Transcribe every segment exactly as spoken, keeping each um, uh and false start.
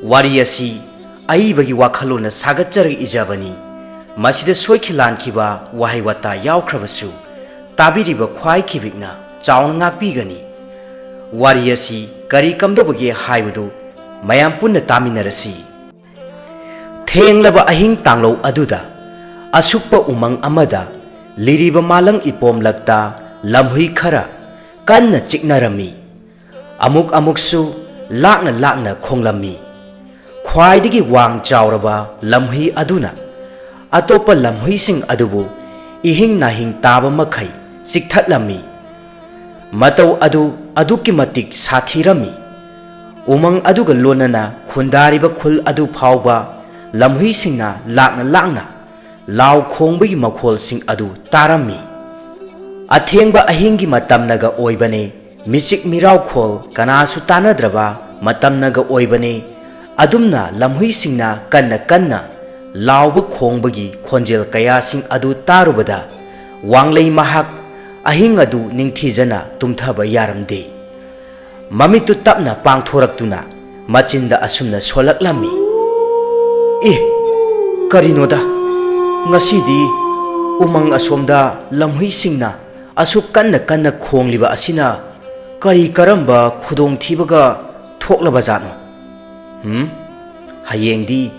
ꯋꯥꯔꯤ ꯑꯁꯤ ꯑꯏꯕꯒꯤ ꯋꯥꯈꯜꯂꯣꯟꯅ ꯁꯥꯒꯠꯆꯔꯒ ꯏꯖꯕꯅꯤ꯫ ꯃꯁꯤꯗ ꯁꯣꯏꯈꯤ ꯂꯥꯟꯈꯤꯕ ꯋꯥꯍꯩ ꯋꯥꯇꯥ ꯌꯥꯎꯈ꯭ꯔꯕꯁꯨ ꯇꯥꯕꯤꯔꯤꯕ ꯈ꯭ꯋꯥꯏ ꯈꯤꯕꯤꯛꯅ ꯆꯥꯎꯅ ꯉꯥꯛꯄꯤꯒꯅꯤ꯫ ꯋꯥꯔꯤ ꯑꯁꯤ ꯀꯔꯤ ꯀꯝꯗꯧꯕꯒꯦ ꯍꯥꯏꯕꯗꯨ ꯃꯌꯥꯝ ꯄꯨꯟꯅ ꯇꯥꯃꯤꯟꯅꯔꯁꯤ꯫ ꯊꯦꯡꯂꯕ ꯑꯍꯤꯡ ꯇꯥꯡꯂꯧ ꯑꯗꯨꯗ ꯑꯁꯨꯛꯄ ꯎꯃꯪ ꯑꯃꯗ ꯂꯤꯔꯤꯕ ꯃꯥꯂꯪ ꯏꯄꯣꯝꯂꯛꯇ ꯂꯝꯍꯨꯏ ꯈꯔ ꯀꯟꯅ ꯆꯤꯛꯅꯔꯝꯃꯤ꯫ ꯑꯃꯨꯛ ꯑꯃꯨꯛꯁꯨ ꯂꯥꯛꯅ ꯂꯥꯛꯅ ꯈꯣꯡꯂꯝꯃꯤ꯫ ꯈ꯭ꯋꯥꯏꯗꯒꯤ ꯋꯥꯡ ꯆꯥꯎꯔꯕ ꯂꯝꯍꯨꯏ ꯑꯗꯨꯅ ꯑꯇꯣꯞꯄ ꯂꯝꯍꯨꯏꯁꯤꯡ ꯑꯗꯨꯕꯨ ꯏꯍꯤꯡ ꯅꯥꯍꯤꯡ ꯇꯥꯕ ꯃꯈꯩ ꯆꯤꯛꯊꯠꯂꯝꯃꯤ꯫ ꯃꯇꯧ ꯑꯗꯨ ꯑꯗꯨꯛꯀꯤ ꯃꯇꯤꯛ ꯁꯥꯊꯤꯔꯝꯃꯤ꯫ ꯎꯃꯪ ꯑꯗꯨꯒ ꯂꯣꯟꯅꯅ ꯈꯨꯟꯗꯥꯔꯤꯕ ꯈꯨꯜ ꯑꯗꯨ ꯐꯥꯎꯕ ꯂꯝꯍꯨꯏꯁꯤꯡꯅ ꯂꯥꯛꯅ ꯂꯥꯛꯅ ꯂꯥꯎ ꯈꯣꯡꯕꯒꯤ ꯃꯈꯣꯜꯁꯤꯡ ꯑꯗꯨ ꯇꯥꯔꯝꯃꯤ꯫ ꯑꯊꯦꯡꯕ ꯑꯍꯤꯡꯒꯤ ꯃꯇꯝꯅꯒ ꯑꯣꯏꯕꯅꯦ, ꯃꯤꯆꯤꯛ ꯃꯤꯔꯥꯎꯈꯣꯜ ꯀꯅꯥꯁꯨ ꯇꯥꯅꯗ꯭ꯔꯕ ꯃꯇꯝꯅꯒ ꯑꯣꯏꯕꯅꯦ꯫ ꯑꯗꯨꯝꯅ ꯂꯝꯍꯨꯏꯁꯤꯡꯅ ꯀꯟꯅ ꯀꯟꯅ ꯂꯥꯎꯕ ꯈꯣꯡꯕꯒꯤ ꯈꯣꯟꯖꯦꯜ ꯀꯌꯥꯁꯤꯡ ꯑꯗꯨ ꯇꯥꯔꯨꯕꯗ ꯋꯥꯡꯂꯩ ꯃꯍꯥꯛ ꯑꯍꯤꯡ ꯑꯗꯨ ꯅꯤꯡꯊꯤꯖꯅ ꯇꯨꯝꯊꯕ ꯌꯥꯔꯝꯗꯦ꯫ ꯃꯃꯤꯠꯇꯨ ꯇꯞꯅ ꯄꯥꯡꯊꯣꯔꯛꯇꯨꯅ ꯃꯆꯤꯟꯗ ꯑꯁꯨꯝꯅ ꯁꯣꯜꯂꯛꯂꯝꯃꯤ, "ꯏ, ꯀꯔꯤꯅꯣꯗ, ꯉꯁꯤꯗꯤ ꯎꯃꯪ ꯑꯁꯣꯝꯗ ꯂꯝꯍꯨꯏꯁꯤꯡꯅ ꯑꯁꯨꯛ ꯀꯟꯅ ꯀꯟꯅ ꯈꯣꯡꯂꯤꯕ ꯑꯁꯤꯅ ꯀꯔꯤ ꯀꯔꯝꯕ ꯈꯨꯗꯣꯡꯊꯤꯕꯒ ꯊꯣꯛꯂꯕꯖꯥꯠꯅꯣ? ꯍꯨꯝ? ꯍꯌꯦꯡꯗꯤ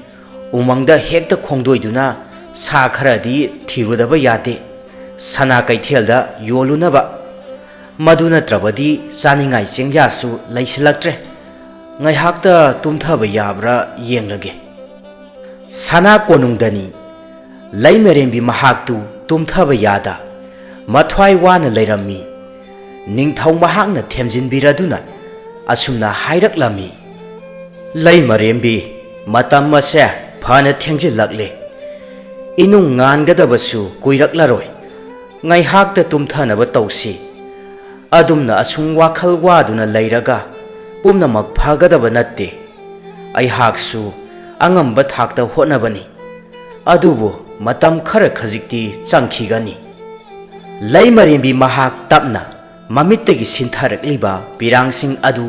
ꯎꯃꯪꯗ ꯍꯦꯛꯇ ꯈꯣꯡꯗꯣꯏꯗꯨꯅ ꯁꯥ ꯈꯔꯗꯤ ꯊꯤꯔꯨꯗꯕ ꯌꯥꯗꯦ, ꯁꯅꯥ ꯀꯩꯊꯦꯜꯗ ꯌꯣꯜꯂꯨꯅꯕ꯫ ꯃꯗꯨ ꯅꯠꯇ꯭ꯔꯕꯗꯤ ꯆꯥꯅꯤꯡꯉꯥꯏ ꯆꯦꯡꯌꯥꯁꯨ ꯂꯩꯁꯤꯜꯂꯛꯇ꯭ꯔꯦ꯫ ꯉꯥꯏꯍꯥꯛꯇ ꯇꯨꯝꯊꯕ ꯌꯥꯕ꯭ꯔꯥ ꯌꯦꯡꯂꯒꯦ꯫" ꯁꯅꯥ ꯀꯣꯅꯨꯡꯗꯅꯤ꯫ ꯂꯩꯃꯔꯦꯝꯕꯤ ꯃꯍꯥꯛꯇꯨ ꯇꯨꯝꯊꯕ ꯌꯥꯗ ꯃꯊ꯭ꯋꯥꯏ ꯋꯥꯅ ꯂꯩꯔꯝꯃꯤ꯫ ꯅꯤꯡꯊꯧ ꯃꯍꯥꯛꯅ ꯊꯦꯝꯖꯤꯟꯕꯤꯔꯗꯨꯅ ꯑꯁꯨꯝꯅ ꯍꯥꯏꯔꯛꯂꯝꯃꯤ, "ꯂꯩꯃꯔꯦꯝꯕꯤ, ꯃꯇꯝ ꯑꯁꯦ ꯐꯅ ꯊꯦꯡꯖꯤꯜꯂꯛꯂꯦ꯫ ꯏꯅꯨꯡ ꯉꯥꯟꯒꯗꯕꯁꯨ ꯀꯨꯏꯔꯛꯂꯔꯣꯏ꯫ ꯉꯥꯏꯍꯥꯛꯇ ꯇꯨꯝꯊꯅꯕ ꯇꯧꯁꯤ꯫ ꯑꯗꯨꯝꯅ ꯑꯁꯨꯝ ꯋꯥꯈꯜ ꯋꯥꯗꯨꯅ ꯂꯩꯔꯒ ꯄꯨꯝꯅꯃꯛ ꯐꯒꯗꯕ ꯅꯠꯇꯦ꯫ ꯑꯩꯍꯥꯛꯁꯨ ꯑꯉꯝꯕ ꯊꯥꯛꯇ ꯍꯣꯠꯅꯕꯅꯤ꯫ ꯑꯗꯨꯕꯨ ꯃꯇꯝ ꯈꯔ ꯈꯖꯤꯛꯇꯤ ꯆꯪꯈꯤꯒꯅꯤ꯫" ꯂꯩꯃꯔꯦꯝꯕꯤ ꯃꯍꯥꯛ ꯇꯞꯅ ꯃꯃꯤꯠꯇꯒꯤ ꯁꯤꯟꯊꯔꯛꯂꯤꯕ ꯄꯤꯔꯥꯡꯁꯤꯡ ꯑꯗꯨ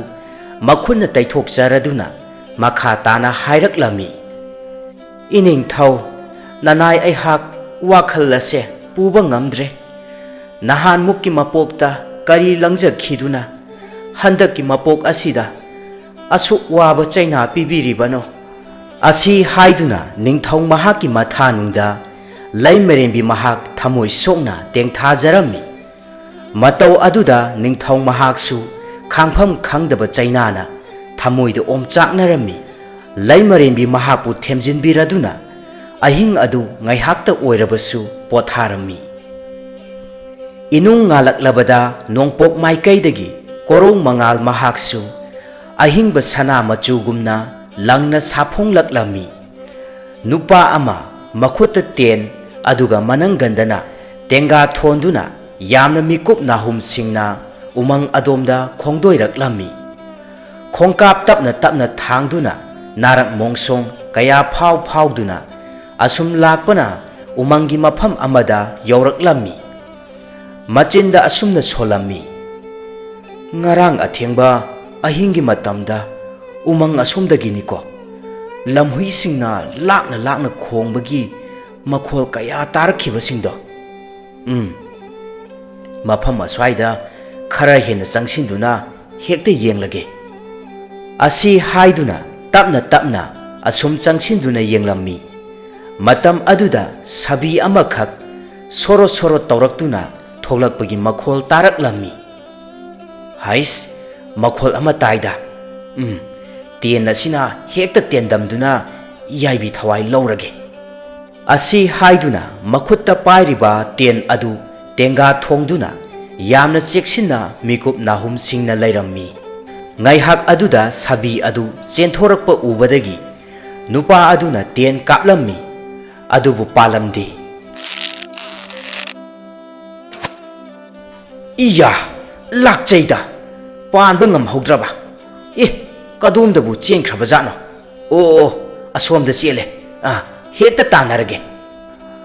ꯃꯈꯨꯠꯅ ꯇꯩꯊꯣꯛꯆꯔꯗꯨꯅ ꯃꯈꯥ ꯇꯥꯅ ꯍꯥꯏꯔꯛꯂꯝꯃꯤ, "ꯏꯅꯤꯡꯊꯧ, ꯅꯅꯥꯏ ꯑꯩꯍꯥꯛ ꯋꯥꯈꯜ ꯑꯁꯦ ꯄꯨꯕ ꯉꯝꯗ꯭ꯔꯦ꯫ ꯅꯍꯥꯟꯃꯨꯛꯀꯤ ꯃꯄꯣꯛꯇ ꯀꯔꯤ ꯂꯪꯖꯈꯤꯗꯨꯅ ꯍꯟꯗꯛꯀꯤ ꯃꯄꯣꯛ ꯑꯁꯤꯗ ꯑꯁꯨꯛ ꯋꯥꯕ ꯆꯩꯅꯥ ꯄꯤꯕꯤꯔꯤꯕꯅꯣ?" ꯑꯁꯤ ꯍꯥꯏꯗꯨꯅ ꯅꯤꯡꯊꯧ ꯃꯍꯥꯛꯀꯤ ꯃꯊꯥꯅꯨꯡꯗ ꯂꯩꯃꯔꯦꯝꯕꯤ ꯃꯍꯥꯛ ꯊꯃꯣꯏ ꯁꯣꯛꯅ ꯇꯦꯡꯊꯥꯖꯔꯝꯃꯤ꯫ ꯃꯇꯧ ꯑꯗꯨꯗ ꯅꯤꯡꯊꯧ ꯃꯍꯥꯛꯁꯨ ꯈꯥꯡꯐꯝ ꯈꯪꯗꯕ ꯆꯩꯅꯥꯅ ꯊꯃꯣꯏꯗ ꯑꯣꯝꯆꯥꯛꯅꯔꯝꯃꯤ꯫ ꯂꯩꯃꯔꯦꯝꯕꯤ ꯃꯍꯥꯛꯄꯨ ꯊꯦꯝꯖꯤꯟꯕꯤꯔꯗꯨꯅ ꯑꯍꯤꯡ ꯑꯗꯨ ꯉꯥꯏꯍꯥꯛꯇ ꯑꯣꯏꯔꯕꯁꯨ ꯄꯣꯊꯥꯔꯝꯃꯤ꯫ ꯏꯅꯨꯡ ꯉꯥꯜꯂꯛꯂꯕꯗ ꯅꯣꯡꯄꯣꯛ ꯃꯥꯏꯀꯩꯗꯒꯤ ꯀꯣꯔꯧ ꯃꯉꯥꯜ ꯃꯍꯥꯛꯁꯨ ꯑꯍꯤꯡꯕ ꯁꯅꯥ ꯃꯆꯨꯒꯨꯝꯅ ꯂꯪꯅ ꯁꯥꯐꯣꯡꯂꯛꯂꯝꯃꯤ꯫ ꯅꯨꯄꯥ ꯑꯃ ꯃꯈꯨꯠꯇ ꯇꯦꯟ ꯑꯗꯨꯒ ꯃꯅꯪꯒꯟꯗꯅ ꯇꯦꯡꯒꯥ ꯊꯣꯟꯗꯨꯅ ꯌꯥꯝꯅ ꯃꯤꯀꯨꯞ ꯅꯥꯍꯨꯝꯁꯤꯡꯅ ꯎꯃꯪ ꯑꯗꯣꯝꯗ ꯈꯣꯡꯗꯣꯏꯔꯛꯂꯝꯃꯤ꯫ ꯈꯣꯡꯀꯥꯞ ꯇꯞꯅ ꯇꯞꯅ ꯊꯥꯡꯗꯨꯅ ꯅꯥꯔꯛ ꯃꯣꯡꯁꯣꯡ ꯀꯌꯥ ꯐꯥꯎ ꯐꯥꯎꯗꯨꯅ ꯑꯁꯨꯝ ꯂꯥꯛꯄꯅ ꯎꯃꯪꯒꯤ ꯃꯐꯝ ꯑꯃꯗ ꯌꯧꯔꯛꯂꯝꯃꯤ꯫ ꯃꯆꯤꯟꯗ ꯑꯁꯨꯝꯅ ꯁꯣꯜꯂꯝꯃꯤ, "ꯉꯔꯥꯡ ꯑꯊꯦꯡꯕ ꯑꯍꯤꯡꯒꯤ ꯃꯇꯝꯗ ꯎꯃꯪ ꯑꯁꯣꯝꯗꯒꯤꯅꯤꯀꯣ, ꯂꯝꯍꯨꯏꯁꯤꯡꯅ ꯂꯥꯛꯅ ꯂꯥꯛꯅ ꯈꯣꯡꯕꯒꯤ ꯃꯈꯣꯜ ꯀꯌꯥ ꯇꯥꯔꯛꯈꯤꯕꯁꯤꯡꯗꯣ꯫ ꯎꯝ, ꯃꯐꯝ ꯑꯁ꯭ꯋꯥꯏꯗ ꯈꯔ ꯍꯦꯟꯅ ꯆꯪꯁꯤꯟꯗꯨꯅ ꯍꯦꯛꯇ ꯌꯦꯡꯂꯒꯦ꯫" ꯑꯁꯤ ꯍꯥꯏꯗꯨꯅ ꯇꯞꯅ ꯇꯞꯅ ꯑꯁꯨꯝ ꯆꯪꯁꯤꯟꯗꯨꯅ ꯌꯦꯡꯂꯝꯃꯤ꯫ ꯃꯇꯝ ꯑꯗꯨꯗ ꯁꯥꯕꯤ ꯑꯃꯈꯛ ꯁꯣꯔꯣ ꯁꯣꯔꯣ ꯇꯧꯔꯛꯇꯨꯅ ꯊꯣꯛꯂꯛꯄꯒꯤ ꯃꯈꯣꯜ ꯇꯥꯔꯛꯂꯝꯃꯤ꯫ "ꯍꯩꯁ, ꯃꯈꯣꯜ ꯑꯃ ꯇꯥꯏꯗ꯫ ꯎꯝ, ꯇꯦꯟ ꯑꯁꯤꯅ ꯍꯦꯛꯇ ꯇꯦꯟꯗꯝꯗꯨꯅ ꯌꯥꯏꯕꯤ ꯊꯋꯥꯏ ꯂꯧꯔꯒꯦ꯫" ꯑꯁꯤ ꯍꯥꯏꯗꯨꯅ ꯃꯈꯨꯠꯇ ꯄꯥꯏꯔꯤꯕ ꯇꯦꯟ ꯑꯗꯨ ꯇꯦꯡꯒꯥ ꯊꯣꯡꯗꯨꯅ ꯌꯥꯝꯅ ꯆꯦꯛꯁꯤꯟꯅ ꯃꯤꯀꯨꯞ ꯅꯥꯍꯨꯝꯁꯤꯡꯅ ꯂꯩꯔꯝꯃꯤ꯫ ꯉꯥꯏꯍꯥꯛ ꯑꯗꯨꯗ ꯁꯥꯕꯤ ꯑꯗꯨ ꯆꯦꯟꯊꯣꯔꯛꯄ ꯎꯕꯗꯒꯤ ꯅꯨꯄꯥ ꯑꯗꯨꯅ ꯇꯦꯟ ꯀꯥꯞꯂꯝꯃꯤ, ꯑꯗꯨꯕꯨ ꯄꯥꯜꯂꯝꯗꯦ꯫ "ꯏꯌꯥ, ꯂꯥꯛꯆꯩꯗ, ꯄꯥꯟꯕ ꯉꯝꯍꯧꯗ꯭ꯔꯕ꯫ ꯑꯦ, ꯀꯗꯣꯝꯗꯕꯨ ꯆꯦꯟꯈ꯭ꯔꯕꯖꯥꯠꯅꯣ? ꯑꯣ, ꯑꯣ, ꯑꯁꯣꯝꯗ ꯆꯦꯜꯂꯦ꯫ ꯑꯥ, ꯍꯦꯛꯇ ꯇꯥꯟꯅꯔꯒꯦ꯫"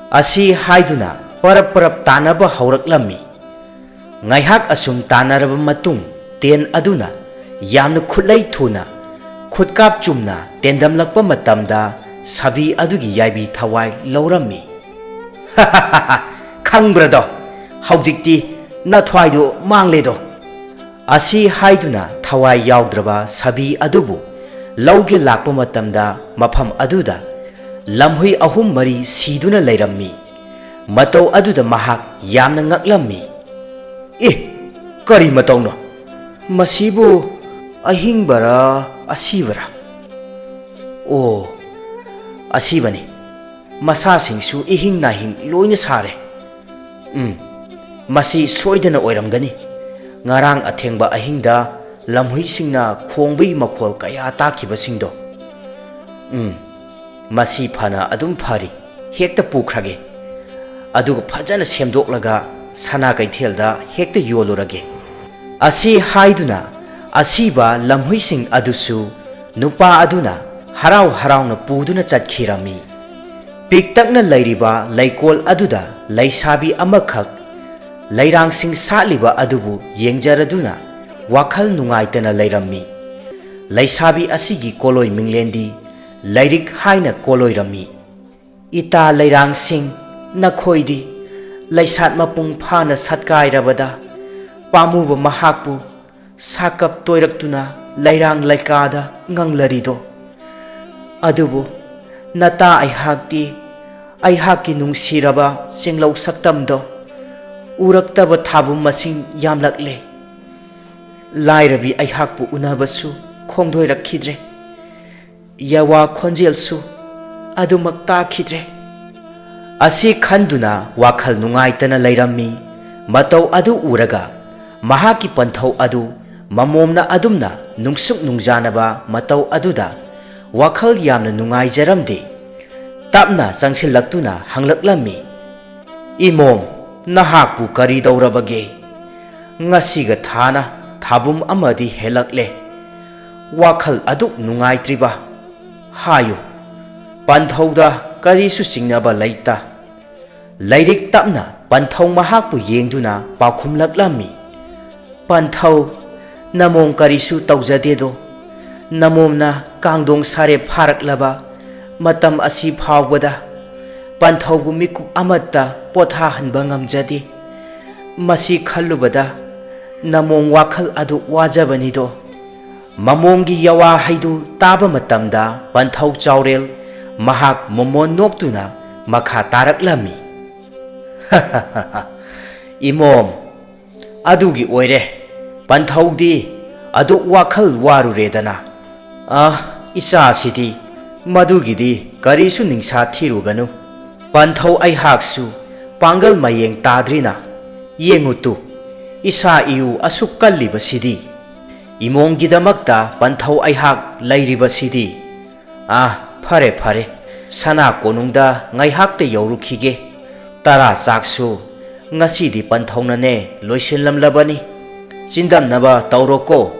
ꯑꯁꯤ ꯍꯥꯏꯗꯨꯅ ꯄꯔꯞ ꯄꯔꯞ ꯇꯥꯟꯅꯕ ꯍꯧꯔꯛꯂꯝꯃꯤ꯫ ꯉꯥꯏꯍꯥꯛ ꯑꯁꯨꯝ ꯇꯥꯟꯅꯔꯕ ꯃꯇꯨꯡ, ꯇꯦꯟ ꯑꯗꯨꯅ ꯌꯥꯝꯅ ꯈꯨꯠꯂꯩ ꯊꯨꯅ ꯈꯨꯠꯀꯥꯞ ꯆꯨꯝꯅ ꯇꯦꯟꯗꯝꯂꯛꯄ ꯃꯇꯝꯗ ꯁꯥꯕꯤ ꯑꯗꯨꯒꯤ ꯌꯥꯏꯕꯤ ꯊꯋꯥꯏ ꯂꯧꯔꯝꯃꯤ꯫ "ꯈꯪꯕ꯭ꯔꯗꯣ, ꯍꯧꯖꯤꯛꯇꯤ ꯅꯊ꯭ꯋꯥꯏꯗꯣ ꯃꯥꯡꯂꯦꯗꯣ!" ꯑꯁꯤ ꯍꯥꯏꯗꯨꯅ ꯊꯋꯥꯏ ꯌꯥꯎꯗ꯭ꯔꯕ ꯁꯥꯕꯤ ꯑꯗꯨꯕꯨ ꯂꯧꯒꯦ ꯂꯥꯛꯄ ꯃꯇꯝꯗ ꯃꯐꯝ ꯑꯗꯨꯗ ꯂꯝꯍꯨꯏ ꯑꯍꯨꯝ ꯃꯔꯤ ꯁꯤꯗꯨꯅ ꯂꯩꯔꯝꯃꯤ꯫ ꯃꯇꯧ ꯑꯗꯨꯗ ꯃꯍꯥꯛ ꯌꯥꯝꯅ ꯉꯛꯂꯝꯃꯤ꯫ "ꯑꯦ, ꯀꯔꯤ ꯃꯇꯧꯅꯣ? ꯃꯁꯤꯕꯨ ꯑꯍꯤꯡꯕꯔꯥ, ꯑꯁꯤꯕꯔꯥ? ꯑꯣ, ꯑꯁꯤꯕꯅꯤ꯫ ꯃꯁꯥꯁꯤꯡꯁꯨ ꯏꯍꯤꯡ ꯅꯥꯍꯤꯡ ꯂꯣꯏꯅ ꯁꯥꯔꯦ꯫ ꯎꯝ, ꯃꯁꯤ ꯁꯣꯏꯗꯅ ꯑꯣꯏꯔꯝꯒꯅꯤ꯫ ꯉꯔꯥꯡ ꯑꯊꯦꯡꯕ ꯑꯍꯤꯡꯗ ꯂꯝꯍꯨꯏꯁꯤꯡꯅ ꯈꯣꯡꯕꯒꯤ ꯃꯈꯣꯜ ꯀꯌꯥ ꯇꯥꯈꯤꯕꯁꯤꯡꯗꯣ꯫ ꯎꯝ, ꯃꯁꯤ ꯐꯅ ꯑꯗꯨꯝ ꯐꯔꯤ꯫ ꯍꯦꯛꯇ ꯄꯨꯈ꯭ꯔꯒꯦ꯫ ꯑꯗꯨꯒ ꯐꯖꯅ ꯁꯦꯝꯗꯣꯛꯂꯒ ꯁꯅꯥ ꯀꯩꯊꯦꯜꯗ ꯍꯦꯛꯇ ꯌꯣꯜꯂꯨꯔꯒꯦ꯫" ꯑꯁꯤ ꯍꯥꯏꯗꯨꯅ ꯑꯁꯤꯕ ꯂꯝꯍꯨꯏꯁꯤꯡ ꯑꯗꯨꯁꯨ ꯅꯨꯄꯥ ꯑꯗꯨꯅ ꯍꯔꯥꯎ ꯍꯔꯥꯎꯅ ꯄꯨꯗꯨꯅ ꯆꯠꯈꯤꯔꯝꯃꯤ꯫ ꯄꯤꯛꯇꯛꯅ ꯂꯩꯔꯤꯕ ꯂꯩꯀꯣꯜ ꯑꯗꯨꯗ ꯂꯩꯁꯥꯕꯤ ꯑꯃꯈꯛ ꯂꯩꯔꯥꯡꯁꯤꯡ ꯁꯥꯠꯂꯤꯕ ꯑꯗꯨꯕꯨ ꯌꯦꯡꯖꯔꯗꯨꯅ ꯋꯥꯈꯜ ꯅꯨꯡꯉꯥꯏꯇꯅ ꯂꯩꯔꯝꯃꯤ꯫ ꯂꯩꯁꯥꯕꯤ ꯑꯁꯤꯒꯤ ꯀꯣꯂꯣꯏ ꯃꯤꯡꯂꯦꯟꯗꯤ ꯂꯥꯏꯔꯤꯛ ꯍꯥꯏꯅ ꯀꯣꯂꯣꯏꯔꯝꯃꯤ꯫ "ꯏꯇꯥ ꯂꯩꯔꯥꯡꯁꯤꯡ, ꯅꯈꯣꯏꯗꯤ ꯂꯩꯁꯥꯠ ꯃꯄꯨꯡ ꯐꯥꯅ ꯁꯠꯀꯥꯏꯔꯕꯗ ꯄꯥꯝꯃꯨꯕ ꯃꯍꯥꯛꯄꯨ ꯁꯥꯀꯞ ꯇꯣꯏꯔꯛꯇꯨꯅ ꯂꯩꯔꯥꯡ ꯂꯩꯀꯥꯗ ꯉꯪꯂꯔꯤꯗꯣ꯫ ꯑꯗꯨꯕꯨ ꯅꯇꯥ ꯑꯩꯍꯥꯛꯇꯤ ꯑꯩꯍꯥꯛꯀꯤ ꯅꯨꯡꯁꯤꯔꯕ ꯆꯦꯡꯂꯧ ꯁꯛꯇꯝꯗꯣ ꯎꯔꯛꯇꯕ ꯊꯥꯕꯨꯝ ꯃꯁꯤꯡ ꯌꯥꯝꯂꯛꯂꯦ꯫ ꯂꯥꯏꯔꯕꯤ ꯑꯩꯍꯥꯛꯄꯨ ꯎꯅꯕꯁꯨ ꯈꯣꯡꯗꯣꯏꯔꯛꯈꯤꯗ꯭ꯔꯦ꯫ ꯌꯥꯋꯥ ꯈꯣꯟꯖꯦꯜꯁꯨ ꯑꯗꯨꯃꯛ ꯇꯥꯈꯤꯗ꯭ꯔꯦ꯫" ꯑꯁꯤ ꯈꯟꯗꯨꯅ ꯋꯥꯈꯜ ꯅꯨꯡꯉꯥꯏꯇꯅ ꯂꯩꯔꯝꯃꯤ꯫ ꯃꯇꯧ ꯑꯗꯨ ꯎꯔꯒ ꯃꯍꯥꯛꯀꯤ ꯄꯟꯊꯧ ꯑꯗꯨ ꯃꯃꯣꯝꯅ ꯑꯗꯨꯝꯅ ꯅꯨꯡꯁꯨꯛ ꯅꯨꯡꯖꯥꯅꯕ ꯃꯇꯧ ꯑꯗꯨꯗ ꯋꯥꯈꯜ ꯌꯥꯝꯅ ꯅꯨꯡꯉꯥꯏꯖꯔꯝꯗꯦ꯫ ꯇꯞꯅ ꯆꯪꯁꯤꯜꯂꯛꯇꯨꯅ ꯍꯪꯂꯛꯂꯝꯃꯤ, "ꯏꯃꯣꯝ, ꯅꯍꯥꯛꯄꯨ ꯀꯔꯤ ꯇꯧꯔꯕꯒꯦ? ꯉꯁꯤꯒ ꯊꯥꯅ ꯊꯥꯕꯨꯝ ꯑꯃꯗꯤ ꯍꯦꯜꯂꯛꯂꯦ꯫ ꯋꯥꯈꯜ ꯑꯗꯨꯛ ꯅꯨꯡꯉꯥꯏꯇ꯭ꯔꯤꯕ? ꯍꯥꯏꯌꯨ, ꯄꯟꯊꯧꯗ ꯀꯔꯤꯁꯨ ꯆꯤꯡꯅꯕ ꯂꯩꯇ꯫" ꯂꯥꯏꯔꯤꯛ ꯇꯞꯅ ꯄꯟꯊꯧ ꯃꯍꯥꯛꯄꯨ ꯌꯦꯡꯗꯨꯅ ꯄꯥꯎꯈꯨꯝꯂꯛꯂꯝꯃꯤ, "ꯄꯟꯊꯧ, ꯅꯃꯣꯝ ꯀꯔꯤꯁꯨ ꯇꯧꯖꯗꯦꯗꯣ꯫ ꯅꯃꯣꯝꯅ ꯀꯥꯡꯗꯣꯡ ꯁꯥꯔꯦꯞ ꯐꯥꯔꯛꯂꯕ ꯃꯇꯝ ꯑꯁꯤ ꯐꯥꯎꯕꯗ ꯄꯟꯊꯧꯕꯨ ꯃꯤꯀꯨꯞ ꯑꯃꯠꯇ ꯄꯣꯊꯥꯍꯟꯕ ꯉꯝꯖꯗꯦ꯫ ꯃꯁꯤ ꯈꯜꯂꯨꯕꯗ ꯅꯃꯣꯝ ꯋꯥꯈꯜ ꯑꯗꯨ ꯋꯥꯖꯕꯅꯤꯗꯣ꯫ ꯃꯃꯣꯝꯒꯤ ꯌꯋꯥ ꯍꯩꯗꯨ ꯇꯥꯕ ꯃꯇꯝꯗ ꯄꯟꯊꯧ ꯆꯥꯎꯔꯦꯜ ꯃꯍꯥꯛ ꯃꯣꯃꯣꯟ ꯅꯣꯛꯇꯨꯅ ꯃꯈꯥ ꯇꯥꯔꯛꯂꯝꯃꯤ꯫ "ꯏꯃꯣꯝ, ꯑꯗꯨꯒꯤ ꯑꯣꯏꯔꯦ꯫ ꯄꯟꯊꯧꯗꯤ ꯑꯗꯨꯛ ꯋꯥꯈꯜ ꯋꯥꯔꯨꯔꯦꯗꯅ꯫ ꯑꯥ, ꯏꯆꯥꯁꯤꯗꯤ ꯃꯗꯨꯒꯤꯗꯤ ꯀꯔꯤꯁꯨ ꯅꯤꯡꯁꯥ ꯊꯤꯔꯨꯒꯅꯨ꯫ ꯄꯟꯊꯧ ꯑꯩꯍꯥꯛꯁꯨ ꯄꯥꯡꯒꯜ ꯃꯌꯦꯡ ꯇꯥꯗ꯭ꯔꯤꯅ꯫ ꯌꯦꯡꯉꯨ ꯇꯨ, ꯏꯁꯥ ꯏꯎ ꯑꯁꯨꯛ ꯀꯜꯂꯤꯕꯁꯤꯗꯤ꯫ ꯏꯃꯣꯝꯒꯤꯗꯃꯛꯇ ꯄꯟꯊꯧ ꯑꯩꯍꯥꯛ ꯂꯩꯔꯤꯕꯁꯤꯗꯤ꯫ ꯑꯥ, ꯐꯔꯦ, ꯐꯔꯦ꯫ ꯁꯅꯥ ꯀꯣꯅꯨꯡꯗ ꯉꯥꯏꯍꯥꯛꯇ ꯌꯧꯔꯨꯈꯤꯒꯦ꯫ ꯇꯔꯥ ꯆꯥꯛꯁꯨ ꯉꯁꯤꯗꯤ ꯄꯟꯊꯧꯅꯅꯦ ꯂꯣꯏꯁꯤꯜꯂꯝꯂꯕꯅꯤ꯫ ꯆꯤꯟꯗꯝꯅꯕ ꯇꯧꯔꯣꯀꯣ꯫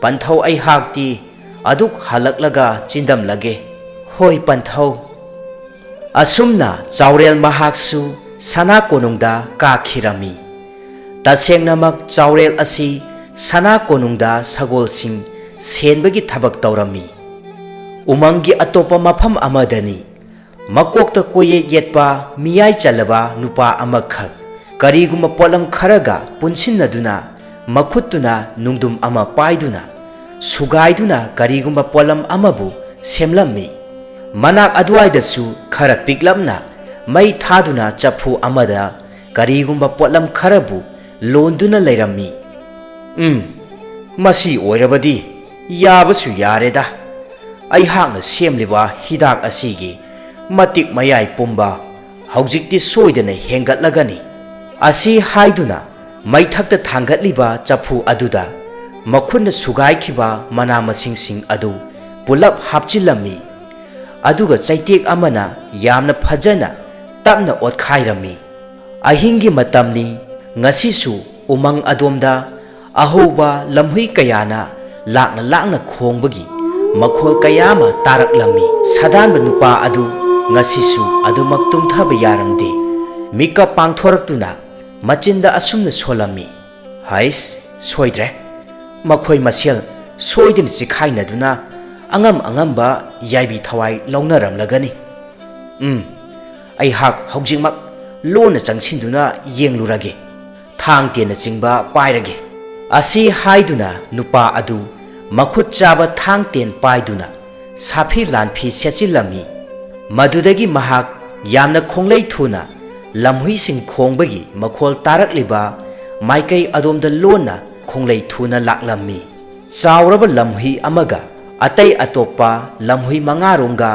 ꯄꯟꯊꯧ ꯑꯩꯍꯥꯛꯇꯤ ꯑꯗꯨꯛ ꯍꯜꯂꯛꯂꯒ ꯆꯤꯟꯗꯝꯂꯒꯦ꯫" "ꯍꯣꯏ ꯄꯟꯊꯧ꯫" ꯑꯁꯨꯝꯅ ꯆꯥꯎꯔꯦꯜ ꯃꯍꯥꯛꯁꯨ ꯁꯅꯥ ꯀꯣꯅꯨꯡꯗ ꯀꯥꯈꯤꯔꯝꯃꯤ꯫ ꯇꯁꯦꯡꯅꯃꯛ ꯆꯥꯎꯔꯦꯜ ꯑꯁꯤ ꯁꯅꯥ ꯀꯣꯅꯨꯡꯗ ꯁꯒꯣꯜꯁꯤꯡ ꯁꯦꯟꯕꯒꯤ ꯊꯕꯛ ꯇꯧꯔꯝꯃꯤ꯫ ꯎꯃꯪꯒꯤ ꯑꯇꯣꯞꯄ ꯃꯐꯝ ꯑꯃꯗꯅꯤ꯫ ꯃꯀꯣꯛꯇ ꯀꯣꯌꯦꯠ ꯌꯦꯠꯄ ꯃꯤꯌꯥꯏ ꯆꯜꯂꯕ ꯅꯨꯄꯥ ꯑꯃꯈꯛ ꯀꯔꯤꯒꯨꯝꯕ ꯄꯣꯠꯂꯝ ꯈꯔꯒ ꯄꯨꯟꯁꯤꯟꯅꯗꯨꯅ ꯃꯈꯨꯠꯇꯨꯅ ꯅꯨꯡꯗꯨꯝ ꯑꯃ ꯄꯥꯏꯗꯨꯅ ꯁꯨꯒꯥꯏꯗꯨꯅ ꯀꯔꯤꯒꯨꯝꯕ ꯄꯣꯠꯂꯝ ꯑꯃꯕꯨ ꯁꯦꯝꯂꯝꯃꯤ꯫ ꯃꯅꯥꯛ ꯑꯗꯨꯋꯥꯏꯗꯁꯨ ꯈꯔ ꯄꯤꯛꯂꯞꯅ ꯃꯩ ꯊꯥꯗꯨꯅ ꯆꯐꯨ ꯑꯃꯗ ꯀꯔꯤꯒꯨꯝꯕ ꯄꯣꯠꯂꯝ ꯈꯔꯕꯨ ꯂꯣꯟꯗꯨꯅ ꯂꯩꯔꯝꯃꯤ꯫ "ꯎꯝ, ꯃꯁꯤ ꯑꯣꯏꯔꯕꯗꯤ ꯌꯥꯕꯁꯨ ꯌꯥꯔꯦꯗ꯫ ꯑꯩꯍꯥꯛꯅ ꯁꯦꯝꯂꯤꯕ ꯍꯤꯗꯥꯛ ꯑꯁꯤꯒꯤ ꯃꯇꯤꯛ ꯃꯌꯥꯏ ꯄꯨꯝꯕ ꯍꯧꯖꯤꯛꯇꯤ ꯁꯣꯏꯗꯅ ꯍꯦꯟꯒꯠꯂꯒꯅꯤ꯫" ꯑꯁꯤ ꯍꯥꯏꯗꯨꯅ ꯃꯩꯊꯛꯇ ꯊꯥꯡꯒꯠꯂꯤꯕ ꯆꯐꯨ ꯑꯗꯨꯗ ꯃꯈꯨꯠꯅ ꯁꯨꯒꯥꯏꯈꯤꯕ ꯃꯅꯥ ꯃꯁꯤꯡꯁꯤꯡ ꯑꯗꯨ ꯄꯨꯂꯞ ꯍꯥꯞꯆꯤꯜꯂꯝꯃꯤ꯫ ꯑꯗꯨꯒ ꯆꯩꯇꯦꯛ ꯑꯃꯅ ꯌꯥꯝꯅ ꯐꯖꯅ ꯇꯞꯅ ꯑꯣꯠꯈꯥꯏꯔꯝꯃꯤ꯫ ꯑꯍꯤꯡꯒꯤ ꯃꯇꯝꯅꯤ꯫ ꯉꯁꯤꯁꯨ ꯎꯃꯪ ꯑꯗꯣꯝꯗ ꯑꯍꯧꯕ ꯂꯝꯍꯨꯏ ꯀꯌꯥꯅ ꯂꯥꯛꯅ ꯂꯥꯛꯅ ꯈꯣꯡꯕꯒꯤ ꯃꯈꯣꯜ ꯀꯌꯥ ꯑꯃ ꯇꯥꯔꯛꯂꯝꯃꯤ꯫ ꯁꯗꯥꯟꯕ ꯅꯨꯄꯥ ꯑꯗꯨ ꯉꯁꯤꯁꯨ ꯑꯗꯨꯃꯛ ꯇꯨꯝꯊꯕ ꯌꯥꯔꯝꯗꯦ꯫ ꯃꯤꯀꯞ ꯄꯥꯡꯊꯣꯔꯛꯇꯨꯅ ꯃꯆꯤꯟꯗ ꯑꯁꯨꯝꯅ ꯁꯣꯜꯂꯝꯃꯤ, "ꯍꯩꯁ, ꯁꯣꯏꯗ꯭ꯔꯦ꯫ ꯃꯈꯣꯏ ꯃꯁꯦꯜ ꯁꯣꯏꯗꯅ ꯆꯤꯈꯥꯏꯅꯗꯨꯅ ꯑꯉꯝ ꯑꯉꯝꯕ ꯌꯥꯏꯕꯤ ꯊꯋꯥꯏ ꯂꯧꯅꯔꯝꯂꯒꯅꯤ꯫ ꯎꯝ, ꯑꯩꯍꯥꯛ ꯍꯧꯖꯤꯛꯃꯛ ꯂꯣꯟꯅ ꯆꯪꯁꯤꯟꯗꯨꯅ ꯌꯦꯡꯂꯨꯔꯒꯦ꯫ ꯊꯥꯡ ꯇꯦꯟꯅꯆꯤꯡꯕ ꯄꯥꯏꯔꯒꯦ꯫ ꯑꯁꯤ ꯍꯥꯏꯗꯨꯅ ꯅꯨꯄꯥ ꯑꯗꯨ ꯃꯈꯨꯠ ꯆꯥꯕ ꯊꯥꯡ ꯇꯦꯟ ꯄꯥꯏꯗꯨꯅ ꯁꯥꯐꯤ ꯂꯥꯟꯐꯤ ꯁꯦꯠꯆꯤꯜꯂꯝꯃꯤ꯫ ꯃꯗꯨꯗꯒꯤ ꯃꯍꯥꯛ ꯌꯥꯝꯅ ꯈꯣꯡꯂꯩ ꯊꯨꯅ ꯂꯝꯍꯨꯏꯁꯤꯡ ꯈꯣꯡꯕꯒꯤ ꯃꯈꯣꯜ ꯇꯥꯔꯛꯂꯤꯕ ꯃꯥꯏꯀꯩ ꯑꯗꯣꯝꯗ ꯂꯣꯟꯅ ꯈꯣꯡꯂꯩ ꯊꯨꯅ ꯂꯥꯛꯂꯝꯃꯤ꯫ ꯆꯥꯎꯔꯕ ꯂꯝꯍꯨꯏ ꯑꯃꯒ ꯑꯇꯩ ꯑꯇꯣꯞꯄ ꯂꯝꯍꯨꯏ ꯃꯉꯥꯔꯣꯝꯒ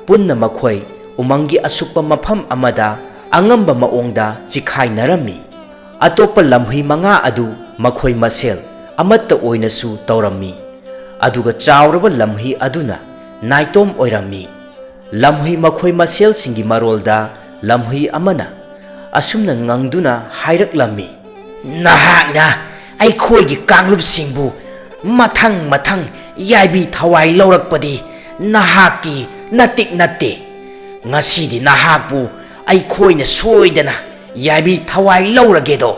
ꯄꯨꯟꯅ ꯃꯈꯣꯏ ꯎꯃꯪꯒꯤ ꯑꯁꯨꯛꯄ ꯃꯐꯝ ꯑꯃꯗ ꯑꯉꯝꯕ ꯃꯑꯣꯡꯗ ꯆꯤꯈꯥꯏꯅꯔꯝꯃꯤ꯫ ꯑꯇꯣꯞꯄ ꯂꯝꯍꯨꯏ ꯃꯉꯥ ꯑꯗꯨ ꯃꯈꯣꯏ ꯃꯁꯦꯜ ꯑꯃꯠꯇ ꯑꯣꯏꯅꯁꯨ ꯇꯧꯔꯝꯃꯤ꯫ ꯑꯗꯨꯒ ꯆꯥꯎꯔꯕ ꯂꯝꯍꯨꯏ ꯑꯗꯨꯅ ꯅꯥꯏꯇꯣꯝ ꯑꯣꯏꯔꯝꯃꯤ꯫ ꯂꯝꯍꯨꯏ ꯃꯈꯣꯏ ꯃꯁꯦꯜꯁꯤꯡꯒꯤ ꯃꯔꯣꯜꯗ ꯂꯝꯍꯨꯏ ꯑꯃꯅ ꯑꯁꯨꯝꯅ ꯉꯪꯗꯨꯅ ꯍꯥꯏꯔꯛꯂꯝꯃꯤ, "ꯅꯍꯥꯛꯅ ꯑꯩꯈꯣꯏꯒꯤ ꯀꯥꯡꯂꯨꯞꯁꯤꯡꯕꯨ ꯃꯊꯪ ꯃꯊꯪ ꯌꯥꯏꯕꯤ ꯊꯋꯥꯏ ꯂꯧꯔꯛꯄꯗꯤ ꯅꯍꯥꯛꯀꯤ ꯅꯇꯤꯛ ꯅꯠꯇꯦ꯫ ꯉꯁꯤꯗꯤ ꯅꯍꯥꯛꯄꯨ ꯑꯩꯈꯣꯏꯅ ꯁꯣꯏꯗꯅ ꯌꯥꯏꯕꯤ ꯊꯋꯥꯏ ꯂꯧꯔꯒꯦꯗꯣ!"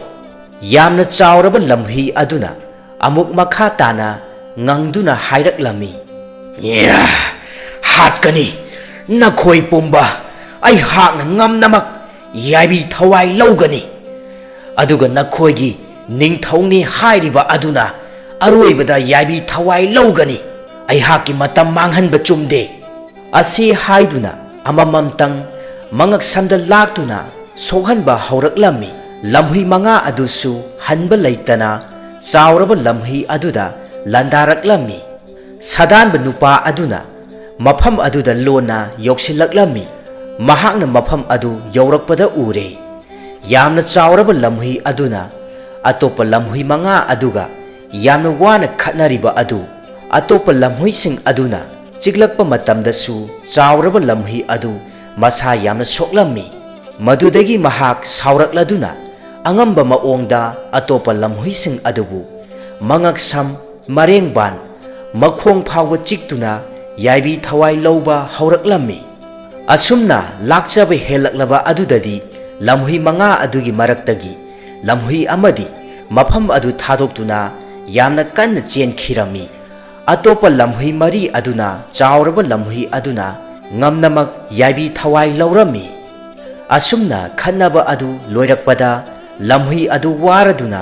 ꯌꯥꯝꯅ ꯆꯥꯎꯔꯕ ꯂꯝꯍꯨꯏ ꯑꯗꯨꯅ ꯑꯃꯨꯛ ꯃꯈꯥ ꯇꯥꯅ ꯉꯪꯗꯨꯅ ꯍꯥꯏꯔꯛꯂꯝꯃꯤ, "ꯌꯥ, ꯍꯥꯠꯀꯅꯤ꯫ ꯅꯈꯣꯏ ꯄꯨꯝꯕ ꯑꯩꯍꯥꯛꯅ ꯉꯝꯅꯃꯛ ꯌꯥꯏꯕꯤ ꯊꯋꯥꯏ ꯂꯧꯒꯅꯤ꯫ ꯑꯗꯨꯒ ꯅꯈꯣꯏꯒꯤ ꯅꯤꯡꯊꯧꯅꯤ ꯍꯥꯏꯔꯤꯕ ꯑꯗꯨꯅ ꯑꯔꯣꯏꯕꯗ ꯌꯥꯏꯕꯤ ꯊꯋꯥꯏ ꯂꯧꯒꯅꯤ꯫ ꯑꯩꯍꯥꯛꯀꯤ ꯃꯇꯝ ꯃꯥꯡꯍꯟꯕ ꯆꯨꯝꯗꯦ꯫" ꯑꯁꯤ ꯍꯥꯏꯗꯨꯅ ꯑꯃꯃꯝꯇꯪ ꯃꯉꯛꯁꯝꯗ ꯂꯥꯛꯇꯨꯅ ꯁꯣꯛꯍꯟꯕ ꯍꯧꯔꯛꯂꯝꯃꯤ꯫ ꯂꯝꯍꯨꯏ ꯃꯉꯥ ꯑꯗꯨꯁꯨ ꯍꯟꯕ ꯂꯩꯇꯅ ꯆꯥꯎꯔꯕ ꯂꯝꯍꯨꯏ ꯑꯗꯨꯗ ꯂꯥꯟꯗꯥꯔꯛꯂꯝꯃꯤ꯫ ꯁꯥꯗꯥꯟꯕ ꯅꯨꯄꯥ ꯑꯗꯨꯅ ꯃꯐꯝ ꯑꯗꯨꯗ ꯂꯣꯟꯅ ꯌꯧꯁꯤꯜꯂꯛꯂꯝꯃꯤ꯫ ꯃꯍꯥꯛꯅ ꯃꯐꯝ ꯑꯗꯨ ꯌꯧꯔꯛꯄꯗ ꯎꯔꯦ꯫ ꯌꯥꯝꯅ ꯆꯥꯎꯔꯕ ꯂꯝꯍꯨꯏ ꯑꯗꯨꯅ ꯑꯇꯣꯞꯄ ꯂꯝꯍꯨꯏ ꯃꯉꯥ ꯑꯗꯨꯒ ꯌꯥꯝꯅ ꯋꯥꯅ ꯈꯠꯅꯔꯤꯕ ꯑꯗꯨ꯫ ꯑꯇꯣꯞꯄ ꯂꯝꯍꯨꯏꯁꯤꯡ ꯑꯗꯨꯅ ꯆꯤꯛꯂꯛꯄ ꯃꯇꯝꯗꯁꯨ ꯆꯥꯎꯔꯕ ꯂꯝꯍꯨꯏ ꯑꯗꯨ ꯃꯁꯥ ꯌꯥꯝꯅ ꯁꯣꯛꯂꯝꯃꯤ꯫ ꯃꯗꯨꯗꯒꯤ ꯃꯍꯥꯛ ꯁꯥꯎꯔꯛꯂꯗꯨꯅ ꯑꯉꯝꯕ ꯃꯑꯣꯡꯗ ꯑꯇꯣꯞꯄ ꯂꯝꯍꯨꯏꯁꯤꯡ ꯑꯗꯨꯕꯨ ꯃꯉꯛꯁꯝ, ꯃꯔꯦꯡꯕꯥꯟ, ꯃꯈꯣꯡ ꯐꯥꯎꯕ ꯆꯤꯛꯇꯨꯅ ꯌꯥꯏꯕꯤ ꯊꯋꯥꯏ ꯂꯧꯕ ꯍꯧꯔꯛꯂꯝꯃꯤ꯫ ꯑꯁꯨꯝꯅ ꯂꯥꯛꯆꯕ ꯍꯦꯜꯂꯛꯂꯕ ꯑꯗꯨꯗꯗꯤ ꯂꯝꯍꯨꯏ ꯃꯉꯥ ꯑꯗꯨꯒꯤ ꯃꯔꯛꯇꯒꯤ ꯂꯝꯍꯨꯏ ꯑꯃꯗꯤ ꯃꯐꯝ ꯑꯗꯨ ꯊꯥꯗꯣꯛꯇꯨꯅ ꯌꯥꯝꯅ ꯀꯟꯅ ꯆꯦꯟꯈꯤꯔꯝꯃꯤ꯫ ꯑꯇꯣꯞꯄ ꯂꯝꯍꯨꯏ ꯃꯔꯤ ꯑꯗꯨꯅ ꯆꯥꯎꯔꯕ ꯂꯝꯍꯨꯏ ꯑꯗꯨꯅ ꯉꯝꯅꯃꯛ ꯌꯥꯏꯕꯤ ꯊꯋꯥꯏ ꯂꯧꯔꯝꯃꯤ꯫ ꯑꯁꯨꯝꯅ ꯈꯠꯅꯕ ꯑꯗꯨ ꯂꯣꯏꯔꯛꯄꯗ ꯂꯝꯍꯨꯏ ꯑꯗꯨ ꯋꯥꯔꯗꯨꯅ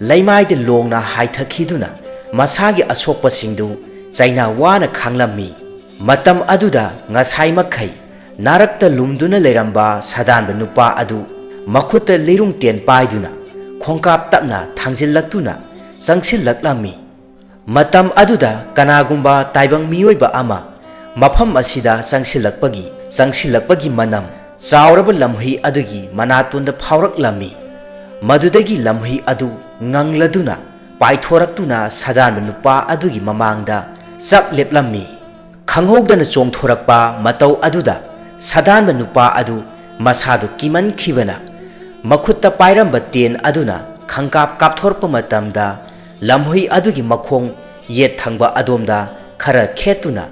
ꯂꯩꯃꯥꯏꯗ ꯂꯣꯡꯅ ꯍꯥꯏꯊꯈꯤꯗꯨꯅ ꯃꯁꯥꯒꯤ ꯑꯁꯣꯛꯄꯁꯤꯡꯗꯨ ꯆꯩꯅꯥ ꯋꯥꯅ ꯈꯥꯡꯂꯝꯃꯤ꯫ ꯃꯇꯝ ꯑꯗꯨꯗ ꯉꯁꯥꯏ ꯃꯈꯩ ꯅꯥꯔꯛꯇ ꯂꯨꯝꯗꯨꯅ ꯂꯩꯔꯝꯕ ꯁꯥꯗꯥꯟꯕ ꯅꯨꯄꯥ ꯑꯗꯨ ꯃꯈꯨꯠꯇ ꯂꯤꯔꯨꯡ ꯇꯦꯟ ꯄꯥꯏꯗꯨꯅ ꯈꯣꯡꯀꯥꯞ ꯇꯞꯅ ꯊꯥꯡꯖꯤꯜꯂꯛꯇꯨꯅ ꯆꯪꯁꯤꯜꯂꯛꯂꯝꯃꯤ꯫ ꯃꯇꯝ ꯑꯗꯨꯗ ꯀꯅꯥꯒꯨꯝꯕ ꯇꯥꯏꯕꯪ ꯃꯤꯑꯣꯏꯕ ꯑꯃ ꯃꯐꯝ ꯑꯁꯤꯗ ꯆꯪꯁꯤꯜꯂꯛꯄꯒꯤ, ꯆꯪꯁꯤꯜꯂꯛꯄꯒꯤ ꯃꯅꯝ ꯆꯥꯎꯔꯕ ꯂꯝꯍꯨꯏ ꯑꯗꯨꯒꯤ ꯃꯅꯥꯇꯣꯟꯗ ꯐꯥꯎꯔꯛꯂꯝꯃꯤ꯫ ꯃꯗꯨꯗꯒꯤ ꯂꯝꯍꯨꯏ ꯑꯗꯨ ꯉꯪꯂꯗꯨꯅ ꯄꯥꯏꯊꯣꯔꯛꯇꯨꯅ ꯁꯥꯗꯥꯟꯕ ꯅꯨꯄꯥ ꯑꯗꯨꯒꯤ ꯃꯃꯥꯡꯗ ꯆꯞ ꯂꯦꯞꯂꯝꯃꯤ꯫ ꯈꯪꯍꯧꯗꯅ ꯆꯣꯡꯊꯣꯔꯛꯄ ꯃꯇꯧ ꯑꯗꯨꯗ ꯁꯥꯗꯥꯟꯕ ꯅꯨꯄꯥ ꯑꯗꯨ ꯃꯁꯥꯗꯨ ꯀꯤꯃꯟꯈꯤꯕꯅ ꯃꯈꯨꯠꯇ ꯄꯥꯏꯔꯝꯕ ꯇꯦꯟ ꯑꯗꯨꯅ ꯈꯪꯀꯥꯞ ꯀꯥꯞꯊꯣꯔꯛꯄ ꯃꯇꯝꯗ ꯂꯝꯍꯨꯏ ꯑꯗꯨꯒꯤ ꯃꯈꯣꯡ ꯌꯦꯠ ꯊꯪꯕ ꯑꯗꯣꯝꯗ ꯈꯔ ꯈꯦꯠꯇꯨꯅ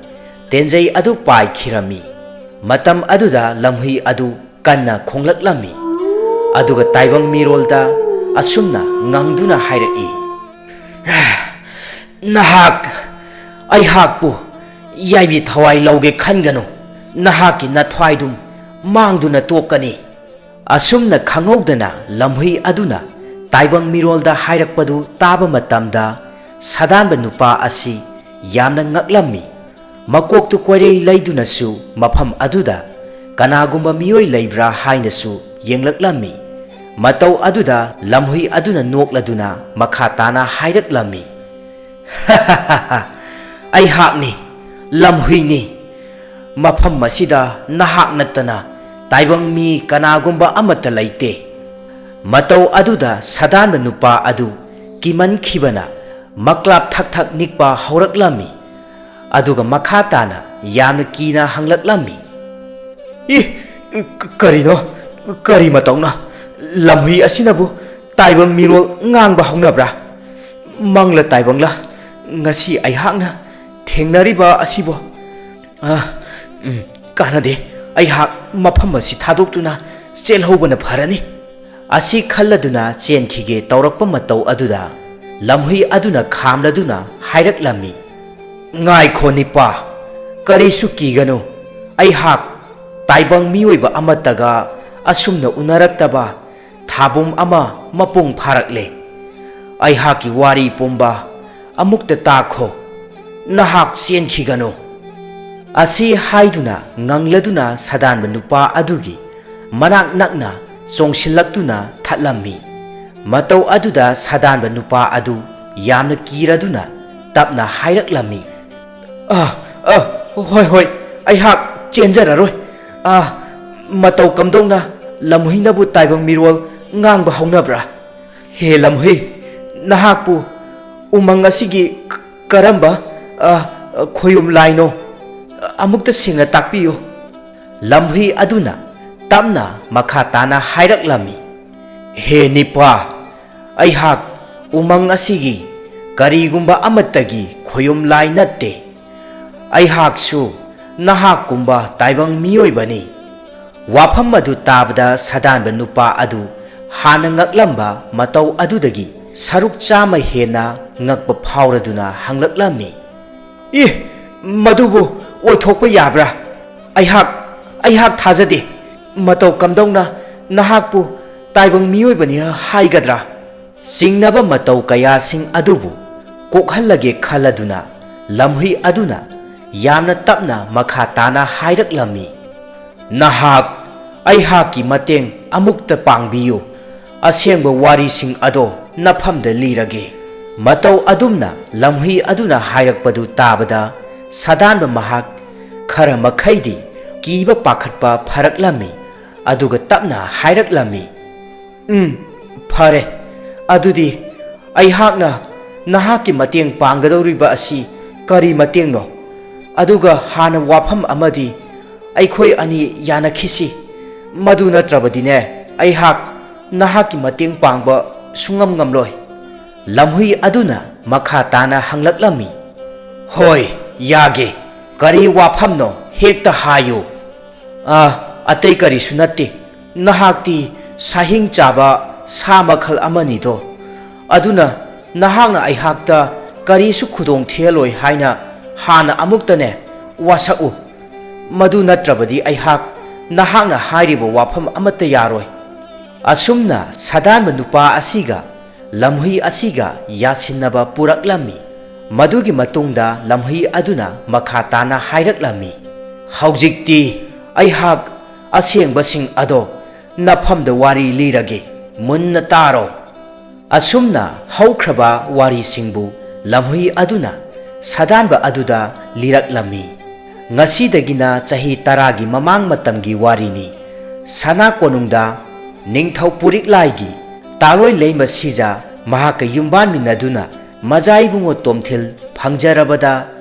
ꯇꯦꯟꯖꯩ ꯑꯗꯨ ꯄꯥꯏꯈꯤꯔꯝꯃꯤ꯫ ꯃꯇꯝ ꯑꯗꯨꯗ ꯂꯝꯍꯨꯏ ꯑꯗꯨ ꯀꯟꯅ ꯈꯣꯡꯂꯛꯂꯝꯃꯤ꯫ ꯑꯗꯨꯒ ꯇꯥꯏꯕꯪ ꯃꯤꯔꯣꯜꯗ ꯑꯁꯨꯝꯅ ꯉꯪꯗꯨꯅ ꯍꯥꯏꯔꯛꯏ, "ꯅꯍꯥꯛ ꯑꯩꯍꯥꯛꯄꯨ ꯌꯥꯏꯕꯤ ꯊꯋꯥꯏ ꯂꯧꯒꯦ ꯈꯟꯒꯅꯨ꯫ ꯅꯍꯥꯛꯀꯤ ꯅꯊ꯭ꯋꯥꯏꯗꯨꯝ ꯃꯥꯡꯗꯨꯅ ꯇꯣꯛꯀꯅꯤ꯫" ꯑꯁꯨꯝꯅ ꯈꯪꯍꯧꯗꯅ ꯂꯝꯍꯨꯏ ꯑꯗꯨꯅ ꯇꯥꯏꯕꯪ ꯃꯤꯔꯣꯜꯗ ꯍꯥꯏꯔꯛꯄꯗꯨ ꯇꯥꯕ ꯃꯇꯝꯗ ꯁꯥꯗꯥꯟꯕ ꯅꯨꯄꯥ ꯑꯁꯤ ꯌꯥꯝꯅ ꯉꯛꯂꯝꯃꯤ꯫ ꯃꯀꯣꯛꯇꯨ ꯀꯣꯏꯔꯩ ꯂꯩꯗꯨꯅꯁꯨ ꯃꯐꯝ ꯑꯗꯨꯗ ꯀꯅꯥꯒꯨꯝꯕ ꯃꯤꯑꯣꯏ ꯂꯩꯕ꯭ꯔꯥ ꯍꯥꯏꯅꯁꯨ ꯌꯦꯡꯂꯛꯂꯝꯃꯤ꯫ ꯃꯇꯧ ꯑꯗꯨꯗ ꯂꯝꯍꯨꯏ ꯑꯗꯨꯅ ꯅꯣꯛꯂꯗꯨꯅ ꯃꯈꯥ ꯇꯥꯅ ꯍꯥꯏꯔꯛꯂꯝꯃꯤ, "ꯑꯩꯍꯥꯛꯅꯤ, ꯂꯝꯍꯨꯏꯅꯤ꯫ ꯃꯐꯝ ꯑꯁꯤꯗ ꯅꯍꯥꯛ ꯅꯠꯇꯅ ꯇꯥꯏꯕꯪ ꯃꯤ ꯀꯅꯥꯒꯨꯝꯕ ꯑꯃꯠꯇ ꯂꯩꯇꯦ꯫" ꯃꯇꯧ ꯑꯗꯨꯗ ꯁꯥꯗꯥꯟꯕ ꯅꯨꯄꯥ ꯑꯗꯨ ꯀꯤꯃꯟꯈꯤꯕꯅ ꯃꯀ꯭ꯂꯥꯞ ꯊꯛ ꯊꯛ ꯅꯤꯛꯄ ꯍꯧꯔꯛꯂꯝꯃꯤ꯫ ꯑꯗꯨꯒ ꯃꯈꯥ ꯇꯥꯅ ꯌꯥꯝꯅ ꯀꯤꯅ ꯍꯪꯂꯛꯂꯝꯃꯤ, "ꯏ, ꯀ-, ꯀꯔꯤꯅꯣ? ꯀꯔꯤ ꯃꯇꯧꯅꯣ? ꯂꯝꯍꯨꯏ ꯑꯁꯤꯅꯕꯨ ꯇꯥꯏꯕꯪ ꯃꯤꯔꯣꯜ ꯉꯥꯡꯕ ꯍꯧꯅꯕ꯭ꯔꯥ? ꯃꯪꯂ ꯇꯥꯏꯕꯪꯂ ꯉꯁꯤ ꯑꯩꯍꯥꯛꯅ ꯊꯦꯡꯅꯔꯤꯕ ꯑꯁꯤꯕꯣ? ꯑ, ꯎꯝ, ꯀꯥꯟꯅꯗꯦ꯫ ꯑꯩꯍꯥꯛ ꯃꯐꯝ ꯑꯁꯤ ꯊꯥꯗꯣꯛꯇꯨꯅ ꯆꯦꯜꯍꯧꯕꯅ ꯐꯔꯅꯤ꯫" ꯑꯁꯤ ꯈꯜꯂꯗꯨꯅ ꯆꯦꯟꯈꯤꯒꯦ ꯇꯧꯔꯛꯄ ꯃꯇꯧ ꯑꯗꯨꯗ ꯂꯝꯍꯨꯏ ꯑꯗꯨꯅ ꯈꯥꯝꯂꯗꯨꯅ ꯍꯥꯏꯔꯛꯂꯝꯃꯤ, "ꯉꯥꯏꯈꯣ ꯅꯤꯄꯥ, ꯀꯔꯤꯁꯨ ꯀꯤꯒꯅꯨ꯫ ꯑꯩꯍꯥꯛ ꯇꯥꯏꯕꯪ ꯃꯤꯑꯣꯏꯕ ꯑꯃꯠꯇꯒ ꯑꯁꯨꯝꯅ ꯎꯅꯔꯛꯇꯕ ꯊꯥꯕꯨꯝ ꯑꯃ ꯃꯄꯨꯡ ꯐꯥꯔꯛꯂꯦ꯫ ꯑꯩꯍꯥꯛꯀꯤ ꯋꯥꯔꯤ ꯄꯨꯝꯕ ꯑꯃꯨꯛꯇ ꯇꯥꯈꯣ꯫ ꯅꯍꯥꯛ ꯆꯦꯟꯈꯤꯒꯅꯨ꯫" ꯑꯁꯤ ꯍꯥꯏꯗꯨꯅ ꯉꯪꯂꯗꯨꯅ ꯁꯥꯗꯥꯟꯕ ꯅꯨꯄꯥ ꯑꯗꯨꯒꯤ ꯃꯅꯥꯛ ꯅꯛꯅ ꯆꯣꯡꯁꯤꯜꯂꯛꯇꯨꯅ ꯊꯠꯂꯝꯃꯤ꯫ ꯃꯇꯧ ꯑꯗꯨꯗ ꯁꯥꯗꯥꯟꯕ ꯅꯨꯄꯥ ꯑꯗꯨ ꯌꯥꯝꯅ ꯀꯤꯔꯗꯨꯅ ꯇꯞꯅ ꯍꯥꯏꯔꯛꯂꯝꯃꯤ, "ꯑ, ꯑ, ꯍꯣꯏ, ꯍꯣꯏ, ꯑꯩꯍꯥꯛ ꯆꯦꯟꯖꯔꯔꯣꯏ꯫ ꯑ, ꯃꯇꯧ ꯀꯝꯗꯧꯅ ꯂꯝꯍꯨꯏꯅꯕꯨ ꯇꯥꯏꯕꯪ ꯃꯤꯔꯣꯜ ꯉꯥꯡꯕ ꯍꯧꯅꯕ꯭ꯔꯥ? ꯍꯦ ꯂꯝꯍꯨꯏ, ꯅꯍꯥꯛꯄꯨ ꯎꯃꯪ ꯑꯁꯤꯒꯤ ꯀ-, ꯀꯔꯝꯕ, ꯑ, ꯈꯣꯌꯨꯝ ꯂꯥꯏꯅꯣ? ꯑꯃꯨꯛꯇ ꯁꯦꯡꯅ ꯇꯥꯛꯄꯤꯌꯨ꯫" ꯂꯝꯍꯨꯏ ꯑꯗꯨꯅ ꯇꯞꯅ ꯃꯈꯥ ꯇꯥꯅ ꯍꯥꯏꯔꯛꯂꯝꯃꯤ, "ꯍꯦ ꯅꯤꯄꯥ, ꯑꯩꯍꯥꯛ ꯎꯃꯪ ꯑꯁꯤꯒꯤ ꯀꯔꯤꯒꯨꯝꯕ ꯑꯃꯠꯇꯒꯤ ꯈꯣꯌꯨꯝ ꯂꯥꯏ ꯅꯠꯇꯦ꯫ ꯑꯩꯍꯥꯛꯁꯨ ꯅꯍꯥꯛꯀꯨꯝꯕ ꯇꯥꯏꯕꯪ ꯃꯤꯑꯣꯏꯕꯅꯤ꯫" ꯋꯥꯐꯝ ꯑꯗꯨ ꯇꯥꯕꯗ ꯁꯥꯗꯥꯟꯕ ꯅꯨꯄꯥ ꯑꯗꯨ ꯍꯥꯟꯅ ꯉꯛꯂꯝꯕ ꯃꯇꯧ ꯑꯗꯨꯗꯒꯤ ꯁꯔꯨꯛ ꯆꯥꯝꯃ ꯍꯦꯟꯅ ꯉꯛꯄ ꯐꯥꯎꯔꯗꯨꯅ ꯍꯪꯂꯛꯂꯝꯃꯤ, "ꯏ, ꯃꯗꯨꯕꯨ ꯑꯣꯏꯊꯣꯛꯄ ꯌꯥꯕ꯭ꯔꯥ? ꯑꯩꯍꯥꯛ, ꯑꯩꯍꯥꯛ ꯊꯥꯖꯗꯦ꯫ ꯃꯇꯧ ꯀꯝꯗꯧꯅ ꯅꯍꯥꯛꯄꯨ ꯇꯥꯏꯕꯪ ꯃꯤꯑꯣꯏꯕꯅꯤ ꯍꯥꯏꯒꯗ꯭ꯔꯥ?" ꯆꯤꯡꯅꯕ ꯃꯇꯧ ꯀꯌꯥꯁꯤꯡ ꯑꯗꯨꯕꯨ ꯀꯣꯛꯍꯜꯂꯒꯦ ꯈꯜꯂꯗꯨꯅ ꯂꯝꯍꯨꯏ ꯑꯗꯨꯅ ꯌꯥꯝꯅ ꯇꯞꯅ ꯃꯈꯥ ꯇꯥꯅ ꯍꯥꯏꯔꯛꯂꯝꯃꯤ, "ꯅꯍꯥꯛ ꯑꯩꯍꯥꯛꯀꯤ ꯃꯇꯦꯡ ꯑꯃꯨꯛꯇ ꯄꯥꯡꯕꯤꯌꯨ꯫ ꯑꯁꯦꯡꯕ ꯋꯥꯔꯤꯁꯤꯡ ꯑꯗꯣ ꯅꯐꯝꯗ ꯂꯤꯔꯒꯦ꯫" ꯃꯇꯧ ꯑꯗꯨꯝꯅ ꯂꯝꯍꯨꯏ ꯑꯗꯨꯅ ꯍꯥꯏꯔꯛꯄꯗꯨ ꯇꯥꯕꯗ ꯁꯥꯗꯥꯟꯕ ꯃꯍꯥꯛ ꯈꯔ ꯃꯈꯩꯗꯤ ꯀꯤꯕ ꯄꯥꯈꯠꯄ ꯐꯔꯛꯂꯝꯃꯤ꯫ ꯑꯗꯨꯒ ꯇꯞꯅ ꯍꯥꯏꯔꯛꯂꯝꯃꯤ, "ꯎꯝ, ꯐꯔꯦ꯫ ꯑꯗꯨꯗꯤ ꯑꯩꯍꯥꯛꯅ ꯅꯍꯥꯛꯀꯤ ꯃꯇꯦꯡ ꯄꯥꯡꯒꯗꯧꯔꯤꯕ ꯑꯁꯤ ꯀꯔꯤ ꯃꯇꯦꯡꯅꯣ? ꯑꯗꯨꯒ ꯍꯥꯟꯅ ꯋꯥꯐꯝ ꯑꯃꯗꯤ ꯑꯩꯈꯣꯏ ꯑꯅꯤ ꯌꯥꯅꯈꯤꯁꯤ꯫ ꯃꯗꯨ ꯅꯠꯇ꯭ꯔꯕꯗꯤꯅꯦ, ꯑꯩꯍꯥꯛ ꯅꯍꯥꯛꯀꯤ ꯃꯇꯦꯡ ꯄꯥꯡꯕ ꯁꯨꯡꯉꯝ ꯉꯝꯂꯣꯏ꯫" ꯂꯝꯍꯨꯏ ꯑꯗꯨꯅ ꯃꯈꯥ ꯇꯥꯅ ꯍꯪꯂꯛꯂꯝꯃꯤ, "ꯍꯣꯏ, ꯌꯥꯒꯦ꯫ ꯀꯔꯤ ꯋꯥꯐꯝꯅꯣ? ꯍꯦꯛꯇ ꯍꯥꯏꯌꯨ꯫" "ꯑ, ꯑꯇꯩ ꯀꯔꯤꯁꯨ ꯅꯠꯇꯦ꯫ ꯅꯍꯥꯛꯇꯤ ꯁꯥꯍꯤꯡ ꯆꯥꯕ ꯁꯥ ꯃꯈꯜ ꯑꯃꯅꯤꯗꯣ꯫ ꯑꯗꯨꯅ ꯅꯍꯥꯛꯅ ꯑꯩꯍꯥꯛꯇ ꯀꯔꯤꯁꯨ ꯈꯨꯗꯣꯡ ꯊꯤꯍꯜꯂꯣꯏ ꯍꯥꯏꯅ ꯍꯥꯟꯅ ꯑꯃꯨꯛꯇꯅꯦ ꯋꯥꯁꯛꯎ꯫ ꯃꯗꯨ ꯅꯠꯇ꯭ꯔꯕꯗꯤ ꯑꯩꯍꯥꯛ ꯅꯍꯥꯛꯅ ꯍꯥꯏꯔꯤꯕ ꯋꯥꯐꯝ ꯑꯃꯠꯇ ꯌꯥꯔꯣꯏ꯫ ꯑꯁꯨꯝꯅ ꯁꯥꯗꯥꯟꯕ ꯅꯨꯄꯥ ꯑꯁꯤꯒ ꯂꯝꯍꯨꯏ ꯑꯁꯤꯒ ꯌꯥꯁꯤꯟꯅꯕ ꯄꯨꯔꯛꯂꯝꯃꯤ꯫ ꯃꯗꯨꯒꯤ ꯃꯇꯨꯡꯗ ꯂꯝꯍꯨꯏ ꯑꯗꯨꯅ ꯃꯈꯥ ꯇꯥꯅ ꯍꯥꯏꯔꯛꯂꯝꯃꯤ, "ꯍꯧꯖꯤꯛꯇꯤ ꯑꯩꯍꯥꯛ ꯑꯁꯦꯡꯕꯁꯤꯡ ꯑꯗꯣ ꯅꯐꯝꯗ ꯋꯥꯔꯤ ꯂꯤꯔꯒꯦ, ꯃꯨꯟꯅ ꯇꯥꯔꯣ꯫" ꯑꯁꯨꯝꯅ ꯍꯧꯈ꯭ꯔꯕ ꯋꯥꯔꯤꯁꯤꯡꯕꯨ ꯂꯝꯍꯨꯏ ꯑꯗꯨꯅ ꯁꯥꯗꯥꯟꯕ ꯑꯗꯨꯗ ꯂꯤꯔꯛꯂꯝꯃꯤ꯫ ꯉꯁꯤꯗꯒꯤꯅ ꯆꯍꯤ ꯇꯔꯥꯒꯤ ꯃꯃꯥꯡ ꯃꯇꯝꯒꯤ ꯋꯥꯔꯤꯅꯤ꯫ ꯁꯅꯥ ꯀꯣꯅꯨꯡꯗ ꯅꯤꯡꯊꯧ ꯄꯨꯔꯤꯛꯂꯥꯏꯒꯤ ꯇꯥꯂꯣꯏ ꯂꯩꯃ ꯁꯤꯖ ꯃꯍꯥꯛꯀ ꯌꯨꯝꯕꯥꯟꯃꯤꯟꯅꯗꯨꯅ ꯃꯖꯥ ꯏꯕꯨꯡꯉꯣ ꯇꯣꯝꯊꯤꯜ ꯐꯪꯖꯔꯕꯗ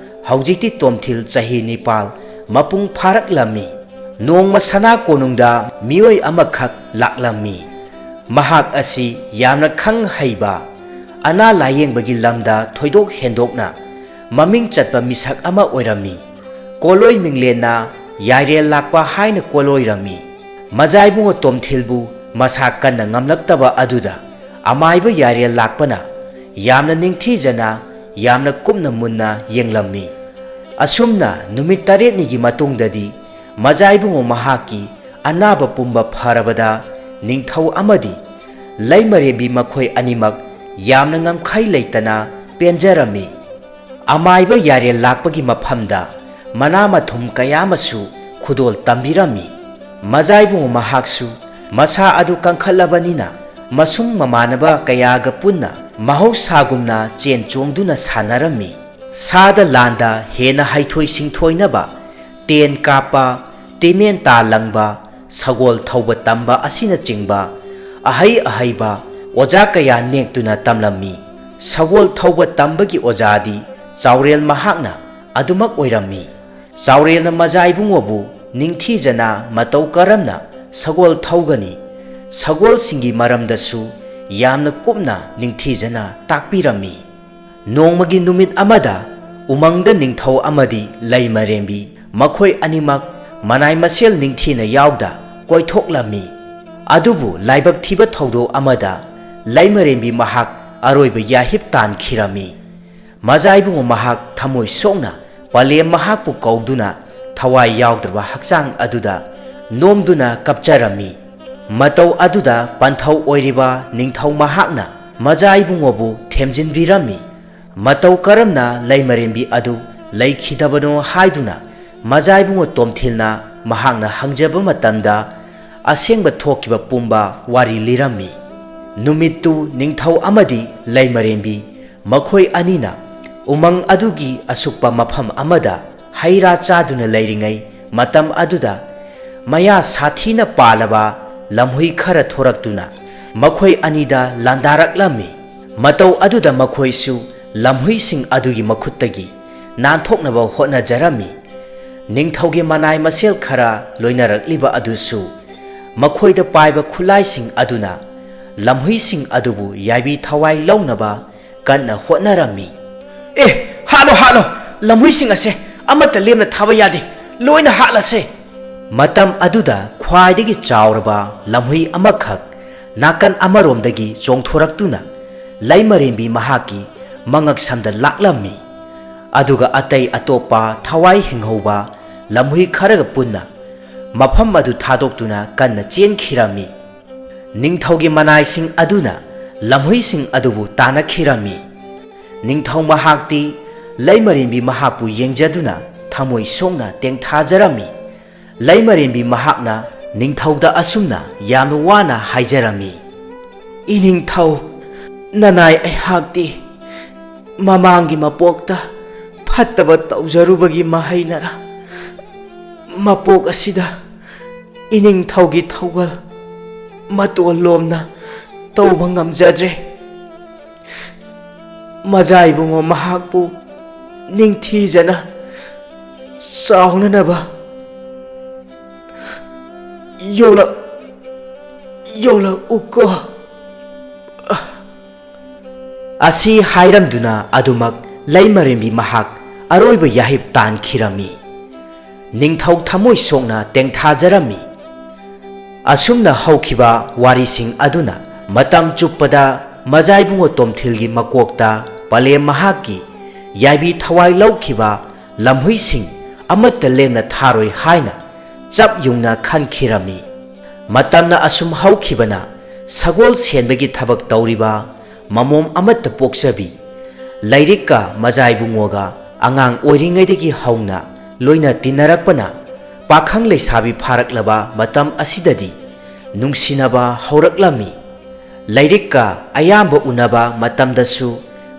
ꯍꯧꯖꯤꯛꯇꯤ ꯇꯣꯝꯊꯤꯜ ꯆꯍꯤ ꯅꯤꯄꯥꯜ ꯃꯄꯨꯡ ꯐꯥꯔꯛꯂꯝꯃꯤ꯫ ꯅꯣꯡꯃ ꯁꯅꯥ ꯀꯣꯅꯨꯡꯗ ꯃꯤꯑꯣꯏ ꯑꯃꯈꯛ ꯂꯥꯛꯂꯝꯃꯤ꯫ ꯃꯍꯥꯛ ꯑꯁꯤ ꯌꯥꯝꯅ ꯈꯪ ꯍꯩꯕ, ꯑꯅꯥ ꯂꯥꯌꯦꯡꯕꯒꯤ ꯂꯝꯗ ꯊꯣꯏꯗꯣꯛ ꯍꯦꯟꯗꯣꯛꯅ ꯃꯃꯤꯡ ꯆꯠꯄ ꯃꯤꯁꯛ ꯑꯃ ꯑꯣꯏꯔꯝꯃꯤ꯫ ꯀꯣꯂꯣꯏ ꯃꯤꯡꯂꯦꯟꯅ ꯌꯥꯏꯔꯦꯜ ꯂꯥꯛꯄ ꯍꯥꯏꯅ ꯀꯣꯂꯣꯏꯔꯝꯃꯤ꯫ ꯃꯖꯥ ꯏꯕꯨꯡꯉꯣ ꯇꯣꯝꯊꯤꯜꯕꯨ ꯃꯁꯥ ꯀꯟꯅ ꯉꯝꯂꯛꯇꯕ ꯑꯗꯨꯗ ꯑꯃꯥꯏꯕ ꯌꯥꯏꯔꯦꯜ ꯂꯥꯛꯄꯅ ꯌꯥꯝꯅ ꯅꯤꯡꯊꯤꯖꯅ, ꯌꯥꯝꯅ ꯀꯨꯞꯅ ꯃꯨꯟꯅ ꯌꯦꯡꯂꯝꯃꯤ꯫ ꯑꯁꯨꯝꯅ ꯅꯨꯃꯤꯠ ꯇꯔꯦꯠꯅꯤꯒꯤ ꯃꯇꯨꯡꯗꯗꯤ ꯃꯖꯥ ꯏꯕꯨꯡꯉꯣ ꯃꯍꯥꯛꯀꯤ ꯑꯅꯥꯕ ꯄꯨꯝꯕ ꯐꯔꯕꯗ ꯅꯤꯡꯊꯧ ꯑꯃꯗꯤ ꯂꯩꯃꯔꯦꯝꯕꯤ ꯃꯈꯣꯏ ꯑꯅꯤꯃꯛ ꯌꯥꯝꯅ ꯉꯝꯈꯩ ꯂꯩꯇꯅ ꯄꯦꯟꯖꯔꯝꯃꯤ꯫ ꯑꯃꯥꯏꯕ ꯌꯥꯔꯦꯜ ꯂꯥꯛꯄꯒꯤ ꯃꯐꯝꯗ ꯃꯅꯥ ꯃꯊꯨꯝ ꯀꯌꯥ ꯑꯃꯁꯨ ꯈꯨꯗꯣꯜ ꯇꯝꯕꯤꯔꯝꯃꯤ꯫ ꯃꯖꯥ ꯏꯕꯨꯡꯉꯣ ꯃꯍꯥꯛꯁꯨ ꯃꯁꯥ ꯑꯗꯨ ꯀꯟꯈꯠꯂꯕꯅꯤꯅ ꯃꯁꯨꯡ ꯃꯃꯥꯟꯅꯕ ꯀꯌꯥꯒ ꯄꯨꯟꯅ ꯃꯍꯧꯁꯥꯒꯨꯝꯅ ꯆꯦꯟ ꯆꯣꯡꯗꯨꯅ ꯁꯥꯟꯅꯔꯝꯃꯤ꯫ ꯁꯥꯗ ꯂꯥꯟꯗ ꯍꯦꯟꯅ ꯍꯩꯊꯣꯏ ꯁꯤꯡꯊꯣꯏꯅꯕ ꯇꯦꯟ ꯀꯥꯞꯄ, ꯇꯤꯃꯦꯟ ꯇꯥ ꯂꯪꯕ, ꯁꯒꯣꯜ ꯊꯧꯕ ꯇꯝꯕ ꯑꯁꯤꯅꯆꯤꯡꯕ ꯑꯍꯩ ꯑꯍꯩꯕ ꯑꯣꯖꯥ ꯀꯌꯥ ꯅꯦꯛꯇꯨꯅ ꯇꯝꯂꯝꯃꯤ꯫ ꯁꯒꯣꯜ ꯊꯧꯕ ꯇꯝꯕꯒꯤ ꯑꯣꯖꯥꯗꯤ ꯆꯥꯎꯔꯦꯜ ꯃꯍꯥꯛꯅ ꯑꯗꯨꯃꯛ ꯑꯣꯏꯔꯝꯃꯤ꯫ ꯆꯥꯎꯔꯦꯜꯅ ꯃꯖꯥ ꯏꯕꯨꯡꯉꯣꯕꯨ ꯅꯤꯡꯊꯤꯖꯅ ꯃꯇꯧ ꯀꯔꯝꯅ ꯁꯒꯣꯜ ꯊꯧꯒꯅꯤ, ꯁꯒꯣꯜꯁꯤꯡꯒꯤ ꯃꯔꯝꯗꯁꯨ ꯌꯥꯝꯅ ꯀꯨꯞꯅ ꯅꯤꯡꯊꯤꯖꯅ ꯇꯥꯛꯄꯤꯔꯝꯃꯤ꯫ ꯅꯣꯡꯃꯒꯤ ꯅꯨꯃꯤꯠ ꯑꯃꯗ ꯎꯃꯪꯗ ꯅꯤꯡꯊꯧ ꯑꯃꯗꯤ ꯂꯩꯃꯔꯦꯝꯕꯤ ꯃꯈꯣꯏ ꯑꯅꯤꯃꯛ ꯃꯅꯥꯏ ꯃꯁꯦꯜ ꯅꯤꯡꯊꯤꯅ ꯌꯥꯎꯗ ꯀꯣꯏꯊꯣꯛꯂꯝꯃꯤ꯫ ꯑꯗꯨꯕꯨ ꯂꯥꯏꯕꯛ ꯊꯤꯕ ꯊꯧꯗꯣꯛ ꯑꯃꯗ ꯂꯩꯃꯔꯦꯝꯕꯤ ꯃꯍꯥꯛ ꯑꯔꯣꯏꯕ ꯌꯥꯍꯤꯞ ꯇꯥꯟꯈꯤꯔꯝꯃꯤ꯫ ꯃꯖꯥ ꯏꯕꯨꯡꯉꯣ ꯃꯍꯥꯛ ꯊꯃꯣꯏ ꯁꯣꯛꯅ ꯄꯂꯦꯝ ꯃꯍꯥꯛꯄꯨ ꯀꯧꯗꯨꯅ ꯊꯋꯥꯏ ꯌꯥꯎꯗ꯭ꯔꯕ ꯍꯛꯆꯥꯡ ꯑꯗꯨꯗ ꯅꯣꯝꯗꯨꯅ ꯀꯞꯆꯔꯝꯃꯤ꯫ ꯃꯇꯧ ꯑꯗꯨꯗ ꯄꯟꯊꯧ ꯑꯣꯏꯔꯤꯕ ꯅꯤꯡꯊꯧ ꯃꯍꯥꯛꯅ ꯃꯖꯥ ꯏꯕꯨꯡꯉꯣꯕꯨ ꯊꯦꯝꯖꯤꯟꯕꯤꯔꯝꯃꯤ꯫ ꯃꯇꯧ ꯀꯔꯝꯅ ꯂꯩꯃꯔꯦꯝꯕꯤ ꯑꯗꯨ ꯂꯩꯈꯤꯗꯕꯅꯣ ꯍꯥꯏꯗꯨꯅ ꯃꯖꯥ ꯏꯕꯨꯡꯉꯣ ꯇꯣꯝꯊꯤꯜꯅ ꯃꯍꯥꯛꯅ ꯍꯪꯖꯕ ꯃꯇꯝꯗ ꯑꯁꯦꯡꯕ ꯊꯣꯛꯈꯤꯕ ꯄꯨꯝꯕ ꯋꯥꯔꯤ ꯂꯤꯔꯝꯃꯤ꯫ ꯅꯨꯃꯤꯠꯇꯨ ꯅꯤꯡꯊꯧ ꯑꯃꯗꯤ ꯂꯩꯃꯔꯦꯝꯕꯤ ꯃꯈꯣꯏ ꯑꯅꯤꯅ ꯎꯃꯪ ꯑꯗꯨꯒꯤ ꯑꯁꯨꯛꯄ ꯃꯐꯝ ꯑꯃꯗ ꯍꯩ ꯔꯥ ꯆꯥꯗꯨꯅ ꯂꯩꯔꯤꯉꯩ ꯃꯇꯝ ꯑꯗꯨꯗ ꯃꯌꯥ ꯁꯥꯊꯤꯅ ꯄꯥꯜꯂꯕ ꯂꯝꯍꯨꯏ ꯈꯔ ꯊꯣꯔꯛꯇꯨꯅ ꯃꯈꯣꯏ ꯑꯅꯤꯗ ꯂꯥꯟꯗꯥꯔꯛꯂꯝꯃꯤ꯫ ꯃꯇꯧ ꯑꯗꯨꯗ ꯃꯈꯣꯏꯁꯨ ꯂꯝꯍꯨꯏꯁꯤꯡ ꯑꯗꯨꯒꯤ ꯃꯈꯨꯠꯇꯒꯤ ꯅꯥꯟꯊꯣꯛꯅꯕ ꯍꯣꯠꯅꯖꯔꯝꯃꯤ꯫ ꯅꯤꯡꯊꯧꯒꯤ ꯃꯅꯥꯏ ꯃꯁꯦꯜ ꯈꯔ ꯂꯣꯏꯅꯔꯛꯂꯤꯕ ꯑꯗꯨꯁꯨ ꯃꯈꯣꯏꯗ ꯄꯥꯏꯕ ꯈꯨꯠꯂꯥꯏꯁꯤꯡ ꯑꯗꯨꯅ ꯂꯝꯍꯨꯏꯁꯤꯡ ꯑꯗꯨꯕꯨ ꯌꯥꯏꯕꯤ ꯊꯋꯥꯏ ꯂꯧꯅꯕ ꯀꯟꯅ ꯍꯣꯠꯅꯔꯝꯃꯤ꯫ "ꯑꯦ, ꯍꯥꯠꯂꯣ, ꯍꯥꯠꯂꯣ! ꯂꯝꯍꯨꯏꯁꯤꯡ ꯑꯁꯦ ꯑꯃꯠꯇ ꯂꯦꯝꯅ ꯊꯥꯕ ꯌꯥꯗꯦ꯫ ꯂꯣꯏꯅ ꯍꯥꯠꯂꯁꯦ!" ꯃꯇꯝ ꯑꯗꯨꯗ ꯈ꯭ꯋꯥꯏꯗꯒꯤ ꯆꯥꯎꯔꯕ ꯂꯝꯍꯨꯏ ꯑꯃꯈꯛ ꯅꯥꯀꯟ ꯑꯃꯔꯣꯝꯗꯒꯤ ꯆꯣꯡꯊꯣꯔꯛꯇꯨꯅ ꯂꯩꯃꯔꯦꯝꯕꯤ ꯃꯍꯥꯛꯀꯤ ꯃꯉꯛꯁꯝꯗ ꯂꯥꯛꯂꯝꯃꯤ꯫ ꯑꯗꯨꯒ ꯑꯇꯩ ꯑꯇꯣꯞꯄ ꯊꯋꯥꯏ ꯍꯤꯡꯍꯧꯕ ꯂꯝꯍꯨꯏ ꯈꯔꯒ ꯄꯨꯟꯅ ꯃꯐꯝ ꯑꯗꯨ ꯊꯥꯗꯣꯛꯇꯨꯅ ꯀꯟꯅ ꯆꯦꯟꯈꯤꯔꯝꯃꯤ꯫ ꯅꯤꯡꯊꯧꯒꯤ ꯃꯅꯥꯏꯁꯤꯡ ꯑꯗꯨꯅ ꯂꯝꯍꯨꯏꯁꯤꯡ ꯑꯗꯨꯕꯨ ꯇꯥꯟꯅꯈꯤꯔꯝꯃꯤ꯫ ꯅꯤꯡꯊꯧ ꯃꯍꯥꯛꯇꯤ ꯂꯩꯃꯔꯦꯝꯕꯤ ꯃꯍꯥꯛꯄꯨ ꯌꯦꯡꯖꯗꯨꯅ ꯊꯃꯣꯏ ꯁꯣꯛꯅ ꯇꯦꯡꯊꯥꯖꯔꯝꯃꯤ꯫ ꯂꯩꯃꯔꯦꯝꯕꯤ ꯃꯍꯥꯛꯅ ꯅꯤꯡꯊꯧꯗ ꯑꯁꯨꯝꯅ ꯌꯥꯝꯅ ꯋꯥꯅ ꯍꯥꯏꯖꯔꯝꯃꯤ, "ꯏꯅꯤꯡꯊꯧ, ꯅꯅꯥꯏ ꯑꯩꯍꯥꯛꯇꯤ ꯃꯃꯥꯡꯒꯤ ꯃꯄꯣꯛꯇ ꯐꯠꯇꯕ ꯇꯧꯖꯔꯨꯕꯒꯤ ꯃꯍꯩꯅꯔ ꯃꯄꯣꯛ ꯑꯁꯤꯗ ꯏꯅꯤꯡꯊꯧꯒꯤ ꯊꯧꯒꯜ ꯃꯇꯣꯜ ꯂꯣꯝꯅ ꯇꯧꯕ ꯉꯝꯖꯗ꯭ꯔꯦ꯫ ꯃꯖꯥ ꯏꯕꯨꯡꯉꯣ ꯃꯍꯥꯛꯄꯨ ꯅꯤꯡꯊꯤꯖꯅ ꯆꯥꯎꯅꯅꯕ ꯌꯣꯛꯂꯛ-, ꯌꯣꯛꯂꯛꯎꯀꯣ꯫" ꯑꯁꯤ ꯍꯥꯏꯔꯝꯗꯨꯅ ꯑꯗꯨꯃꯛ ꯂꯩꯃꯔꯦꯝꯕꯤ ꯃꯍꯥꯛ ꯑꯔꯣꯏꯕ ꯌꯥꯍꯤꯞ ꯇꯥꯟꯈꯤꯔꯝꯃꯤ꯫ ꯅꯤꯡꯊꯧ ꯊꯃꯣꯏ ꯁꯣꯛꯅ ꯇꯦꯡꯊꯥꯖꯔꯝꯃꯤ꯫ ꯑꯁꯨꯝꯅ ꯍꯧꯈꯤꯕ ꯋꯥꯔꯤꯁꯤꯡ ꯑꯗꯨꯅ ꯃꯇꯝ ꯆꯨꯞꯄꯗ ꯃꯖꯥꯏꯕꯨꯡꯉꯣ ꯇꯣꯝꯊꯤꯜꯒꯤ ꯃꯀꯣꯛꯇ ꯄꯂꯦꯝ ꯃꯍꯥꯛꯀꯤ ꯌꯥꯏꯕꯤ ꯊꯋꯥꯏ ꯂꯧꯈꯤꯕ ꯂꯝꯍꯨꯏꯁꯤꯡ ꯑꯃꯠꯇ ꯂꯦꯝꯅ ꯊꯥꯔꯣꯏ ꯍꯥꯏꯅ ꯆꯞ ꯌꯨꯡꯅ ꯈꯟꯈꯤꯔꯝꯃꯤ꯫ ꯃꯇꯝꯅ ꯑꯁꯨꯝ ꯍꯧꯈꯤꯕꯅ ꯁꯒꯣꯜ ꯁꯦꯟꯕꯒꯤ ꯊꯕꯛ ꯇꯧꯔꯤꯕ ꯃꯃꯣꯝ ꯑꯃꯠꯇ ꯄꯣꯛꯆꯕꯤ ꯂꯩꯔꯤꯛꯀ ꯃꯖꯥꯏꯕꯨꯡꯉꯣꯒ ꯑꯉꯥꯡ ꯑꯣꯏꯔꯤꯉꯩꯗꯒꯤ ꯍꯧꯅ ꯂꯣꯏꯅ ꯇꯤꯟꯅꯔꯛꯄꯅ ꯄꯥꯈꯪ ꯂꯩꯁꯥꯕꯤ ꯐꯥꯔꯛꯂꯕ ꯃꯇꯝ ꯑꯁꯤꯗꯗꯤ ꯅꯨꯡꯁꯤꯅꯕ ꯍꯧꯔꯛꯂꯝꯃꯤ꯫ ꯂꯩꯔꯤꯛꯀ ꯑꯌꯥꯝꯕ ꯎꯅꯕ ꯃꯇꯝꯗꯁꯨ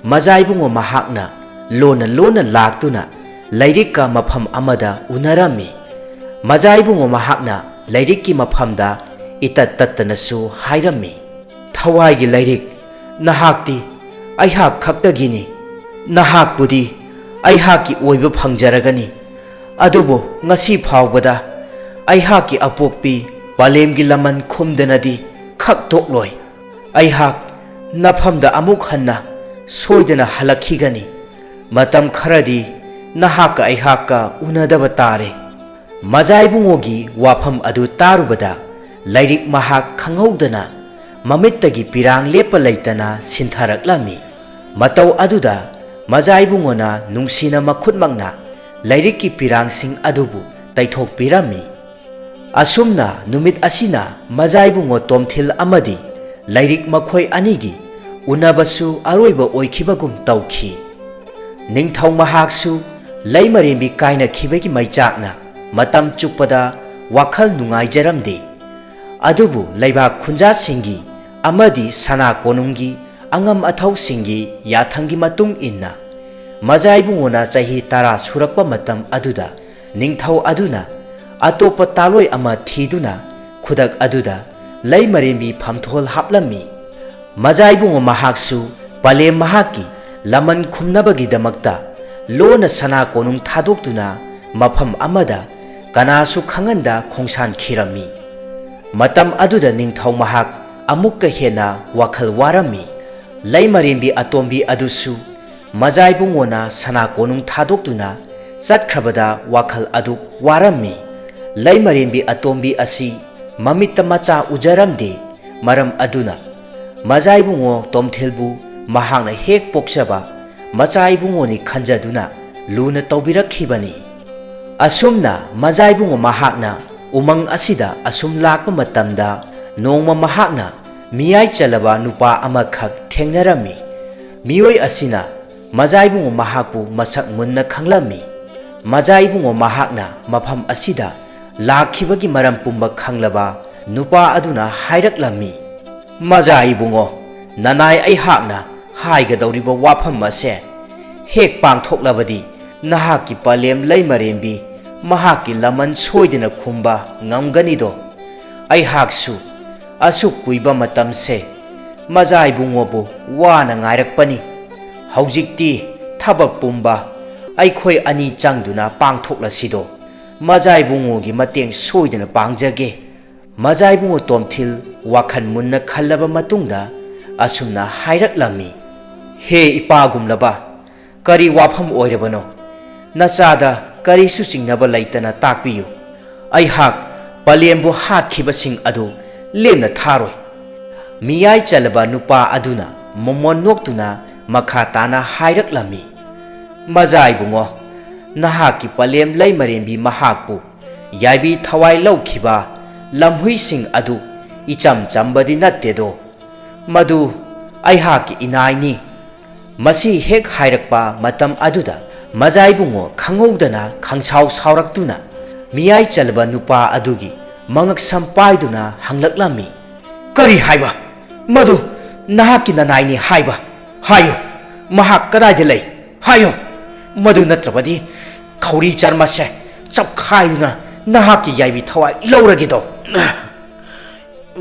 ꯃꯖꯥꯏꯕꯨꯡꯉꯣ ꯃꯍꯥꯛꯅ ꯂꯣꯟꯅ ꯂꯣꯟꯅ ꯂꯥꯛꯇꯨꯅ ꯂꯩꯔꯤꯛꯀ ꯃꯐꯝ ꯑꯃꯗ ꯎꯅꯔꯝꯃꯤ꯫ ꯃꯖꯥꯏꯕꯨꯡꯉꯣ ꯃꯍꯥꯛꯅ ꯂꯩꯔꯤꯛꯀꯤ ꯃꯐꯝꯗ ꯏꯇꯠ ꯇꯠꯇꯅꯁꯨ ꯍꯥꯏꯔꯝꯃꯤ, "ꯊꯋꯥꯏꯒꯤ ꯂꯩꯔꯤꯛ, ꯅꯍꯥꯛꯇꯤ ꯑꯩꯍꯥꯛ ꯈꯛꯇꯒꯤꯅꯤ꯫ ꯅꯍꯥꯛꯄꯨꯗꯤ ꯑꯩꯍꯥꯛꯀꯤ ꯑꯣꯏꯕ ꯐꯪꯖꯔꯒꯅꯤ꯫ ꯑꯗꯨꯕꯨ ꯉꯁꯤ ꯐꯥꯎꯕꯗ ꯑꯩꯍꯥꯛꯀꯤ ꯑꯄꯣꯛꯄꯤ ꯄꯂꯦꯝꯒꯤ ꯂꯃꯟ ꯈꯨꯝꯗꯅꯗꯤ ꯈꯛ ꯇꯣꯛꯂꯣꯏ꯫ ꯑꯩꯍꯥꯛ ꯅꯐꯝꯗ ꯑꯃꯨꯛ ꯍꯟꯅ ꯁꯣꯏꯗꯅ ꯍꯜꯂꯛꯈꯤꯒꯅꯤ꯫ ꯃꯇꯝ ꯈꯔꯗꯤ ꯅꯍꯥꯛꯀ ꯑꯩꯍꯥꯛꯀ ꯎꯅꯗꯕ ꯇꯥꯔꯦ꯫" ꯃꯖꯥꯏꯕꯨꯡꯉꯣꯒꯤ ꯋꯥꯐꯝ ꯑꯗꯨ ꯇꯥꯔꯨꯕꯗ ꯂꯩꯔꯤꯛ ꯃꯍꯥꯛ ꯈꯪꯍꯧꯗꯅ ꯃꯃꯤꯠꯇꯒꯤ ꯄꯤꯔꯥꯡ ꯂꯦꯞꯄ ꯂꯩꯇꯅ ꯁꯤꯟꯊꯔꯛꯂꯝꯃꯤ꯫ ꯃꯇꯧ ꯑꯗꯨꯗ ꯃꯖꯥꯏꯕꯨꯡꯉꯣꯅ ꯅꯨꯡꯁꯤꯅ ꯃꯈꯨꯠꯃꯛꯅ ꯂꯩꯔꯤꯛꯀꯤ ꯄꯤꯔꯥꯡꯁꯤꯡ ꯑꯗꯨꯕꯨ ꯇꯩꯊꯣꯛꯄꯤꯔꯝꯃꯤ꯫ ꯑꯁꯨꯝꯅ ꯅꯨꯃꯤꯠ ꯑꯁꯤꯅ ꯃꯖꯥꯏꯕꯨꯡꯉꯣ ꯇꯣꯝꯊꯤꯜ ꯑꯃꯗꯤ ꯂꯩꯔꯤꯛ ꯃꯈꯣꯏ ꯑꯅꯤꯒꯤ ꯎꯅꯕꯁꯨ ꯑꯔꯣꯏꯕ ꯑꯣꯏꯈꯤꯕꯒꯨꯝ ꯇꯧꯈꯤ꯫ ꯅꯤꯡꯊꯧ ꯃꯍꯥꯛꯁꯨ ꯂꯩꯃꯔꯦꯝꯕꯤ ꯀꯥꯏꯅꯈꯤꯕꯒꯤ ꯃꯩꯆꯥꯛꯅ ꯃꯇꯝ ꯆꯨꯞꯄꯗ ꯋꯥꯈꯜ ꯅꯨꯡꯉꯥꯏꯖꯔꯝꯗꯦ꯫ ꯑꯗꯨꯕꯨ ꯂꯩꯕꯥꯛ ꯈꯨꯟꯖꯥꯁꯤꯡꯒꯤ ꯑꯃꯗꯤ ꯁꯅꯥ ꯀꯣꯅꯨꯡꯒꯤ ꯑꯉꯝ ꯑꯊꯧꯁꯤꯡꯒꯤ ꯌꯥꯊꯪꯒꯤ ꯃꯇꯨꯡ ꯏꯟꯅ ꯃꯖꯥꯏꯕꯨꯡꯉꯣꯅ ꯆꯍꯤ ꯇꯔꯥ ꯁꯨꯔꯛꯄ ꯃꯇꯝ ꯑꯗꯨꯗ ꯅꯤꯡꯊꯧ ꯑꯗꯨꯅ ꯑꯇꯣꯞꯄ ꯇꯥꯂꯣꯏ ꯑꯃ ꯊꯤꯗꯨꯅ ꯈꯨꯗꯛ ꯑꯗꯨꯗ ꯂꯩꯃꯔꯦꯝꯕꯤ ꯐꯝꯊꯣꯜ ꯍꯥꯞꯂꯝꯃꯤ꯫ ꯃꯖꯥꯏꯕꯨꯡꯉꯣ ꯃꯍꯥꯛꯁꯨ ꯄꯂꯦꯝ ꯃꯍꯥꯛꯀꯤ ꯂꯃꯟ ꯈꯨꯝꯅꯕꯒꯤꯗꯃꯛꯇ ꯂꯣꯟꯅ ꯁꯅꯥ ꯀꯣꯅꯨꯡ ꯊꯥꯗꯣꯛꯇꯨꯅ ꯃꯐꯝ ꯑꯃꯗ ꯀꯅꯥꯁꯨ ꯈꯪꯍꯟꯗ ꯈꯣꯡꯁꯥꯟꯈꯤꯔꯝꯃꯤ꯫ ꯃꯇꯝ ꯑꯗꯨꯗ ꯅꯤꯡꯊꯧ ꯃꯍꯥꯛ ꯑꯃꯨꯛꯀ ꯍꯦꯟꯅ ꯋꯥꯈꯜ ꯋꯥꯔꯝꯃꯤ꯫ ꯂꯩꯃꯔꯦꯝꯕꯤ ꯑꯇꯣꯝꯕꯤ ꯑꯗꯨꯁꯨ ꯃꯖꯥꯏꯕꯨꯡꯉꯣꯅ ꯁꯅꯥ ꯀꯣꯅꯨꯡ ꯊꯥꯗꯣꯛꯇꯨꯅ ꯆꯠꯈ꯭ꯔꯕꯗ ꯋꯥꯈꯜ ꯑꯗꯨ ꯋꯥꯔꯝꯃꯤ꯫ ꯂꯩꯃꯔꯦꯝꯕꯤ ꯑꯇꯣꯝꯕꯤ ꯑꯁꯤ ꯃꯃꯤꯠꯇ ꯃꯆꯥ ꯎꯖꯔꯝꯗꯦ꯫ ꯃꯔꯝ ꯑꯗꯨꯅ ꯃꯖꯥꯏꯕꯨꯡꯉꯣ ꯇꯣꯝꯊꯤꯜꯕꯨ ꯃꯍꯥꯛꯅ ꯍꯦꯛ ꯄꯣꯛꯆꯕ ꯃꯆꯥ ꯏꯕꯨꯡꯉꯣꯅꯤ ꯈꯟꯖꯗꯨꯅ ꯂꯨꯅ ꯇꯧꯕꯤꯔꯛꯈꯤꯕꯅꯤ꯫ ꯑꯁꯨꯝꯅ ꯃꯖꯥ ꯏꯕꯨꯡꯉꯣ ꯃꯍꯥꯛꯅ ꯎꯃꯪ ꯑꯁꯤꯗ ꯑꯁꯨꯝ ꯂꯥꯛꯄ ꯃꯇꯝꯗ, ꯅꯣꯡꯃ ꯃꯍꯥꯛꯅ ꯃꯤꯌꯥꯏ ꯆꯜꯂꯕ ꯅꯨꯄꯥ ꯑꯃꯈꯛ ꯊꯦꯡꯅꯔꯝꯃꯤ꯫ ꯃꯤꯑꯣꯏ ꯑꯁꯤꯅ ꯃꯖꯥ ꯏꯕꯨꯡꯉꯣ ꯃꯍꯥꯛꯄꯨ ꯃꯁꯛ ꯃꯨꯟꯅ ꯈꯪꯂꯝꯃꯤ꯫ ꯃꯖꯥ ꯏꯕꯨꯡꯉꯣ ꯃꯍꯥꯛꯅ ꯃꯐꯝ ꯑꯁꯤꯗ ꯂꯥꯛꯈꯤꯕꯒꯤ ꯃꯔꯝ ꯄꯨꯝꯕ ꯈꯪꯂꯕ ꯅꯨꯄꯥ ꯑꯗꯨꯅ ꯍꯥꯏꯔꯛꯂꯝꯃꯤ, "ꯃꯖꯥ ꯏꯕꯨꯡꯉꯣ, ꯅꯅꯥꯏ ꯑꯩꯍꯥꯛꯅ ꯍꯥꯏꯒꯗꯧꯔꯤꯕ ꯋꯥꯐꯝ ꯑꯁꯦ ꯍꯦꯛ ꯄꯥꯡꯊꯣꯛꯂꯕꯗꯤ, ꯅꯍꯥꯛꯀꯤ ꯄꯂꯦꯝ ꯂꯩꯃꯔꯦꯝꯕꯤ ꯃꯍꯥꯛꯀꯤ ꯂꯃꯟ ꯁꯣꯏꯗꯅ ꯈꯨꯝꯕ ꯉꯝꯒꯅꯤꯗꯣ꯫ ꯑꯩꯍꯥꯛꯁꯨ ꯑꯁꯨꯛ ꯀꯨꯏꯕ ꯃꯇꯝꯁꯦ ꯃꯖꯥ ꯏꯕꯨꯡꯉꯣꯕꯨ ꯋꯥꯅ ꯉꯥꯏꯔꯛꯄꯅꯤ꯫ ꯍꯧꯖꯤꯛꯇꯤ ꯊꯕꯛ ꯄꯨꯝꯕ ꯑꯩꯈꯣꯏ ꯑꯅꯤ ꯆꯪꯗꯨꯅ ꯄꯥꯡꯊꯣꯛꯂꯁꯤꯗꯣ꯫ ꯃꯖꯥ ꯏꯕꯨꯡꯉꯣꯒꯤ ꯃꯇꯦꯡ ꯁꯣꯏꯗꯅ ꯄꯥꯡꯖꯒꯦ꯫" ꯃꯖꯥ ꯏꯕꯨꯡꯉꯣ ꯇꯣꯝꯊꯤꯜ ꯋꯥꯈꯜ ꯃꯨꯟꯅ ꯈꯜꯂꯕ ꯃꯇꯨꯡꯗ ꯑꯁꯨꯝꯅ ꯍꯥꯏꯔꯛꯂꯝꯃꯤ, "ꯍꯦ ꯏꯄꯥꯒꯨꯝꯂꯕ, ꯀꯔꯤ ꯋꯥꯐꯝ ꯑꯣꯏꯔꯕꯅꯣ? ꯅꯆꯥꯗ ꯀꯔꯤꯁꯨ ꯆꯤꯡꯅꯕ ꯂꯩꯇꯅ ꯇꯥꯛꯄꯤꯌꯨ꯫ ꯑꯩꯍꯥꯛ ꯄꯂꯦꯝꯕꯨ ꯍꯥꯠꯈꯤꯕꯁꯤꯡ ꯑꯗꯨ ꯂꯦꯝꯅ ꯊꯥꯔꯣꯏ꯫" ꯃꯤꯌꯥꯏ ꯆꯜꯂꯕ ꯅꯨꯄꯥ ꯑꯗꯨꯅ ꯃꯣꯃꯣꯟ ꯅꯣꯛꯇꯨꯅ ꯃꯈꯥ ꯇꯥꯅ ꯍꯥꯏꯔꯛꯂꯝꯃꯤ, "ꯃꯖꯥ ꯏꯕꯨꯡꯉꯣ, ꯅꯍꯥꯛꯀꯤ ꯄꯂꯦꯝ ꯂꯩꯃꯔꯦꯝꯕꯤ ꯃꯍꯥꯛꯄꯨ ꯌꯥꯏꯕꯤ ꯊꯋꯥꯏ ꯂꯧꯈꯤꯕ ꯂꯝꯍꯨꯏꯁꯤꯡ ꯑꯗꯨ ꯏꯆꯝ ꯆꯝꯕꯗꯤ ꯅꯠꯇꯦꯗꯣ꯫ ꯃꯗꯨ ꯑꯩꯍꯥꯛꯀꯤ ꯏꯅꯥꯏꯅꯤ꯫" ꯃꯁꯤ ꯍꯦꯛ ꯍꯥꯏꯔꯛꯄ ꯃꯇꯝ ꯑꯗꯨꯗ ꯃꯖꯥ ꯏꯕꯨꯡꯉꯣ ꯈꯪꯍꯧꯗꯅ ꯈꯪꯁꯥꯎ ꯁꯥꯎꯔꯛꯇꯨꯅ ꯃꯤꯌꯥꯏ ꯆꯜꯂꯕ ꯅꯨꯄꯥ ꯑꯗꯨꯒꯤ ꯃꯉꯛꯁꯝ ꯄꯥꯏꯗꯨꯅ ꯍꯪꯂꯛꯂꯝꯃꯤ, "ꯀꯔꯤ ꯍꯥꯏꯕ? ꯃꯗꯨ ꯅꯍꯥꯛꯀꯤ ꯅꯅꯥꯏꯅꯤ ꯍꯥꯏꯕ? ꯍꯥꯏꯌꯨ, ꯃꯍꯥꯛ ꯀꯗꯥꯏꯗ ꯂꯩ? ꯍꯥꯏꯌꯨ꯫ ꯃꯗꯨ ꯅꯠꯇ꯭ꯔꯕꯗꯤ ꯈꯧꯔꯤ ꯆꯔꯃꯁꯦ ꯆꯞꯈꯥꯏꯗꯨꯅ ꯅꯍꯥꯛꯀꯤ ꯌꯥꯏꯕꯤ ꯊꯋꯥꯏ ꯂꯧꯔꯒꯦꯗꯣ꯫"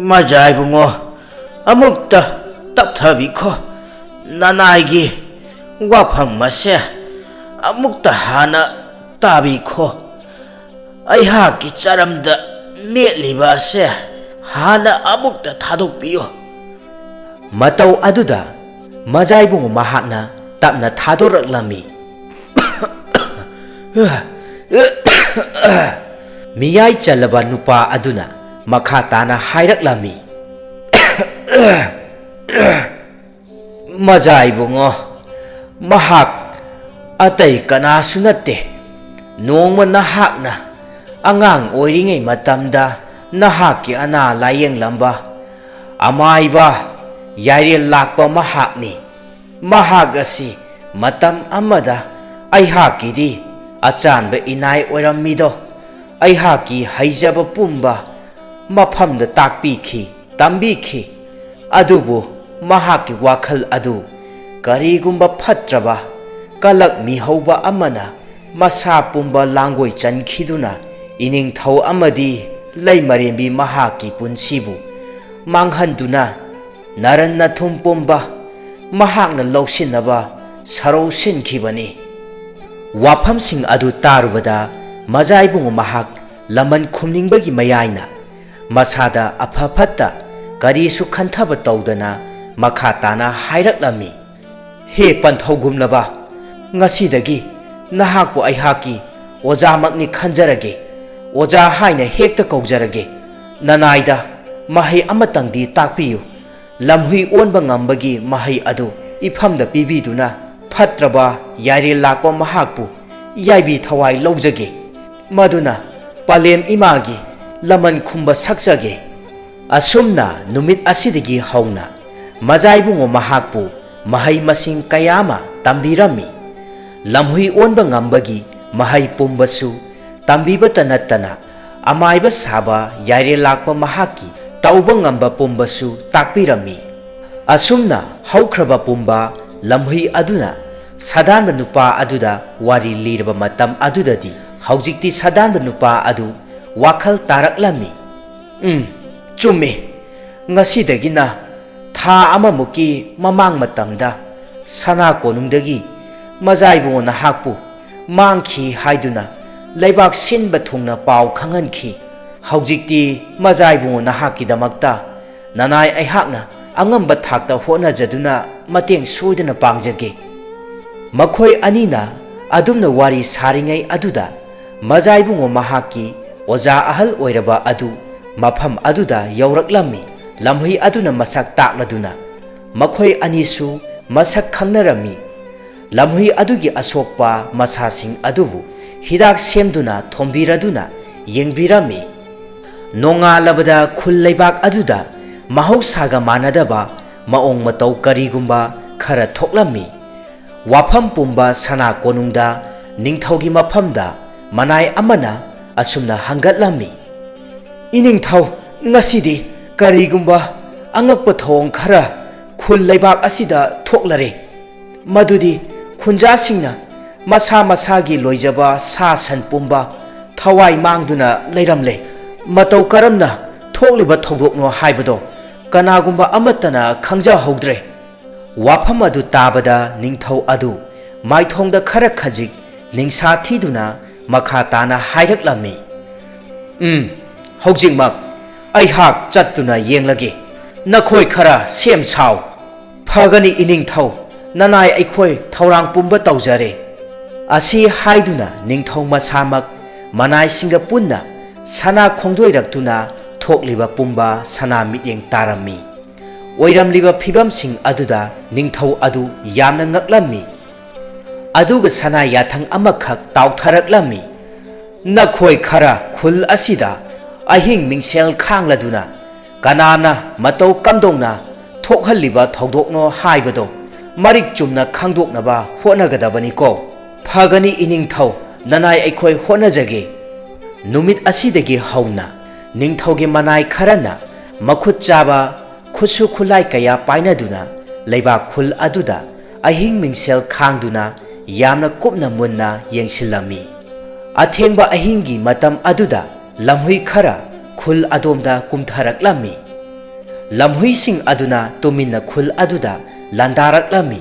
"ꯃꯖꯥ ꯏꯕꯨꯡꯉꯣ, ꯑꯃꯨꯛꯇ ꯇꯞꯊꯕꯤꯈꯣ꯫ ꯅꯅꯥꯏꯒꯤ ꯋꯥꯐꯝ ꯑꯁꯦ ꯑꯃꯨꯛꯇ ꯍꯥꯟꯅ ꯇꯥꯕꯤꯈꯣ꯫ ꯑꯩꯍꯥꯛꯀꯤ ꯆꯔꯝꯗ ꯃꯦꯠꯂꯤꯕ ꯑꯁꯦ ꯍꯥꯟꯅ ꯑꯃꯨꯛꯇ ꯊꯥꯗꯣꯛꯄꯤꯌꯨ꯫" ꯃꯇꯧ ꯑꯗꯨꯗ ꯃꯖꯥ ꯏꯕꯨꯡꯉꯣ ꯃꯍꯥꯛꯅ ꯇꯞꯅ ꯊꯥꯗꯣꯔꯛꯂꯝꯃꯤ꯫ ꯃꯤꯌꯥꯏ ꯆꯜꯂꯕ ꯅꯨꯄꯥ ꯑꯗꯨꯅ ꯃꯈꯥ ꯇꯥꯅ ꯍꯥꯏꯔꯛꯂꯝꯃꯤ, "ꯃꯖꯥ ꯏꯕꯨꯡꯉꯣ, ꯃꯍꯥꯛ ꯑꯇꯩ ꯀꯅꯥꯁꯨ ꯅꯠꯇꯦ꯫ ꯅꯣꯡꯃ ꯅꯍꯥꯛꯅ ꯑꯉꯥꯡ ꯑꯣꯏꯔꯤꯉꯩ ꯃꯇꯝꯗ ꯅꯍꯥꯛꯀꯤ ꯑꯅꯥ ꯂꯥꯌꯦꯡꯂꯝꯕ ꯑꯃꯥꯏꯕ ꯌꯥꯏꯔꯦꯜ ꯂꯥꯛꯄ ꯃꯍꯥꯛꯅꯤ꯫ ꯃꯍꯥꯛ ꯑꯁꯤ ꯃꯇꯝ ꯑꯃꯗ ꯑꯩꯍꯥꯛꯀꯤꯗꯤ ꯑꯆꯥꯟꯕ ꯏꯅꯥꯏ ꯑꯣꯏꯔꯝꯃꯤꯗꯣ, ꯑꯩꯍꯥꯛꯀꯤ ꯍꯩꯖꯕ ꯄꯨꯝꯕ ꯃꯐꯝꯗ ꯇꯥꯛꯄꯤꯈꯤ, ꯇꯝꯕꯤꯈꯤ꯫ ꯑꯗꯨꯕꯨ ꯃꯍꯥꯛꯀꯤ ꯋꯥꯈꯜ ꯑꯗꯨ ꯀꯔꯤꯒꯨꯝꯕ ꯐꯠꯇ꯭ꯔꯕ ꯀꯂꯛ ꯃꯤꯍꯧꯕ ꯑꯃꯅ ꯃꯁꯥ ꯄꯨꯝꯕ ꯂꯥꯡꯒꯣꯏ ꯆꯟꯈꯤꯗꯨꯅ ꯏꯅꯤꯡꯊꯧ ꯑꯃꯗꯤ ꯂꯩꯃꯔꯦꯝꯕꯤ ꯃꯍꯥꯛꯀꯤ ꯄꯨꯟꯁꯤꯕꯨ ꯃꯥꯡꯍꯟꯗꯨꯅ ꯅꯔꯟ ꯅꯊꯨꯝ ꯄꯨꯝꯕ ꯃꯍꯥꯛꯅ ꯂꯧꯁꯤꯟꯅꯕ ꯁꯔꯧ ꯁꯤꯟꯈꯤꯕꯅꯤ꯫ ꯋꯥꯐꯝꯁꯤꯡ ꯑꯗꯨ ꯇꯥꯔꯨꯕꯗ ꯃꯖꯥ ꯏꯕꯨꯡꯉꯣ ꯃꯍꯥꯛ ꯂꯃꯟ ꯈꯨꯝꯅꯤꯡꯕꯒꯤ ꯃꯌꯥꯏꯅ ꯃꯁꯥꯗ ꯑꯐ ꯐꯠꯇ ꯀꯔꯤꯁꯨ ꯈꯟꯊꯕ ꯇꯧꯗꯅ ꯃꯈꯥ ꯇꯥꯅ ꯍꯥꯏꯔꯛꯂꯝꯃꯤ꯫ ꯍꯦ ꯄꯟꯊꯧꯒꯨꯝꯂꯕ, ꯉꯁꯤꯗꯒꯤ ꯅꯍꯥꯛꯄꯨ ꯑꯩꯍꯥꯛꯀꯤ ꯑꯣꯖꯥꯃꯛꯅꯤ ꯈꯟꯖꯔꯒꯦ꯫ ꯑꯣꯖꯥ ꯍꯥꯏꯅ ꯍꯦꯛꯇ ꯀꯧꯖꯔꯒꯦ꯫ ꯅꯅꯥꯏꯗ ꯃꯍꯩ ꯑꯃꯇꯪꯗꯤ ꯇꯥꯛꯄꯤꯌꯨ꯫ ꯂꯝꯍꯨꯏ ꯑꯣꯟꯕ ꯉꯝꯕꯒꯤ ꯃꯍꯩ ꯑꯗꯨ ꯏꯐꯝꯗ ꯄꯤꯕꯤꯗꯨꯅ ꯐꯠꯇ꯭ꯔꯕ ꯌꯥꯏꯔꯦꯜ ꯂꯥꯛꯄ ꯃꯍꯥꯛꯄꯨ ꯌꯥꯏꯕꯤ ꯊꯋꯥꯏ ꯂꯧꯖꯒꯦ꯫ ꯃꯗꯨꯅ ꯄꯂꯦꯝ ꯏꯃꯥꯒꯤ ꯂꯃꯟ ꯈꯨꯝꯕ ꯁꯛꯆꯒꯦ꯫ ꯑꯁꯨꯝꯅ ꯅꯨꯃꯤꯠ ꯑꯁꯤꯗꯒꯤ ꯍꯧꯅ ꯃꯖꯥ ꯏꯕꯨꯡꯉꯣ ꯃꯍꯥꯛꯄꯨ ꯃꯍꯩ ꯃꯁꯤꯡ ꯀꯌꯥ ꯑꯃ ꯇꯝꯕꯤꯔꯝꯃꯤ꯫ ꯂꯝꯍꯨꯏ ꯑꯣꯟꯕ ꯉꯝꯕꯒꯤ ꯃꯍꯩ ꯄꯨꯝꯕꯁꯨ ꯇꯝꯕꯤꯕꯇ ꯅꯠꯇꯅ ꯑꯃꯥꯏꯕ ꯁꯥꯕ ꯌꯥꯏꯔꯦꯜ ꯂꯥꯛꯄ ꯃꯍꯥꯛꯀꯤ ꯇꯧꯕ ꯉꯝꯕ ꯄꯨꯝꯕꯁꯨ ꯇꯥꯛꯄꯤꯔꯝꯃꯤ꯫ ꯑꯁꯨꯝꯅ ꯍꯧꯈ꯭ꯔꯕ ꯄꯨꯝꯕ ꯂꯝꯍꯨꯏ ꯑꯗꯨꯅ ꯁꯥꯗꯥꯟꯕ ꯅꯨꯄꯥ ꯑꯗꯨꯗ ꯋꯥꯔꯤ ꯂꯤꯔꯕ ꯃꯇꯝ ꯑꯗꯨꯗꯗꯤ ꯍꯧꯖꯤꯛꯇꯤ ꯁꯥꯗꯥꯟꯕ ꯅꯨꯄꯥ ꯑꯗꯨ ꯋꯥꯈꯜ ꯇꯥꯔꯛꯂꯝꯃꯤ꯫ ꯎꯝ, ꯆꯨꯝꯃꯤ꯫ ꯉꯁꯤꯗꯒꯤꯅ ꯊꯥ ꯑꯃꯃꯨꯛꯀꯤ ꯃꯃꯥꯡ ꯃꯇꯝꯗ ꯁꯅꯥ ꯀꯣꯅꯨꯡꯗꯒꯤ ꯃꯖꯥꯏꯕꯨꯡꯉꯣ ꯅꯍꯥꯛꯄꯨ ꯃꯥꯡꯈꯤ ꯍꯥꯏꯗꯨꯅ ꯂꯩꯕꯥꯛ ꯁꯤꯟꯕ ꯊꯨꯡꯅ ꯄꯥꯎ ꯈꯪꯍꯟꯈꯤ꯫ ꯍꯧꯖꯤꯛꯇꯤ ꯃꯖꯥꯏꯕꯨꯡꯉꯣ ꯅꯍꯥꯛꯀꯤꯗꯃꯛꯇ ꯅꯅꯥꯏ ꯑꯩꯍꯥꯛꯅ ꯑꯉꯝꯕ ꯊꯥꯛꯇ ꯍꯣꯠꯅꯖꯗꯨꯅ ꯃꯇꯦꯡ ꯁꯣꯏꯗꯅ ꯄꯥꯡꯖꯒꯦ꯫ ꯃꯈꯣꯏ ꯑꯅꯤꯅ ꯑꯗꯨꯝꯅ ꯋꯥꯔꯤ ꯁꯥꯔꯤꯉꯩ ꯑꯗꯨꯗ ꯃꯖꯥꯏꯕꯨꯡꯉꯣ ꯃꯍꯥꯛꯀꯤ ꯑꯣꯖꯥ ꯑꯍꯜ ꯑꯣꯏꯔꯕ ꯑꯗꯨ ꯃꯐꯝ ꯑꯗꯨꯗ ꯌꯧꯔꯛꯂꯝꯃꯤ꯫ ꯂꯝꯍꯨꯏ ꯑꯗꯨꯅ ꯃꯁꯛ ꯇꯥꯛꯂꯗꯨꯅ ꯃꯈꯣꯏ ꯑꯅꯤꯁꯨ ꯃꯁꯛ ꯈꯪꯅꯔꯝꯃꯤ꯫ ꯂꯝꯍꯨꯏ ꯑꯗꯨꯒꯤ ꯑꯁꯣꯛꯄ ꯃꯁꯥꯁꯤꯡ ꯑꯗꯨꯕꯨ ꯍꯤꯗꯥꯛ ꯁꯦꯝꯗꯨꯅ ꯊꯣꯝꯕꯤꯔꯗꯨꯅ ꯌꯦꯡꯕꯤꯔꯝꯃꯤ꯫ ꯅꯣꯡꯉꯥꯜꯂꯕꯗ ꯈꯨꯜ ꯂꯩꯕꯥꯛ ꯑꯗꯨꯗ ꯃꯍꯧꯁꯥꯒ ꯃꯥꯟꯅꯗꯕ ꯃꯑꯣꯡ ꯃꯇꯧ ꯀꯔꯤꯒꯨꯝꯕ ꯈꯔ ꯊꯣꯛꯂꯝꯃꯤ꯫ ꯋꯥꯐꯝ ꯄꯨꯝꯕ ꯁꯅꯥ ꯀꯣꯅꯨꯡꯗ ꯅꯤꯡꯊꯧꯒꯤ ꯃꯐꯝꯗ ꯃꯅꯥꯏ ꯑꯃꯅ ꯑꯁꯨꯝꯅ ꯍꯪꯒꯠꯂꯝꯃꯤ, "ꯏꯅꯤꯡꯊꯧ, ꯉꯁꯤꯗꯤ ꯀꯔꯤꯒꯨꯝꯕ ꯑꯉꯛꯄ ꯊꯧꯑꯣꯡ ꯈꯔ ꯈꯨꯜ ꯂꯩꯕꯥꯛ ꯑꯁꯤꯗ ꯊꯣꯛꯂꯔꯦ꯫ ꯃꯗꯨꯗꯤ ꯈꯨꯟꯖꯥꯁꯤꯡꯅ ꯃꯁꯥ ꯃꯁꯥꯒꯤ ꯂꯣꯏꯖꯕ ꯁꯥ ꯁꯟ ꯄꯨꯝꯕ ꯊꯋꯥꯏ ꯃꯥꯡꯗꯨꯅ ꯂꯩꯔꯝꯂꯦ꯫ ꯃꯇꯧ ꯀꯔꯝꯅ ꯊꯣꯛꯂꯤꯕ ꯊꯧꯗꯣꯛꯅꯣ ꯍꯥꯏꯕꯗꯣ ꯀꯅꯥꯒꯨꯝꯕ ꯑꯃꯠꯇꯅ ꯈꯪꯖꯍꯧꯗ꯭ꯔꯦ"꯫ ꯋꯥꯐꯝ ꯑꯗꯨ ꯇꯥꯕꯗ ꯅꯤꯡꯊꯧ ꯑꯗꯨ ꯃꯥꯏꯊꯣꯡꯗ ꯈꯔ ꯈꯖꯤꯛ ꯅꯤꯡꯁꯥ ꯊꯤꯗꯨꯅ ꯃꯈꯥ ꯇꯥꯅ ꯍꯥꯏꯔꯛꯂꯝꯃꯤ, "ꯎꯝ, ꯍꯧꯖꯤꯛꯃꯛ ꯑꯩꯍꯥꯛ ꯆꯠꯇꯨꯅ ꯌꯦꯡꯂꯒꯦ꯫ ꯅꯈꯣꯏ ꯈꯔ ꯁꯦꯝ ꯁꯥꯎ"꯫ "ꯐꯒꯅꯤ ꯏꯅꯤꯡꯊꯧ, ꯅꯅꯥꯏ ꯑꯩꯈꯣꯏ ꯊꯧꯔꯥꯡ ꯄꯨꯝꯕ ꯇꯧꯖꯔꯦ"꯫ ꯑꯁꯤ ꯍꯥꯏꯗꯨꯅ ꯅꯤꯡꯊꯧ ꯃꯁꯥꯃꯛ ꯃꯅꯥꯏꯁꯤꯡꯒ ꯄꯨꯟꯅ ꯁꯅꯥ ꯈꯣꯡꯗꯣꯏꯔꯛꯇꯨꯅ ꯊꯣꯛꯂꯤꯕ ꯄꯨꯝꯕ ꯁꯅꯥ ꯃꯤꯠꯌꯦꯡ ꯇꯥꯔꯝꯃꯤ꯫ ꯑꯣꯏꯔꯝꯂꯤꯕ ꯐꯤꯕꯝꯁꯤꯡ ꯑꯗꯨꯗ ꯅꯤꯡꯊꯧ ꯑꯗꯨ ꯌꯥꯝꯅ ꯉꯛꯂꯝꯃꯤ꯫ ꯑꯗꯨꯒ ꯁꯅꯥ ꯌꯥꯊꯪ ꯑꯃꯈꯛ ꯇꯥꯎꯊꯔꯛꯂꯝꯃꯤ꯫ "ꯅꯈꯣꯏ ꯈꯔ ꯈꯨꯜ ꯑꯁꯤꯗ ꯑꯍꯤꯡ ꯃꯤꯡꯁꯦꯜ ꯈꯥꯡꯂꯗꯨꯅ ꯀꯅꯥꯅ ꯃꯇꯧ ꯀꯝꯗꯧꯅ ꯊꯣꯛꯍꯜꯂꯤꯕ ꯊꯧꯗꯣꯛꯅꯣ ꯍꯥꯏꯕꯗꯣ ꯃꯔꯤꯛ ꯆꯨꯝꯅ ꯈꯪꯗꯣꯛꯅꯕ ꯍꯣꯠꯅꯒꯗꯕꯅꯤꯀꯣ"꯫ "ꯐꯒꯅꯤ ꯏꯅꯤꯡꯊꯧ, ꯅꯅꯥꯏ ꯑꯩꯈꯣꯏ ꯍꯣꯠꯅꯖꯒꯦ"꯫ ꯅꯨꯃꯤꯠ ꯑꯁꯤꯗꯒꯤ ꯍꯧꯅ ꯅꯤꯡꯊꯧꯒꯤ ꯃꯅꯥꯏ ꯈꯔꯅ ꯃꯈꯨꯠ ꯆꯥꯕ ꯈꯨꯠꯁꯨ ꯈꯨꯠꯂꯥꯏ ꯀꯌꯥ ꯄꯥꯏꯅꯗꯨꯅ ꯂꯩꯕꯥꯛ ꯈꯨꯜ ꯑꯗꯨꯗ ꯑꯍꯤꯡ ꯃꯤꯡꯁꯦꯜ ꯈꯥꯡꯗꯨꯅ ꯌꯥꯝꯅ ꯀꯨꯞꯅ ꯃꯨꯟꯅ ꯌꯦꯡꯁꯤꯜꯂꯝꯃꯤ꯫ ꯑꯊꯦꯡꯕ ꯑꯍꯤꯡꯒꯤ ꯃꯇꯝ ꯑꯗꯨꯗ ꯂꯝꯍꯨꯏ ꯈꯔ ꯈꯨꯜ ꯑꯗꯣꯝꯗ ꯀꯨꯝꯊꯔꯛꯂꯝꯃꯤ꯫ ꯂꯝꯍꯨꯏꯁꯤꯡ ꯑꯗꯨꯅ ꯇꯨꯃꯤꯟꯅ ꯈꯨꯜ ꯑꯗꯨꯗ ꯂꯥꯟꯗꯥꯔꯛꯂꯝꯃꯤ꯫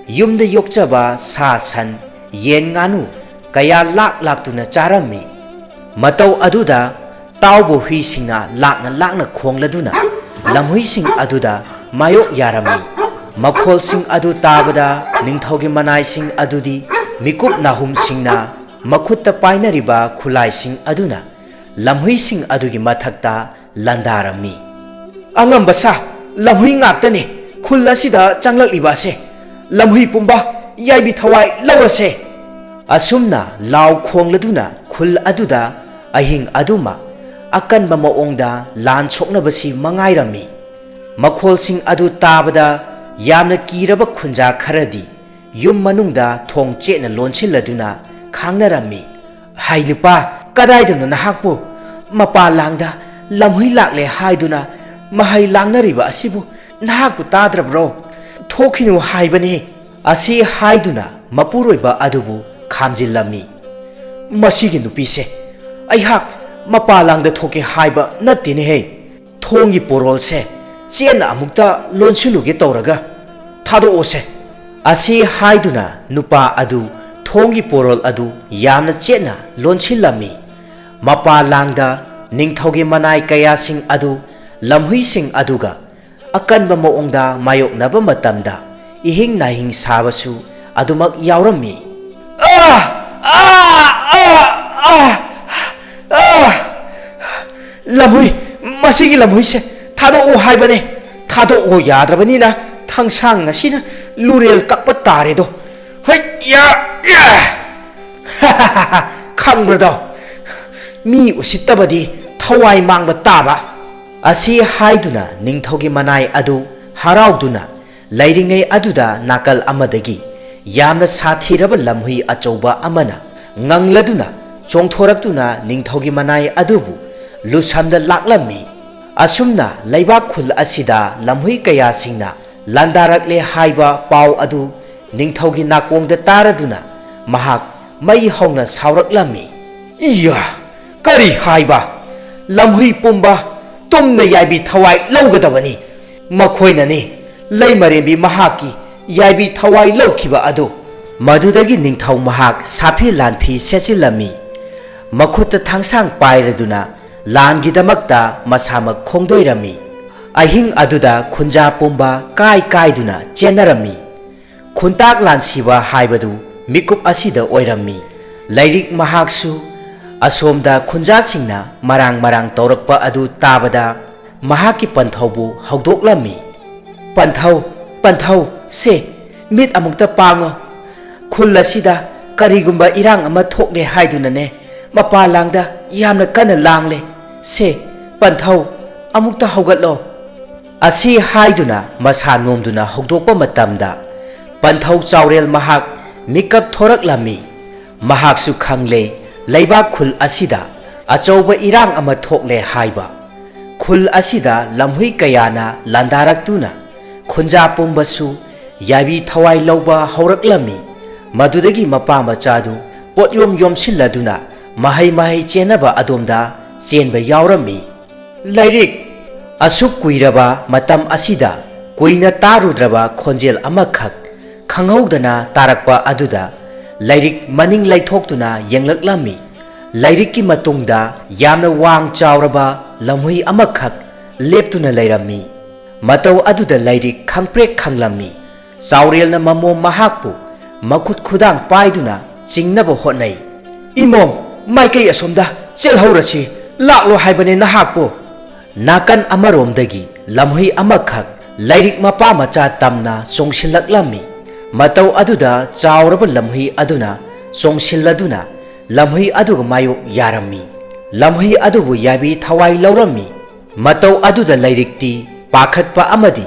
ꯌꯨꯝꯗ ꯌꯣꯛꯆꯕ ꯁꯥ ꯁꯟ, ꯌꯦꯟ ꯉꯥꯅꯨ ꯀꯌꯥ ꯂꯥꯛ ꯂꯥꯛꯇꯨꯅ ꯆꯥꯔꯝꯃꯤ꯫ ꯃꯇꯧ ꯑꯗꯨꯗ ꯇꯥꯎꯕ ꯍꯨꯏꯁꯤꯡꯅ ꯂꯥꯛꯅ ꯂꯥꯛꯅ ꯈꯣꯡꯂꯗꯨꯅ ꯂꯝꯍꯨꯏꯁꯤꯡ ꯑꯗꯨꯗ ꯃꯥꯌꯣꯛ ꯌꯥꯔꯝꯃꯤ꯫ ꯃꯈꯣꯜꯁꯤꯡ ꯑꯗꯨ ꯇꯥꯕꯗ ꯅꯤꯡꯊꯧꯒꯤ ꯃꯅꯥꯏꯁꯤꯡ ꯑꯗꯨꯗꯤ ꯃꯤꯀꯨꯞ ꯅꯥꯍꯨꯝꯁꯤꯡꯅ ꯃꯈꯨꯠꯇ ꯄꯥꯏꯅꯔꯤꯕ ꯈꯨꯠꯂꯥꯏꯁꯤꯡ ꯑꯗꯨꯅ ꯂꯝꯍꯨꯏꯁꯤꯡ ꯑꯗꯨꯒꯤ ꯃꯊꯛꯇ ꯂꯥꯟꯗꯥꯔꯝꯃꯤ꯫ "ꯑꯉꯝꯕ ꯁꯥ ꯂꯝꯍꯨꯏ ꯉꯥꯛꯇꯅꯤ ꯈꯨꯜ ꯑꯁꯤꯗ ꯆꯪꯂꯛꯂꯤꯕ ꯑꯁꯦ꯫ ꯂꯝꯍꯨꯏ ꯄꯨꯝꯕ, ꯌꯥꯏꯕꯤ ꯊꯋꯥꯏ ꯂꯧꯔꯁꯦ!" ꯑꯁꯨꯝꯅ ꯂꯥꯎ ꯈꯣꯡꯂꯗꯨꯅ ꯈꯨꯜ ꯑꯗꯨꯗ ꯑꯍꯤꯡ ꯑꯗꯨꯃ ꯑꯀꯟꯕ ꯃꯑꯣꯡꯗ ꯂꯥꯟ ꯁꯣꯛꯅꯕꯁꯤ ꯃꯉꯥꯏꯔꯝꯃꯤ꯫ ꯃꯈꯣꯜꯁꯤꯡ ꯑꯗꯨ ꯇꯥꯕꯗ ꯌꯥꯝꯅ ꯀꯤꯔꯕ ꯈꯨꯟꯖꯥ ꯈꯔꯗꯤ ꯌꯨꯝ ꯃꯅꯨꯡꯗ ꯊꯣꯡ ꯆꯦꯠꯅ ꯂꯣꯟꯁꯤꯜꯂꯗꯨꯅ ꯈꯥꯡꯅꯔꯝꯃꯤ꯫ "ꯍꯥꯏ ꯅꯨꯄꯥ, ꯀꯗꯥꯏꯗꯅꯣ ꯅꯍꯥꯛꯄꯨ? ꯃꯄꯥ ꯂꯥꯡꯗ ꯂꯝꯍꯨꯏ ꯂꯥꯛꯂꯦ ꯍꯥꯏꯗꯨꯅ ꯃꯍꯩ ꯂꯥꯡꯅꯔꯤꯕ ꯑꯁꯤꯕꯨ ꯅꯍꯥꯛꯄꯨ ꯇꯥꯗ꯭ꯔꯕ꯭ꯔꯣ? ꯊꯣꯛꯈꯤꯅꯨ ꯍꯥꯏꯕꯅꯤ!" ꯑꯁꯤ ꯍꯥꯏꯗꯨꯅ ꯃꯄꯨꯔꯣꯏꯕ ꯑꯗꯨꯕꯨ ꯈꯥꯝꯖꯤꯜꯂꯝꯃꯤ꯫ "ꯃꯁꯤꯒꯤ ꯅꯨꯄꯤꯁꯦ, ꯑꯩꯍꯥꯛ ꯃꯄꯥ ꯂꯥꯡꯗ ꯊꯣꯛꯀꯦ ꯍꯥꯏꯕ ꯅꯠꯇꯦꯅꯦꯍꯦ꯫ ꯊꯣꯡꯒꯤ ꯄꯣꯔꯣꯜꯁꯦ ꯆꯦꯠꯅ ꯑꯃꯨꯛꯇ ꯂꯣꯟꯁꯤꯜꯂꯨꯒꯦ ꯇꯧꯔꯒ, ꯊꯥꯗꯣꯛꯑꯣꯁꯦ!" ꯑꯁꯤ ꯍꯥꯏꯗꯨꯅ ꯅꯨꯄꯥ ꯑꯗꯨ ꯊꯣꯡꯒꯤ ꯄꯣꯔꯣꯜ ꯑꯗꯨ ꯌꯥꯝꯅ ꯆꯦꯠꯅ ꯂꯣꯟꯁꯤꯜꯂꯝꯃꯤ꯫ ꯃꯄꯥ ꯂꯥꯡꯗ ꯅꯤꯡꯊꯧꯒꯤ ꯃꯅꯥꯏ ꯀꯌꯥꯁꯤꯡ ꯑꯗꯨ ꯂꯝꯍꯨꯏꯁꯤꯡ ꯑꯗꯨꯒ ꯑꯀꯟꯕ ꯃꯑꯣꯡꯗ ꯃꯥꯌꯣꯛꯅꯕ ꯃꯇꯝꯗ ꯏꯍꯤꯡ ꯅꯥꯍꯤꯡ ꯁꯥꯕꯁꯨ ꯑꯗꯨꯃꯛ ꯌꯥꯎꯔꯝꯃꯤ꯫ "ꯑꯥ! ꯑꯥ! ꯑꯥ! ꯑꯥ! ꯑꯥ! ꯂꯝꯍꯨꯏ, ꯃꯁꯤꯒꯤ ꯂꯝꯍꯨꯏꯁꯦ ꯊꯥꯗꯣꯛꯑꯣ ꯍꯥꯏꯕꯅꯦ꯫ ꯊꯥꯗꯣꯛꯑꯣ ꯌꯥꯗ꯭ꯔꯕꯅꯤꯅ ꯊꯥꯡꯁꯥꯡ ꯑꯁꯤꯅ ꯂꯨꯔꯦꯜ ꯀꯛꯄ ꯇꯥꯔꯦꯗꯣ꯫ ꯍꯩ, ꯌꯥ, ꯌꯥ! ꯈꯪꯕ꯭ꯔꯗꯣ? ꯃꯤ ꯎꯁꯤꯠꯇꯕꯗꯤ ꯊꯋꯥꯏ ꯃꯥꯡꯕ ꯇꯥꯕ!" ꯑꯁꯤ ꯍꯥꯏꯗꯨꯅ ꯅꯤꯡꯊꯧꯒꯤ ꯃꯅꯥꯏ ꯑꯗꯨ ꯍꯔꯥꯎꯗꯨꯅ ꯂꯩꯔꯤꯉꯩ ꯑꯗꯨꯗ ꯅꯥꯀꯜ ꯑꯃꯗꯒꯤ ꯌꯥꯝꯅ ꯁꯥꯊꯤꯔꯕ ꯂꯝꯍꯨꯏ ꯑꯆꯧꯕ ꯑꯃꯅ ꯉꯪꯂꯗꯨꯅ ꯆꯣꯡꯊꯣꯔꯛꯇꯨꯅ ꯅꯤꯡꯊꯧꯒꯤ ꯃꯅꯥꯏ ꯑꯗꯨꯕꯨ ꯂꯨꯁꯝꯗ ꯂꯥꯛꯂꯝꯃꯤ꯫ ꯑꯁꯨꯝꯅ ꯂꯩꯕꯥꯛ ꯈꯨꯜ ꯑꯁꯤꯗ ꯂꯝꯍꯨꯏ ꯀꯌꯥꯁꯤꯡꯅ ꯂꯥꯟꯗꯥꯔꯛꯂꯦ ꯍꯥꯏꯕ ꯄꯥꯎ ꯑꯗꯨ ꯅꯤꯡꯊꯧꯒꯤ ꯅꯥꯀꯣꯡꯗ ꯇꯥꯔꯗꯨꯅ ꯃꯍꯥꯛ ꯃꯩ ꯍꯧꯅ ꯁꯥꯎꯔꯛꯂꯝꯃꯤ꯫ "ꯏꯌꯥ! ꯀꯔꯤ ꯍꯥꯏꯕ? ꯂꯝꯍꯨꯏ ꯄꯨꯝꯕ ꯇꯨꯝꯅ ꯌꯥꯏꯕꯤ ꯊꯋꯥꯏ ꯂꯧꯒꯗꯕꯅꯤ꯫ ꯃꯈꯣꯏꯅꯅꯤ ꯂꯩꯃꯔꯦꯝꯕꯤ ꯃꯍꯥꯛꯀꯤ ꯌꯥꯏꯕꯤ ꯊꯋꯥꯏ ꯂꯧꯈꯤꯕ ꯑꯗꯨ!" ꯃꯗꯨꯗꯒꯤ ꯅꯤꯡꯊꯧ ꯃꯍꯥꯛ ꯁꯥꯐꯤ ꯂꯥꯟꯐꯤ ꯁꯦꯠꯆꯤꯜꯂꯝꯃꯤ꯫ ꯃꯈꯨꯠꯇ ꯊꯥꯡꯁꯥꯡ ꯄꯥꯏꯔꯗꯨꯅ ꯂꯥꯟꯒꯤꯗꯃꯛꯇ ꯃꯁꯥꯃꯛ ꯈꯣꯡꯗꯣꯏꯔꯝꯃꯤ꯫ ꯑꯍꯤꯡ ꯑꯗꯨꯗ ꯈꯨꯟꯖꯥ ꯄꯨꯝꯕ ꯀꯥꯏ ꯀꯥꯏꯗꯨꯅ ꯆꯦꯟꯅꯔꯝꯃꯤ꯫ ꯈꯨꯟꯇꯥꯛ ꯂꯥꯟꯁꯤꯕ ꯍꯥꯏꯕꯗꯨ ꯃꯤꯀꯨꯞ ꯑꯁꯤꯗ ꯑꯣꯏꯔꯝꯃꯤ꯫ ꯂꯩꯔꯤꯛ ꯃꯍꯥꯛꯁꯨ ꯑꯁꯣꯝꯗ ꯈꯨꯟꯖꯥꯁꯤꯡꯅ ꯃꯔꯥꯡ ꯃꯔꯥꯡ ꯇꯧꯔꯛꯄ ꯑꯗꯨ ꯇꯥꯕꯗ ꯃꯍꯥꯛꯀꯤ ꯄꯟꯊꯧꯕꯨ ꯍꯧꯗꯣꯛꯂꯝꯃꯤ꯫ "ꯄꯟꯊꯧ, ꯄꯟꯊꯧ, ꯁꯦ, ꯃꯤꯠ ꯑꯃꯨꯛꯇ ꯄꯥꯡꯉꯨ꯫ "ꯈꯨꯜ ꯑꯁꯤꯗ ꯀꯔꯤꯒꯨꯝꯕ ꯏꯔꯥꯡ ꯑꯃ ꯊꯣꯛꯂꯦ ꯍꯥꯏꯗꯨꯅꯅꯦ, ꯃꯄꯥꯟ ꯂꯥꯡꯗ ꯌꯥꯝꯅ ꯀꯟꯅ ꯂꯥꯡꯂꯦ꯫ ꯁꯦ, ꯄꯟꯊꯧ, ꯑꯃꯨꯛꯇ ꯍꯧꯒꯠꯂꯣ꯫" ꯑꯁꯤ ꯍꯥꯏꯗꯨꯅ ꯃꯁꯥ ꯅꯣꯝꯗꯨꯅ ꯍꯧꯗꯣꯛꯄ ꯃꯇꯝꯗ, ꯄꯟꯊꯧ ꯆꯥꯎꯔꯦꯜ ꯃꯍꯥꯛ ꯃꯤꯀꯞ ꯊꯣꯔꯛꯂꯝꯃꯤ꯫ ꯃꯍꯥꯛꯁꯨ ꯈꯪꯂꯦ, ꯂꯩꯕꯥꯛ ꯈꯨꯜ ꯑꯁꯤꯗ ꯑꯆꯧꯕ ꯏꯔꯥꯡ ꯑꯃ ꯊꯣꯛꯂꯦ ꯍꯥꯏꯕ꯫ ꯈꯨꯜ ꯑꯁꯤꯗ ꯂꯝꯍꯨꯏ ꯀꯌꯥꯅ ꯂꯥꯟꯗꯥꯔꯛꯇꯨꯅ ꯈꯨꯟꯖꯥ ꯄꯨꯝꯕꯁꯨ ꯌꯥꯏꯕꯤ ꯊꯋꯥꯏ ꯂꯧꯕ ꯍꯧꯔꯛꯂꯝꯃꯤ꯫ ꯃꯗꯨꯗꯒꯤ ꯃꯄꯥ ꯃꯆꯥꯗꯨ ꯄꯣꯠꯌꯣꯝ ꯌꯣꯝꯁꯤꯜꯂꯗꯨꯅ ꯃꯍꯩ ꯃꯍꯩ ꯆꯦꯟꯅꯕ ꯑꯗꯣꯝꯗ ꯆꯦꯟꯕ ꯌꯥꯎꯔꯝꯃꯤ꯫ ꯂꯥꯏꯔꯤꯛ꯫ ꯑꯁꯨꯛ ꯀꯨꯏꯔꯕ ꯃꯇꯝ ꯑꯁꯤꯗ ꯀꯨꯏꯅ ꯇꯥꯔꯨꯗ꯭ꯔꯕ ꯈꯣꯟꯖꯦꯜ ꯑꯃꯈꯛ ꯈꯪꯍꯧꯗꯅ ꯇꯥꯔꯛꯄ ꯑꯗꯨꯗ ꯂꯥꯏꯔꯤꯛ ꯃꯅꯤꯡ ꯂꯩꯊꯣꯛꯇꯨꯅ ꯌꯦꯡꯂꯛꯂꯝꯃꯤ꯫ ꯂꯥꯏꯔꯤꯛꯀꯤ ꯃꯇꯨꯡꯗ ꯌꯥꯝꯅ ꯋꯥꯡ ꯆꯥꯎꯔꯕ ꯂꯝꯍꯨꯏ ꯑꯃꯈꯛ ꯂꯦꯞꯇꯨꯅ ꯂꯩꯔꯝꯃꯤ꯫ ꯃꯇꯧ ꯑꯗꯨꯗ ꯂꯥꯏꯔꯤꯛ ꯈꯪꯄ꯭ꯔꯦꯛ ꯈꯪꯂꯝꯃꯤ꯫ ꯆꯥꯎꯔꯦꯜꯅ ꯃꯃꯣꯝ ꯃꯍꯥꯛꯄꯨ ꯃꯈꯨꯠ ꯈꯨꯗꯥꯡ ꯄꯥꯏꯗꯨꯅ ꯆꯤꯡꯅꯕ ꯍꯣꯠꯅꯩ꯫ "ꯏꯃꯣꯝ, ꯃꯥꯏꯀꯩ ꯑꯁꯣꯝꯗ ꯆꯦꯜꯍꯧꯔꯁꯤ, ꯂꯥꯛꯂꯣ ꯍꯥꯏꯕꯅꯦ ꯅꯍꯥꯛꯄꯨ!" ꯅꯥꯀꯟ ꯑꯃꯔꯣꯝꯗꯒꯤ ꯂꯝꯍꯨꯏ ꯑꯃꯈꯛ ꯂꯥꯏꯔꯤꯛ ꯃꯄꯥ ꯃꯆꯥ ꯇꯝꯅ ꯆꯣꯡꯁꯤꯜꯂꯛꯂꯝꯃꯤ꯫ ꯃꯇꯧ ꯑꯗꯨꯗ ꯆꯥꯎꯔꯕ ꯂꯝꯍꯨꯏ ꯑꯗꯨꯅ ꯆꯣꯡꯁꯤꯜꯂꯗꯨꯅ ꯂꯝꯍꯨꯏ ꯑꯗꯨꯒ ꯃꯥꯌꯣꯛ ꯌꯥꯔꯝꯃꯤ꯫ ꯂꯝꯍꯨꯏ ꯑꯗꯨꯕꯨ ꯌꯥꯏꯕꯤ ꯊꯋꯥꯏ ꯂꯧꯔꯝꯃꯤ꯫ ꯃꯇꯧ ꯑꯗꯨꯗ ꯂꯥꯏꯔꯤꯛꯇꯤ ꯄꯥꯈꯠꯄ ꯑꯃꯗꯤ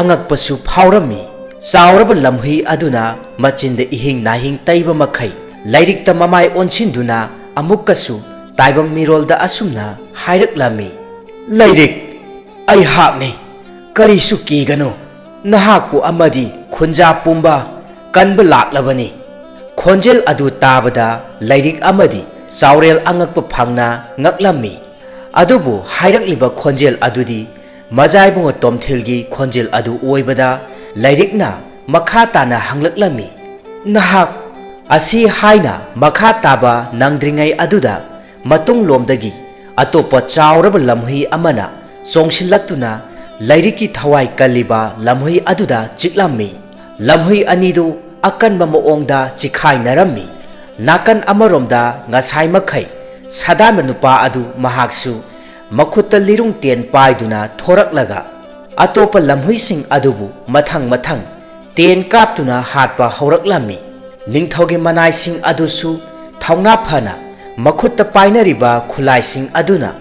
ꯑꯉꯛꯄꯁꯨ ꯐꯥꯎꯔꯝꯃꯤ꯫ ꯆꯥꯎꯔꯕ ꯂꯝꯍꯨꯏ ꯑꯗꯨꯅ ꯃꯆꯤꯟꯗ ꯏꯍꯤꯡ ꯅꯥꯍꯤꯡ ꯇꯩꯕ ꯃꯈꯩ ꯂꯥꯏꯔꯤꯛꯇ ꯃꯃꯥꯏ ꯑꯣꯟꯁꯤꯟꯗꯨꯅ ꯑꯃꯨꯛꯀꯁꯨ ꯇꯥꯏꯕꯪ ꯃꯤꯔꯣꯜꯗ ꯑꯁꯨꯝꯅ ꯍꯥꯏꯔꯛꯂꯝꯃꯤ, "ꯂꯥꯏꯔꯤꯛ, ꯑꯩꯍꯥꯛꯅꯤ, ꯀꯔꯤꯁꯨ ꯀꯤꯒꯅꯨ, ꯅꯍꯥꯛꯄꯨ ꯑꯃꯗꯤ ꯈꯨꯟꯖꯥ ꯄꯨꯝꯕ ꯀꯟꯕ ꯂꯥꯛꯂꯕꯅꯤ꯫" ꯈꯣꯟꯖꯦꯜ ꯑꯗꯨ ꯇꯥꯕꯗ ꯂꯥꯏꯔꯤꯛ ꯑꯃꯗꯤ ꯆꯥꯎꯔꯦꯜ ꯑꯉꯛꯄ ꯐꯪꯅ ꯉꯛꯂꯝꯃꯤ꯫ ꯑꯗꯨꯕꯨ ꯍꯥꯏꯔꯛꯂꯤꯕ ꯈꯣꯟꯖꯦꯜ ꯑꯗꯨꯗꯤ ꯃꯖꯥꯏꯕꯨꯡꯉꯣ ꯇꯣꯝꯊꯤꯜꯒꯤ ꯈꯣꯟꯖꯦꯜ ꯑꯗꯨ ꯑꯣꯏꯕꯗ ꯂꯥꯏꯔꯤꯛꯅ ꯃꯈꯥ ꯇꯥꯅ ꯍꯪꯂꯛꯂꯝꯃꯤ, "ꯅꯍꯥꯛ?" ꯑꯁꯤ ꯍꯥꯏꯅ ꯃꯈꯥ ꯇꯥꯕ ꯅꯪꯗ꯭ꯔꯤꯉꯩ ꯑꯗꯨꯗ ꯃꯇꯨꯡꯂꯣꯝꯗꯒꯤ ꯑꯇꯣꯞꯄ ꯆꯥꯎꯔꯕ ꯂꯝꯍꯨꯏ ꯑꯃꯅ ꯆꯣꯡꯁꯤꯜꯂꯛꯇꯨꯅ ꯂꯥꯏꯔꯤꯛꯀꯤ ꯊꯋꯥꯏ ꯀꯜꯂꯤꯕ ꯂꯝꯍꯨꯏ ꯑꯗꯨꯗ ꯆꯤꯛꯂꯝꯃꯤ꯫ ꯂꯝꯍꯨꯏ ꯑꯅꯤꯗꯨ ꯑꯀꯟꯕ ꯃꯑꯣꯡꯗ ꯆꯤꯈꯥꯏꯅꯔꯝꯃꯤ꯫ ꯅꯥꯀꯟ ꯑꯃꯔꯣꯝꯗ ꯉꯁꯥꯏ ꯃꯈꯩ ꯁꯥꯗꯥꯟꯕ ꯅꯨꯄꯥ ꯑꯗꯨ ꯃꯍꯥꯛꯁꯨ ꯃꯈꯨꯠꯇ ꯂꯤꯔꯨꯡ ꯇꯦꯟ ꯄꯥꯏꯗꯨꯅ ꯊꯣꯔꯛꯂꯒ ꯑꯇꯣꯞꯄ ꯂꯝꯍꯨꯏꯁꯤꯡ ꯑꯗꯨꯕꯨ ꯃꯊꯪ ꯃꯊꯪ ꯇꯦꯟ ꯀꯥꯞꯇꯨꯅ ꯍꯥꯠꯄ ꯍꯧꯔꯛꯂꯝꯃꯤ꯫ ꯅꯤꯡꯊꯧꯒꯤ ꯃꯅꯥꯏꯁꯤꯡ ꯑꯗꯨꯁꯨ ꯊꯧꯅꯥ ꯐꯅ ꯃꯈꯨꯠꯇ ꯄꯥꯏꯅꯔꯤꯕ ꯈꯨꯠꯂꯥꯏꯁꯤꯡ ꯑꯗꯨꯅ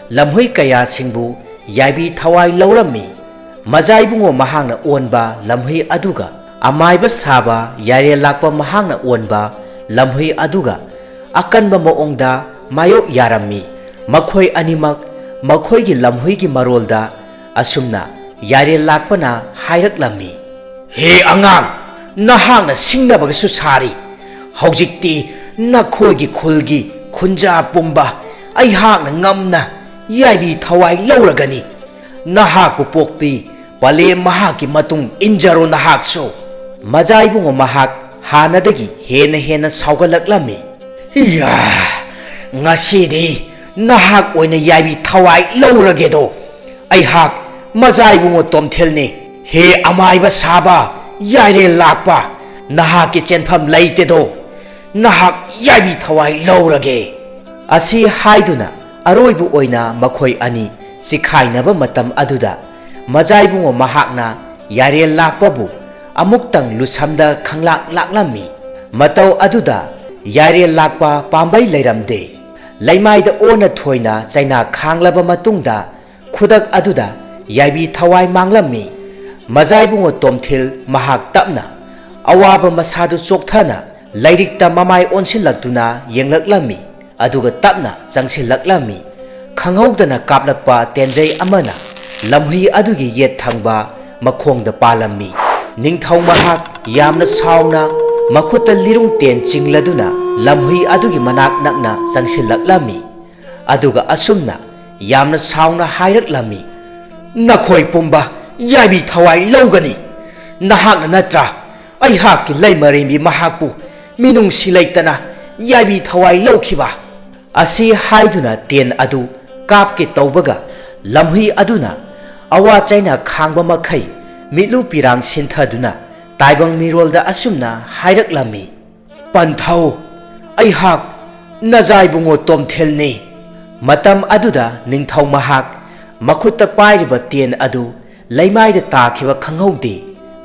ꯂꯝꯍꯨꯏ ꯀꯌꯥꯁꯤꯡꯕꯨ ꯌꯥꯏꯕꯤ ꯊꯋꯥꯏ ꯂꯧꯔꯝꯃꯤ꯫ ꯃꯖꯥ ꯏꯕꯨꯡꯉꯣ ꯃꯍꯥꯛꯅ ꯑꯣꯟꯕ ꯂꯝꯍꯨꯏ ꯑꯗꯨꯒ ꯑꯃꯥꯏꯕ ꯁꯥꯕ ꯌꯥꯏꯔꯦꯜ ꯂꯥꯛꯄ ꯃꯍꯥꯛꯅ ꯑꯣꯟꯕ ꯂꯝꯍꯨꯏ ꯑꯗꯨꯒ ꯑꯀꯟꯕ ꯃꯑꯣꯡꯗ ꯃꯥꯌꯣꯛ ꯌꯥꯔꯝꯃꯤ꯫ ꯃꯈꯣꯏ ꯑꯅꯤꯃꯛ ꯃꯈꯣꯏꯒꯤ ꯂꯝꯍꯨꯏꯒꯤ ꯃꯔꯣꯜꯗ ꯑꯁꯨꯝꯅ ꯌꯥꯏꯔꯦꯜ ꯂꯥꯛꯄꯅ ꯍꯥꯏꯔꯛꯂꯝꯃꯤ, "ꯍꯦ ꯑꯉꯥꯡ, ꯅꯍꯥꯛꯅ ꯁꯤꯡꯅꯕꯒꯁꯨ ꯁꯥꯔꯤ꯫ ꯍꯧꯖꯤꯛꯇꯤ ꯅꯈꯣꯏꯒꯤ ꯈꯨꯜꯒꯤ ꯈꯨꯟꯖꯥ ꯄꯨꯝꯕ ꯑꯩꯍꯥꯛꯅ ꯉꯝꯅ ꯌꯥꯏꯕꯤ ꯊꯋꯥꯏ ꯂꯧꯔꯒꯅꯤ꯫ ꯅꯍꯥꯛꯄꯨ ꯄꯣꯛꯄꯤ ꯄꯂꯦꯝ ꯃꯍꯥꯛꯀꯤ ꯃꯇꯨꯡ ꯏꯟꯖꯔꯣ ꯅꯍꯥꯛꯁꯨ꯫" ꯃꯖꯥ ꯏꯕꯨꯡꯉꯣ ꯃꯍꯥꯛ ꯍꯥꯟꯅꯗꯒꯤ ꯍꯦꯟꯅ ꯍꯦꯟꯅ ꯁꯥꯎꯒꯠꯂꯛꯂꯝꯃꯤ꯫ "ꯏꯌꯥ, ꯉꯁꯤꯗꯤ ꯅꯍꯥꯛ ꯑꯣꯏꯅ ꯌꯥꯏꯕꯤ ꯊꯋꯥꯏ ꯂꯧꯔꯒꯦꯗꯣ꯫ ꯑꯩꯍꯥꯛ ꯃꯖꯥ ꯏꯕꯨꯡꯉꯣ ꯇꯣꯝꯊꯤꯜꯅꯤ꯫ ꯍꯦ ꯑꯃꯥꯏꯕ ꯁꯥꯕ, ꯌꯥꯏꯔꯦꯜ ꯂꯥꯛꯄ, ꯅꯍꯥꯛꯀꯤ ꯆꯦꯟꯐꯝ ꯂꯩꯇꯦꯗꯣ꯫ ꯅꯍꯥꯛ ꯌꯥꯏꯕꯤ ꯊꯋꯥꯏ ꯂꯧꯔꯒꯦ꯫" ꯑꯁꯤ ꯍꯥꯏꯗꯨꯅ ꯑꯔꯣꯏꯕ ꯑꯣꯏꯅ ꯃꯈꯣꯏ ꯑꯅꯤ ꯆꯤꯈꯥꯏꯅꯕ ꯃꯇꯝ ꯑꯗꯨꯗ ꯃꯖꯥ ꯏꯕꯨꯡꯉꯣ ꯃꯍꯥꯛꯅ ꯌꯥꯏꯔꯦꯜ ꯂꯥꯛꯄꯕꯨ ꯑꯃꯨꯛꯇꯪ ꯂꯨꯁꯝꯗ ꯈꯪꯂꯥꯛ ꯂꯥꯛꯂꯝꯃꯤ꯫ ꯃꯇꯧ ꯑꯗꯨꯗ ꯌꯥꯏꯔꯦꯜ ꯂꯥꯛꯄ ꯄꯥꯝꯕꯩ ꯂꯩꯔꯝꯗꯦ꯫ ꯂꯩꯃꯥꯏꯗ ꯑꯣꯟꯅ ꯊꯣꯏꯅ ꯆꯩꯅꯥ ꯈꯥꯡꯂꯕ ꯃꯇꯨꯡꯗ ꯈꯨꯗꯛ ꯑꯗꯨꯗ ꯌꯥꯏꯕꯤ ꯊꯋꯥꯏ ꯃꯥꯡꯂꯝꯃꯤ꯫ ꯃꯖꯥ ꯏꯕꯨꯡꯉꯣ ꯇꯣꯝꯊꯤꯜ ꯃꯍꯥꯛ ꯇꯞꯅ ꯑꯋꯥꯕ ꯃꯁꯥꯗꯨ ꯆꯣꯛꯊꯅ ꯂꯥꯏꯔꯤꯛꯇ ꯃꯃꯥꯏ ꯑꯣꯟꯁꯤꯜꯂꯛꯇꯨꯅ ꯌꯦꯡꯂꯛꯂꯝꯃꯤ꯫ ꯑꯗꯨꯒ ꯇꯞꯅ ꯆꯪꯁꯤꯜꯂꯛꯂꯝꯃꯤ꯫ ꯈꯪꯍꯧꯗꯅ ꯀꯥꯞꯂꯛꯄ ꯇꯦꯟꯖꯩ ꯑꯃꯅ ꯂꯝꯍꯨꯏ ꯑꯗꯨꯒꯤ ꯌꯦꯠ ꯊꯪꯕ ꯃꯈꯣꯡꯗ ꯄꯥꯜꯂꯝꯃꯤ꯫ ꯅꯤꯡꯊꯧ ꯃꯍꯥꯛ ꯌꯥꯝꯅ ꯁꯥꯎꯅ ꯃꯈꯨꯠꯇ ꯂꯤꯔꯨꯡ ꯇꯦꯟ ꯆꯤꯡꯂꯗꯨꯅ ꯂꯝꯍꯨꯏ ꯑꯗꯨꯒꯤ ꯃꯅꯥꯛ ꯅꯛꯅ ꯆꯪꯁꯤꯜꯂꯛꯂꯝꯃꯤ꯫ ꯑꯗꯨꯒ ꯑꯁꯨꯝꯅ ꯌꯥꯝꯅ ꯁꯥꯎꯅ ꯍꯥꯏꯔꯛꯂꯝꯃꯤ, "ꯅꯈꯣꯏ ꯄꯨꯝꯕ ꯌꯥꯏꯕꯤ ꯊꯋꯥꯏ ꯂꯧꯒꯅꯤ꯫ ꯅꯍꯥꯛꯅ ꯅꯠꯇ꯭ꯔꯥ ꯑꯩꯍꯥꯛꯀꯤ ꯂꯩꯃꯔꯦꯝꯕꯤ ꯃꯍꯥꯛꯄꯨ ꯃꯤꯅꯨꯡꯁꯤ ꯂꯩꯇꯅ ꯌꯥꯏꯕꯤ ꯊꯋꯥꯏ ꯂꯧꯈꯤꯕ?" ꯑꯁꯤ ꯍꯥꯏꯗꯨꯅ ꯇꯦꯟ ꯑꯗꯨ ꯀꯥꯞꯀꯦ ꯇꯧꯕꯒ ꯂꯝꯍꯨꯏ ꯑꯗꯨꯅ ꯑꯋꯥ ꯆꯩꯅ ꯈꯥꯡꯕ ꯃꯈꯩ ꯃꯤꯠꯂꯨ ꯄꯤꯔꯥꯡ ꯁꯤꯟꯊꯗꯨꯅ ꯇꯥꯏꯕꯪ ꯃꯤꯔꯣꯜꯗ ꯑꯁꯨꯝꯅ ꯍꯥꯏꯔꯛꯂꯝꯃꯤ, "ꯄꯟꯊꯧ, ꯑꯩꯍꯥꯛ ꯅꯖꯥꯏꯕꯨꯡꯉꯣ ꯇꯣꯝꯊꯤꯜꯅꯤ꯫" ꯃꯇꯝ ꯑꯗꯨꯗ ꯅꯤꯡꯊꯧ ꯃꯍꯥꯛ ꯃꯈꯨꯠꯇ ꯄꯥꯏꯔꯤꯕ ꯇꯦꯟ ꯑꯗꯨ ꯂꯩꯃꯥꯏꯗ ꯇꯥꯈꯤꯕ ꯈꯪꯍꯧꯗꯦ꯫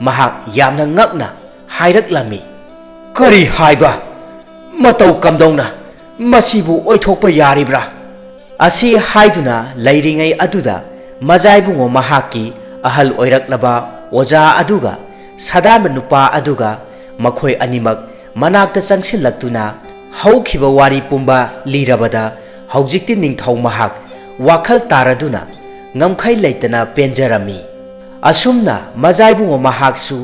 ꯃꯍꯥꯛ ꯌꯥꯝꯅ ꯉꯛꯅ ꯍꯥꯏꯔꯛꯂꯝꯃꯤ, "ꯀꯔꯤ ꯍꯥꯏꯕ? ꯃꯇꯧ ꯀꯝꯗꯧꯅ? ꯃꯁꯤꯕꯨ ꯑꯣꯏꯊꯣꯛꯄ ꯌꯥꯔꯤꯕ꯭ꯔꯥ?" ꯑꯁꯤ ꯍꯥꯏꯗꯨꯅ ꯂꯩꯔꯤꯉꯩ ꯑꯗꯨꯗ ꯃꯖꯥꯏꯕꯨꯡꯉꯣ ꯃꯍꯥꯛꯀꯤ ꯑꯍꯜ ꯑꯣꯏꯔꯛꯂꯕ ꯑꯣꯖꯥ ꯑꯗꯨꯒ ꯁꯥꯗꯥꯟꯕ ꯅꯨꯄꯥ ꯑꯗꯨꯒ ꯃꯈꯣꯏ ꯑꯅꯤꯃꯛ ꯃꯅꯥꯛꯇ ꯆꯪꯁꯤꯜꯂꯛꯇꯨꯅ ꯍꯧꯈꯤꯕ ꯋꯥꯔꯤ ꯄꯨꯝꯕ ꯂꯤꯔꯕꯗ ꯍꯧꯖꯤꯛꯇꯤ ꯅꯤꯡꯊꯧ ꯃꯍꯥꯛ ꯋꯥꯈꯜ ꯇꯥꯔꯗꯨꯅ ꯉꯝꯈꯩ ꯂꯩꯇꯅ ꯄꯦꯟꯖꯔꯝꯃꯤ꯫ ꯑꯁꯨꯝꯅ ꯃꯖꯥꯏꯕꯨꯡꯉꯣ ꯃꯍꯥꯛꯁꯨ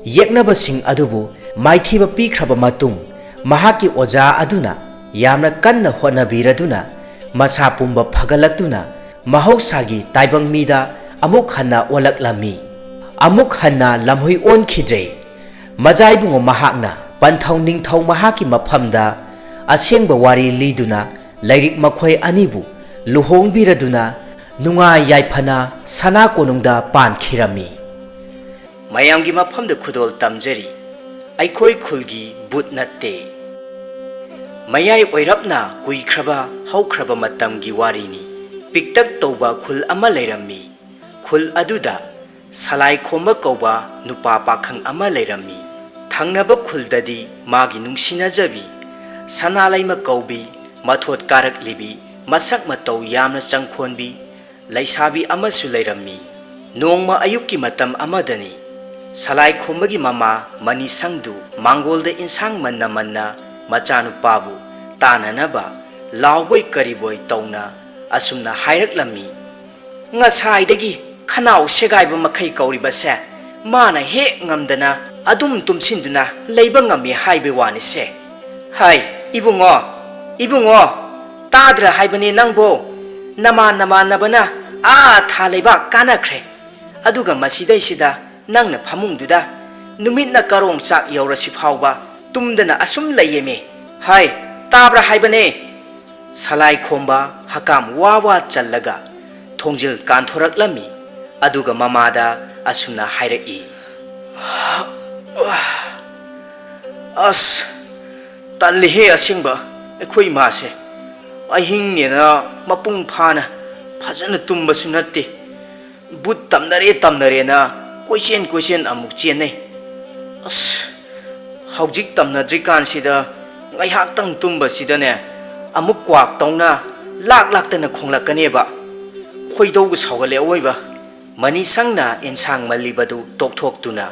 ꯌꯦꯛꯅꯕꯁꯤꯡ ꯑꯗꯨꯕꯨ ꯃꯥꯏꯊꯤꯕ ꯄꯤꯈ꯭ꯔꯕ ꯃꯇꯨꯡ, ꯃꯍꯥꯛꯀꯤ ꯑꯣꯖꯥ ꯑꯗꯨꯅ ꯌꯥꯝꯅ ꯀꯟꯅ ꯍꯣꯠꯅꯕꯤꯔꯗꯨꯅ ꯃꯁꯥ ꯄꯨꯝꯕ ꯐꯒꯠꯂꯛꯇꯨꯅ ꯃꯍꯧꯁꯥꯒꯤ ꯇꯥꯏꯕꯪ ꯃꯤꯗ ꯑꯃꯨꯛ ꯍꯟꯅ ꯑꯣꯜꯂꯛꯂꯝꯃꯤ꯫ ꯑꯃꯨꯛ ꯍꯟꯅ ꯂꯝꯍꯨꯏ ꯑꯣꯟꯈꯤꯗ꯭ꯔꯦ꯫ ꯃꯖꯥꯏꯕꯨꯡꯉꯣ ꯃꯍꯥꯛꯅ ꯄꯟꯊꯧ ꯅꯤꯡꯊꯧ ꯃꯍꯥꯛꯀꯤ ꯃꯐꯝꯗ ꯑꯁꯦꯡꯕ ꯋꯥꯔꯤ ꯂꯤꯗꯨꯅ ꯂꯩꯔꯤꯛ ꯃꯈꯣꯏ ꯑꯅꯤꯕꯨ ꯂꯨꯍꯣꯡꯕꯤꯔꯗꯨꯅ ꯅꯨꯡꯉꯥꯏ ꯌꯥꯏꯐꯅ ꯁꯅꯥ ꯀꯣꯅꯨꯡꯗ ꯄꯥꯟꯈꯤꯔꯝꯃꯤ꯫ ꯃꯌꯥꯝꯒꯤ ꯃꯐꯝꯗ ꯈꯨꯗꯣꯜ ꯇꯝꯖꯔꯤ꯫ ꯑꯩꯈꯣꯏ ꯈꯨꯜꯒꯤ ꯕꯨꯠ ꯅꯠꯇꯦ꯫ ꯃꯌꯥꯏ ꯑꯣꯏꯔꯞꯅ ꯀꯨꯏꯈ꯭ꯔꯕ ꯍꯧꯈ꯭ꯔꯕ ꯃꯇꯝꯒꯤ ꯋꯥꯔꯤꯅꯤ꯫ ꯄꯤꯛꯇꯛ ꯇꯧꯕ ꯈꯨꯜ ꯑꯃ ꯂꯩꯔꯝꯃꯤ꯫ ꯈꯨꯜ ꯑꯗꯨꯗ ꯁꯂꯥꯏ ꯈꯣꯝꯕ ꯀꯧꯕ ꯅꯨꯄꯥ ꯄꯥꯈꯪ ꯑꯃ ꯂꯩꯔꯝꯃꯤ꯫ ꯊꯪꯅꯕ ꯈꯨꯜꯗꯗꯤ ꯃꯥꯒꯤ ꯅꯨꯡꯁꯤꯅꯖꯕꯤ ꯁꯅꯥꯂꯩꯃ ꯀꯧꯕꯤ ꯃꯊꯣꯠ ꯀꯥꯔꯛꯂꯤꯕꯤ ꯃꯁꯛ ꯃꯇꯧ ꯌꯥꯝꯅ ꯆꯪꯈꯣꯟꯕꯤ ꯂꯩꯁꯥꯕꯤ ꯑꯃꯁꯨ ꯂꯩꯔꯝꯃꯤ꯫ ꯅꯣꯡꯃ ꯑꯌꯨꯛꯀꯤ ꯃꯇꯝ ꯑꯃꯗꯅꯤ꯫ ꯁꯂꯥꯏ ꯈꯣꯝꯕꯒꯤ ꯃꯃꯥ ꯃꯅꯤꯁꯪꯗꯨ ꯃꯥꯡꯒꯣꯜꯗ ꯏꯟꯁꯥꯡ ꯃꯟꯅ ꯃꯟꯅ ꯃꯆꯥꯅꯨꯄꯥꯕꯨ ꯇꯥꯟꯅꯅꯕ ꯂꯥꯎꯕꯣꯏ ꯀꯔꯤꯕꯣꯏ ꯇꯧꯅ ꯑꯁꯨꯝꯅ ꯍꯥꯏꯔꯛꯂꯝꯃꯤ꯫ "ꯉꯁꯥꯏꯗꯒꯤ ꯈꯅꯥꯎ ꯁꯦꯒꯥꯏꯕ ꯃꯈꯩ ꯀꯧꯔꯤꯕꯁꯦ ꯃꯥꯅ ꯍꯦꯛ ꯉꯝꯗꯅ ꯑꯗꯨꯝ ꯇꯨꯝꯁꯤꯟꯗꯨꯅ ꯂꯩꯕ ꯉꯝꯃꯤ ꯍꯥꯏꯕꯩ ꯋꯥꯅꯤꯁꯦ꯫ ꯍꯥꯏ, ꯏꯕꯨꯡꯉꯣ, ꯏꯕꯨꯡꯉꯣ, ꯇꯥꯗ꯭ꯔ ꯍꯥꯏꯕꯅꯤ ꯅꯪꯕꯣ? ꯅꯃꯥꯟ ꯅꯃꯥꯟꯅꯕꯅ ꯑꯥ ꯊꯥ ꯂꯩꯕꯥꯛ ꯀꯥꯅꯈ꯭ꯔꯦ꯫ ꯑꯗꯨꯒ ꯃꯁꯤꯗꯩꯁꯤꯗ ꯅꯪꯅ ꯐꯃꯨꯡꯗꯨꯗ ꯅꯨꯃꯤꯠꯅ ꯀꯔꯣꯡ ꯆꯥꯛ ꯌꯧꯔꯁꯤ ꯐꯥꯎꯕ ꯇꯨꯝꯗꯅ ꯑꯁꯨꯝ ꯂꯩꯌꯦꯃꯤ꯫ ꯍꯥꯏ, ꯇꯥꯕ꯭ꯔꯥ ꯍꯥꯏꯕꯅꯦ?" ꯁꯂꯥꯏ ꯈꯣꯝꯕ ꯍꯀꯥꯝ ꯋꯥ ꯋꯥ ꯆꯜꯂꯒ ꯊꯣꯡꯖꯤꯜ ꯀꯥꯟꯊꯣꯔꯛꯂꯝꯃꯤ꯫ ꯑꯗꯨꯒ ꯃꯃꯥꯗ ꯑꯁꯨꯝꯅ ꯍꯥꯏꯔꯛꯏ꯫ "ꯑꯁ, ꯇꯜꯂꯤꯍꯦ ꯑꯁꯦꯡꯕ ꯑꯩꯈꯣꯏ ꯏꯃꯥꯁꯦ꯫ ꯑꯍꯤꯡꯅꯦꯅ ꯃꯄꯨꯡ ꯐꯥꯅ ꯐꯖꯅ ꯇꯨꯝꯕꯁꯨ ꯅꯠꯇꯦ꯫ ꯕꯨꯠ ꯇꯝꯅꯔꯦ ꯇꯝꯅꯔꯦꯅ ꯀꯣꯏꯆꯦꯟ ꯀꯣꯏꯆꯦꯟ ꯑꯃꯨꯛ ꯆꯦꯟꯅꯩ꯫ ꯑꯁ, ꯍꯧꯖꯤꯛ ꯇꯝꯅꯗ꯭ꯔꯤꯀꯥꯟꯁꯤꯗ ꯉꯥꯏꯍꯥꯛꯇꯪ ꯇꯨꯝꯕꯁꯤꯗꯅꯦ, ꯑꯃꯨꯛ ꯀ꯭ꯋꯥꯛ ꯇꯧꯅ ꯂꯥꯛ ꯂꯥꯛꯇꯅ ꯈꯣꯡꯂꯛꯀꯅꯦꯕ꯫ ꯈꯣꯏꯗꯧꯒ ꯁꯥꯎꯒꯠꯂꯦ ꯑꯋꯣꯏꯕ꯫ ꯃꯅꯤꯁꯪꯅ ꯑꯦꯟꯁꯥꯡ ꯃꯜꯂꯤꯕꯗꯨ ꯇꯣꯛꯊꯣꯛꯇꯨꯅ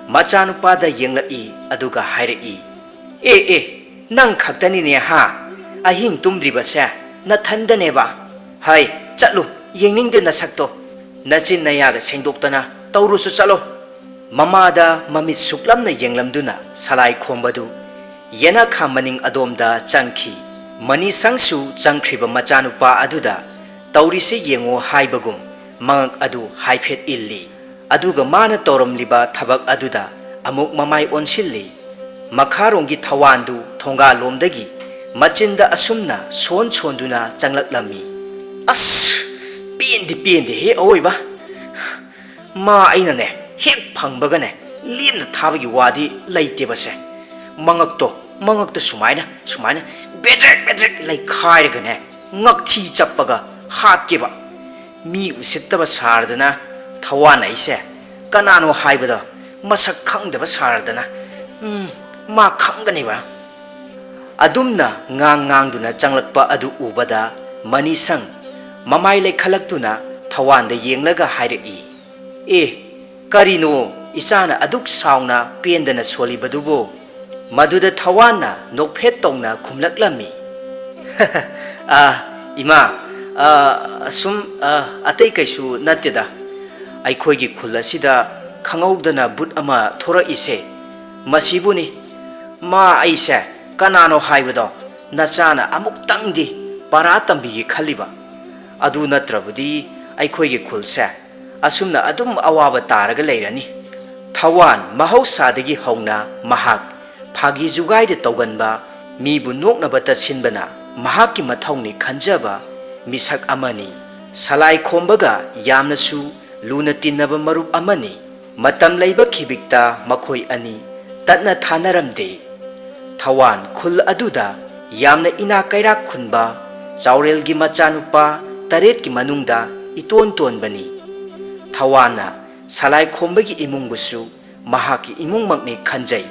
ꯃꯆꯥꯅꯨꯄꯥꯗ ꯌꯦꯡꯂꯛꯏ, ꯑꯗꯨꯒ ꯍꯥꯏꯔꯛꯏ, "ꯑꯦ ꯑꯦ, ꯅꯪ ꯈꯛꯇꯅꯤꯅꯦ ꯍꯥ ꯑꯍꯤꯡ ꯇꯨꯝꯗ꯭ꯔꯤꯕꯁꯦ? ꯅꯊꯟꯗꯅꯦꯕ? ꯍꯥꯏ, ꯆꯠꯂꯨ, ꯌꯦꯡꯅꯤꯡꯗꯦ ꯅꯁꯛꯇꯣ꯫ ꯅꯆꯤꯟ ꯅꯌꯥꯒ ꯁꯦꯡꯗꯣꯛꯇꯅ ꯇꯧꯔꯨꯁꯨ ꯆꯠꯂꯣ꯫" ꯃꯃꯥꯗ ꯃꯃꯤꯠ ꯁꯨꯛꯂꯝꯅ ꯌꯦꯡꯂꯝꯗꯨꯅ ꯁꯂꯥꯏ ꯈꯣꯝꯕꯗꯨ ꯌꯦꯅꯈꯥ ꯃꯅꯤꯡ ꯑꯗꯣꯝꯗ ꯆꯪꯈꯤ꯫ ꯃꯅꯤꯁꯪꯁꯨ ꯆꯪꯈ꯭ꯔꯤꯕ ꯃꯆꯥꯅꯨꯄꯥ ꯑꯗꯨꯗ ꯇꯧꯔꯤꯁꯦ ꯌꯦꯡꯉꯣ ꯍꯥꯏꯕꯒꯨꯝ ꯃꯉꯛ ꯑꯗꯨ ꯍꯥꯏꯐꯦꯠ ꯏꯜꯂꯤ꯫ ꯑꯗꯨꯒ ꯃꯥꯅ ꯇꯧꯔꯝꯂꯤꯕ ꯊꯕꯛ ꯑꯗꯨꯗ ꯑꯃꯨꯛ ꯃꯃꯥꯏ ꯑꯣꯟꯁꯤꯜꯂꯤ꯫ ꯃꯈꯥꯔꯣꯝꯒꯤ ꯊꯋꯥꯟꯗꯨ ꯊꯣꯡꯒꯥꯜꯂꯣꯝꯗꯒꯤ ꯃꯆꯤꯟꯗ ꯑꯁꯨꯝꯅ ꯁꯣꯟ ꯁꯣꯟꯗꯨꯅ ꯆꯪꯂꯛꯂꯝꯃꯤ꯫ ꯑꯁ, ꯄꯦꯟꯗꯤ ꯄꯦꯟꯗꯦꯍꯦ ꯑꯋꯣꯏꯕ꯫ ꯃꯥ ꯑꯩꯅꯅꯦ, ꯍꯦꯛ ꯐꯪꯕꯒꯅꯦ, ꯂꯦꯝꯅ ꯊꯥꯕꯒꯤ ꯋꯥꯗꯤ ꯂꯩꯇꯦꯕꯁꯦ꯫ ꯃꯉꯛꯇꯣ, ꯃꯉꯛꯇꯣ ꯁꯨꯃꯥꯏꯅ, ꯁꯨꯃꯥꯏꯅ ꯕꯦꯗ꯭ꯔꯦꯛ ꯕꯦꯗ꯭ꯔꯦꯛ ꯂꯩꯈꯥꯏꯔꯒꯅꯦ, ꯉꯛꯊꯤ ꯆꯞꯄꯒ ꯍꯥꯠꯀꯦꯕ꯫ ꯃꯤ ꯎꯁꯤꯠꯇꯕ ꯁꯥꯔꯗꯅ, ꯊꯋꯥꯟ ꯑꯩꯁꯦ ꯀꯅꯥꯅꯣ ꯍꯥꯏꯕꯗꯣ ꯃꯁꯛ ꯈꯪꯗꯕ ꯁꯥꯔꯗꯅ, ꯎꯝ, ꯃꯥ ꯈꯪꯒꯅꯦꯕ꯫ ꯑꯗꯨꯝꯅ ꯉꯥꯡ ꯉꯥꯡꯗꯨꯅ ꯆꯪꯂꯛꯄ ꯑꯗꯨ ꯎꯕꯗ ꯃꯅꯤꯁꯪ ꯃꯃꯥꯏ ꯂꯩꯈꯠꯂꯛꯇꯨꯅ ꯊꯋꯥꯟꯗ ꯌꯦꯡꯂꯒ ꯍꯥꯏꯔꯛꯏ, "ꯑꯦ, ꯀꯔꯤꯅꯣ ꯏꯆꯥꯅ ꯑꯗꯨꯛ ꯁꯥꯎꯅ ꯄꯦꯟꯗꯅ ꯁꯣꯜꯂꯤꯕꯗꯨꯕꯨ?" ꯃꯗꯨꯗ ꯊꯋꯥꯟꯅ ꯅꯣꯛꯐꯦꯠ ꯇꯧꯅ ꯈꯨꯝꯂꯛꯂꯝꯃꯤ, "ꯑ, ꯏꯃꯥ, ꯑ, ꯑꯁꯨꯝ, ꯑ, ꯑꯇꯩ ꯀꯩꯁꯨ ꯅꯠꯇꯦꯗ꯫ ꯑꯩꯈꯣꯏꯒꯤ ꯈꯨꯜ ꯑꯁꯤꯗ ꯈꯪꯍꯧꯗꯅ ꯚꯨꯠ ꯑꯃ ꯊꯣꯔꯛꯏꯁꯦ, ꯃꯁꯤꯕꯨꯅꯤ꯫ ꯃꯥ ꯑꯩꯁꯦ ꯀꯅꯥꯅꯣ ꯍꯥꯏꯕꯗꯣ ꯅꯆꯥꯅ ꯑꯃꯨꯛꯇꯪꯗꯤ ꯄꯔꯥ ꯇꯝꯕꯤꯒꯦ ꯈꯜꯂꯤꯕ꯫ ꯑꯗꯨ ꯅꯠꯇ꯭ꯔꯕꯗꯤ ꯑꯩꯈꯣꯏꯒꯤ ꯈꯨꯜꯁꯦ ꯑꯁꯨꯝꯅ ꯑꯗꯨꯝ ꯑꯋꯥꯕ ꯇꯥꯔꯒ ꯂꯩꯔꯅꯤ꯫" ꯊꯋꯥꯟ ꯃꯍꯧꯁꯥꯗꯒꯤ ꯍꯧꯅ ꯃꯍꯥꯛ ꯐꯥꯒꯤ ꯖꯨꯒꯥꯏꯗ ꯇꯧꯒꯟꯕ, ꯃꯤꯕꯨ ꯅꯣꯛꯅꯕꯇ ꯁꯤꯟꯕꯅ ꯃꯍꯥꯛꯀꯤ ꯃꯊꯧꯅꯤ ꯈꯟꯖꯕ ꯃꯤꯁꯛ ꯑꯃꯅꯤ꯫ ꯁꯂꯥꯏ ꯈꯣꯝꯕꯒ ꯌꯥꯝꯅꯁꯨ ꯂꯨꯅ ꯇꯤꯟꯅꯕ ꯃꯔꯨꯞ ꯑꯃꯅꯤ꯫ ꯃꯇꯝ ꯂꯩꯕ ꯈꯤꯕꯤꯛꯇ ꯃꯈꯣꯏ ꯑꯅꯤ ꯇꯠꯅ ꯊꯥꯅꯔꯝꯗꯦ꯫ ꯊꯋꯥꯟ ꯈꯨꯜ ꯑꯗꯨꯗ ꯌꯥꯝꯅ ꯏꯅꯥꯛ ꯀꯩꯔꯥꯛ ꯈꯨꯟꯕ ꯆꯥꯎꯔꯦꯜꯒꯤ ꯃꯆꯥꯅꯨꯄꯥ ꯇꯔꯦꯠꯀꯤ ꯃꯅꯨꯡꯗ ꯏꯇꯣꯟ ꯇꯣꯟꯕꯅꯤ꯫ ꯊꯋꯥꯟꯅ ꯁꯂꯥꯏ ꯈꯣꯝꯕꯒꯤ ꯏꯃꯨꯡꯕꯨꯁꯨ ꯃꯍꯥꯛꯀꯤ ꯏꯃꯨꯡꯃꯛꯅꯤ ꯈꯟꯖꯩ꯫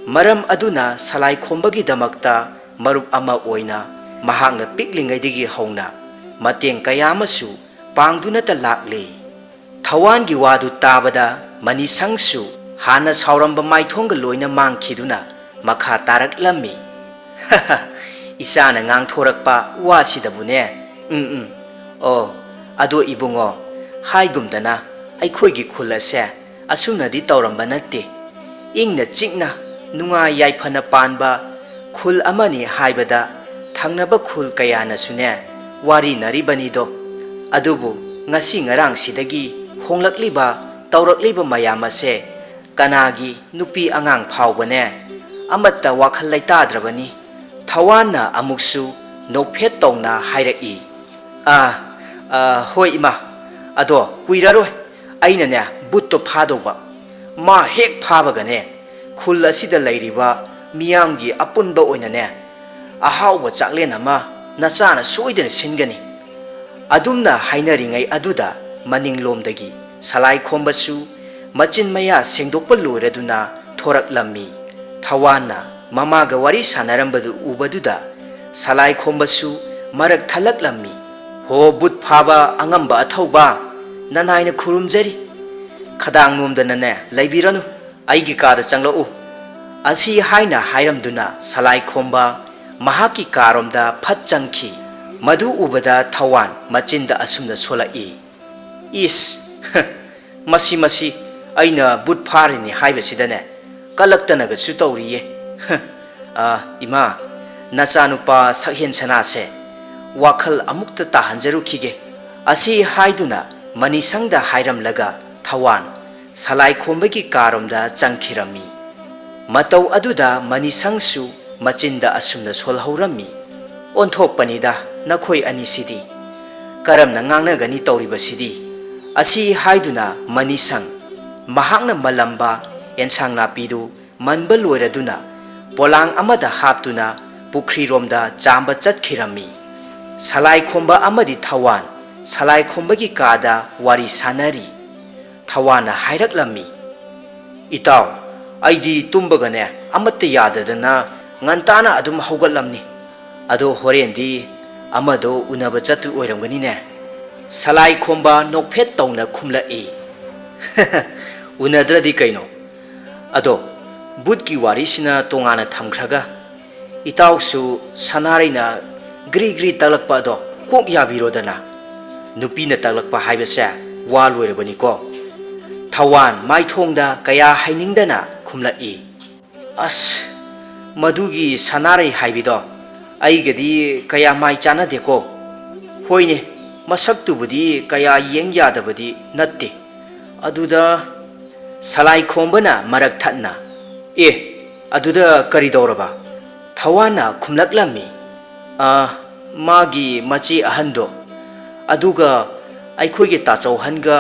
ꯃꯔꯝ ꯑꯗꯨꯅ ꯁꯂꯥꯏꯈꯣꯝꯕꯒꯤꯗꯃꯛꯇ ꯃꯔꯨꯞ ꯑꯃ ꯑꯣꯏꯅ ꯃꯍꯥꯛꯅ ꯄꯤꯛꯂꯤꯉꯩꯗꯒꯤ ꯍꯧꯅ ꯃꯇꯦꯡ ꯀꯌꯥ ꯑꯃꯁꯨ ꯄꯥꯡꯗꯨꯅꯇ ꯂꯥꯛꯂꯤ꯫ ꯊꯋꯥꯟꯒꯤ ꯋꯥꯗꯨ ꯇꯥꯕꯗ ꯃꯅꯤꯁꯪꯁꯨ ꯍꯥꯟꯅ ꯁꯥꯎꯔꯝꯕ ꯃꯥꯏꯊꯣꯡꯒ ꯂꯣꯏꯅ ꯃꯥꯡꯈꯤꯗꯨꯅ ꯃꯈꯥ ꯇꯥꯔꯛꯂꯝꯃꯤ꯫ "ꯏꯆꯥꯅ ꯉꯥꯡꯊꯣꯔꯛꯄ ꯋꯥꯁꯤꯗꯕꯨꯅꯦ꯫ ꯎꯝ, ꯎꯝ꯫ ꯑꯣ, ꯑꯗꯣ ꯏꯕꯨꯡꯉꯣ, ꯍꯥꯏꯒꯨꯝꯗꯅ ꯑꯩꯈꯣꯏꯒꯤ ꯈꯨꯜ ꯑꯁꯦ ꯑꯁꯨꯝꯅꯗꯤ ꯇꯧꯔꯝꯕ ꯅꯠꯇꯦ꯫ ꯏꯪꯅ ꯆꯤꯛꯅ, ꯅꯨꯡꯉꯥꯏ ꯌꯥꯏꯐꯅ ꯄꯥꯟꯕ ꯈꯨꯜ ꯑꯃꯅꯤ ꯍꯥꯏꯕꯗ ꯊꯪꯅꯕ ꯈꯨꯜ ꯀꯌꯥꯅꯁꯨꯅꯦ ꯋꯥꯔꯤꯅꯔꯤꯕꯅꯤꯗꯣ꯫ ꯑꯗꯨꯕꯨ ꯉꯁꯤ ꯉꯔꯥꯡꯁꯤꯗꯒꯤ ꯍꯣꯡꯂꯛꯂꯤꯕ, ꯇꯧꯔꯛꯂꯤꯕ ꯃꯌꯥꯝ ꯑꯁꯦ ꯀꯅꯥꯒꯤ ꯅꯨꯄꯤ ꯑꯉꯥꯡ ꯐꯥꯎꯕꯅꯦ ꯑꯃꯠꯇ ꯋꯥꯈꯜ ꯂꯩꯇꯥꯗ꯭ꯔꯕꯅꯤ꯫" ꯊꯋꯥꯟꯅ ꯑꯃꯨꯛꯁꯨ ꯅꯣꯛꯐꯦꯠ ꯇꯧꯅ ꯍꯥꯏꯔꯛꯏ꯫ "ꯑꯥ, ꯑꯥ, ꯍꯣꯏ ꯏꯃꯥ, ꯑꯗꯣ ꯀꯨꯏꯔꯔꯣꯏ ꯑꯩꯅꯅꯦ ꯕꯨꯠꯇꯣ ꯐꯥꯗꯧꯕ꯫ ꯃꯥ ꯍꯦꯛ ꯐꯥꯕꯒꯅꯦ ꯈꯨꯜ ꯑꯁꯤꯗ ꯂꯩꯔꯤꯕ ꯃꯤꯌꯥꯝꯒꯤ ꯑꯄꯨꯟꯕ ꯑꯣꯏꯅꯅꯦ ꯑꯍꯥꯎꯕ ꯆꯥꯛꯂꯦꯟ ꯑꯃ ꯅꯆꯥꯅ ꯁꯣꯏꯗꯅ ꯁꯤꯟꯒꯅꯤ꯫" ꯑꯗꯨꯝꯅ ꯍꯥꯏꯅꯔꯤꯉꯩ ꯑꯗꯨꯗ ꯃꯅꯤꯡꯂꯣꯝꯗꯒꯤ ꯁꯂꯥꯏꯈꯣꯝꯕꯁꯨ ꯃꯆꯤꯟ ꯃꯌꯥ ꯁꯦꯡꯗꯣꯛꯄ ꯂꯣꯏꯔꯗꯨꯅ ꯊꯣꯔꯛꯂꯝꯃꯤ꯫ ꯊꯋꯥꯟꯅ ꯃꯃꯥꯒ ꯋꯥꯔꯤ ꯁꯥꯟꯅꯔꯝꯕꯗꯨ ꯎꯕꯗꯨꯗ ꯁꯂꯥꯏꯈꯣꯝꯕꯁꯨ ꯃꯔꯛ ꯊꯠꯂꯛꯂꯝꯃꯤ꯫ "ꯍꯣ ꯕꯨꯠ ꯐꯥꯕ ꯑꯉꯝꯕ ꯑꯊꯧꯕ, ꯅꯅꯥꯏꯅ ꯈꯨꯔꯨꯝꯖꯔꯤ꯫ ꯈꯗꯥꯡ ꯅꯣꯝꯗꯅꯅꯦ ꯂꯩꯕꯤꯔꯅꯨ, ꯑꯩꯒꯤ ꯀꯥꯗ ꯆꯪꯂꯛꯎ꯫" ꯑꯁꯤ ꯍꯥꯏꯅ ꯍꯥꯏꯔꯝꯗꯨꯅ ꯁꯂꯥꯏꯈꯣꯝꯕ ꯃꯍꯥꯛꯀꯤ ꯀꯥꯔꯣꯝꯗ ꯐꯠ ꯆꯪꯈꯤ꯫ ꯃꯗꯨ ꯎꯕꯗ ꯊꯋꯥꯟ ꯃꯆꯤꯟꯗ ꯑꯁꯨꯝꯅ ꯁꯣꯜꯂꯛꯏ, "ꯏꯁ, ꯃꯁꯤ, ꯃꯁꯤ ꯑꯩꯅ ꯕꯨꯠ ꯐꯥꯔꯤꯅꯤ ꯍꯥꯏꯕꯁꯤꯗꯅꯦ ꯀꯜꯂꯛꯇꯅꯒꯁꯨ ꯇꯧꯔꯤꯌꯦ꯫ ꯑ, ꯏꯃꯥ, ꯅꯆꯥꯅꯨꯄꯥ ꯁꯛꯍꯦꯟ ꯁꯅꯥꯁꯦ ꯋꯥꯈꯜ ꯑꯃꯨꯛꯇ ꯇꯥꯍꯟꯖꯔꯨꯈꯤꯒꯦ꯫" ꯑꯁꯤ ꯍꯥꯏꯗꯨꯅ ꯃꯅꯤꯁꯪꯗ ꯍꯥꯏꯔꯝꯂꯒ ꯊꯋꯥꯟ ꯁꯂꯥꯏꯈꯣꯝꯕꯒꯤ ꯀꯥꯔꯣꯝꯗ ꯆꯪꯈꯤꯔꯝꯃꯤ꯫ ꯃꯇꯧ ꯑꯗꯨꯗ ꯃꯅꯤꯁꯪꯁꯨ ꯃꯆꯤꯟꯗ ꯑꯁꯨꯝꯅ ꯁꯣꯜꯍꯧꯔꯝꯃꯤ, "ꯑꯣꯟꯊꯣꯛꯄꯅꯤꯗ ꯅꯈꯣꯏ ꯑꯅꯤꯁꯤꯗꯤ꯫ ꯀꯔꯝꯅ ꯉꯥꯡꯅꯒꯅꯤ ꯇꯧꯔꯤꯕꯁꯤꯗꯤ?" ꯑꯁꯤ ꯍꯥꯏꯗꯨꯅ ꯃꯅꯤꯁꯪ ꯃꯍꯥꯛꯅ ꯃꯜꯂꯝꯕ ꯑꯦꯟꯁꯥꯡ ꯅꯥꯄꯤꯗꯨ ꯃꯟꯕ ꯂꯣꯏꯔꯗꯨꯅ ꯄꯣꯂꯥꯡ ꯑꯃꯗ ꯍꯥꯞꯇꯨꯅ ꯄꯨꯈ꯭ꯔꯤꯔꯣꯝꯗ ꯆꯥꯝꯕ ꯆꯠꯈꯤꯔꯝꯃꯤ꯫ ꯁꯂꯥꯏꯈꯣꯝꯕ ꯑꯃꯗꯤ ꯊꯋꯥꯟ ꯁꯂꯥꯏꯈꯣꯝꯕꯒꯤ ꯀꯥꯗ ꯋꯥꯔꯤ ꯁꯥꯟꯅꯔꯤ꯫ ꯊꯋꯥꯟꯅ ꯍꯥꯏꯔꯛꯂꯝꯃꯤ, "ꯏꯇꯥꯎ, ꯑꯩꯗꯤ ꯇꯨꯝꯕꯒꯅꯦ ꯑꯃꯠꯇ ꯌꯥꯗꯗꯅ ꯉꯟꯇꯥꯅ ꯑꯗꯨꯝ ꯍꯧꯒꯠꯂꯝꯅꯤ꯫ ꯑꯗꯣ ꯍꯣꯔꯦꯟꯗꯤ ꯑꯃꯗꯣ ꯎꯅꯕ ꯆꯠꯇꯣꯏ ꯑꯣꯏꯔꯝꯒꯅꯤꯅꯦ?" ꯁꯂꯥꯏ ꯈꯣꯝꯕ ꯅꯣꯛꯐꯦꯠ ꯇꯧꯅ ꯈꯨꯝꯂꯛꯏ꯫ "ꯎꯅꯗ꯭ꯔꯗꯤ ꯀꯩꯅꯣ? ꯑꯗꯣ ꯕꯨꯠꯀꯤ ꯋꯥꯔꯤꯁꯤꯅ ꯇꯣꯉꯥꯟꯅ ꯊꯝꯈ꯭ꯔꯒ, ꯏꯇꯥꯎꯁꯨ ꯁꯅꯥꯔꯩꯅ ꯒ꯭ꯔꯤ ꯒ꯭ꯔꯤ ꯇꯛꯂꯛꯄ ꯑꯗꯣ ꯀꯣꯛ ꯌꯥꯕꯤꯔꯣꯗꯅ꯫ ꯅꯨꯄꯤꯅ ꯇꯛꯂꯛꯄ ꯍꯥꯏꯕꯁꯦ ꯋꯥ ꯂꯣꯏꯔꯕꯅꯤꯀꯣ꯫" ꯊꯋꯥꯟ ꯃꯥꯏꯊꯣꯡꯗ ꯀꯌꯥ ꯍꯩꯅꯤꯡꯗꯅ ꯈꯨꯝꯂꯛꯏ꯫ "ꯑꯁ, ꯃꯗꯨꯒꯤ ꯁꯅꯥꯔꯩ ꯍꯥꯏꯕꯤꯗꯣ ꯑꯩꯒꯗꯤ ꯀꯌꯥ ꯃꯥꯏ ꯆꯥꯟꯅꯗꯦꯀꯣ꯫ ꯍꯣꯏꯅꯦ, ꯃꯁꯛꯇꯨꯕꯨꯗꯤ ꯀꯌꯥ ꯌꯦꯡ ꯌꯥꯗꯕꯗꯤ ꯅꯠꯇꯦ꯫ ꯑꯗꯨꯗ," ꯁꯂꯥꯏ ꯈꯣꯝꯕꯅ ꯃꯔꯛ ꯊꯠꯅ, "ꯑꯦ, ꯑꯗꯨꯗ ꯀꯔꯤ ꯇꯧꯔꯕ?" ꯊꯋꯥꯟꯅ ꯈꯨꯝꯂꯛꯂꯝꯃꯤ꯫ "ꯑ, ꯃꯥꯒꯤ ꯃꯆꯦ ꯑꯍꯟꯗꯣ, ꯑꯗꯨꯒ ꯑꯩꯈꯣꯏꯒꯤ ꯇꯥꯆꯧꯍꯟꯒ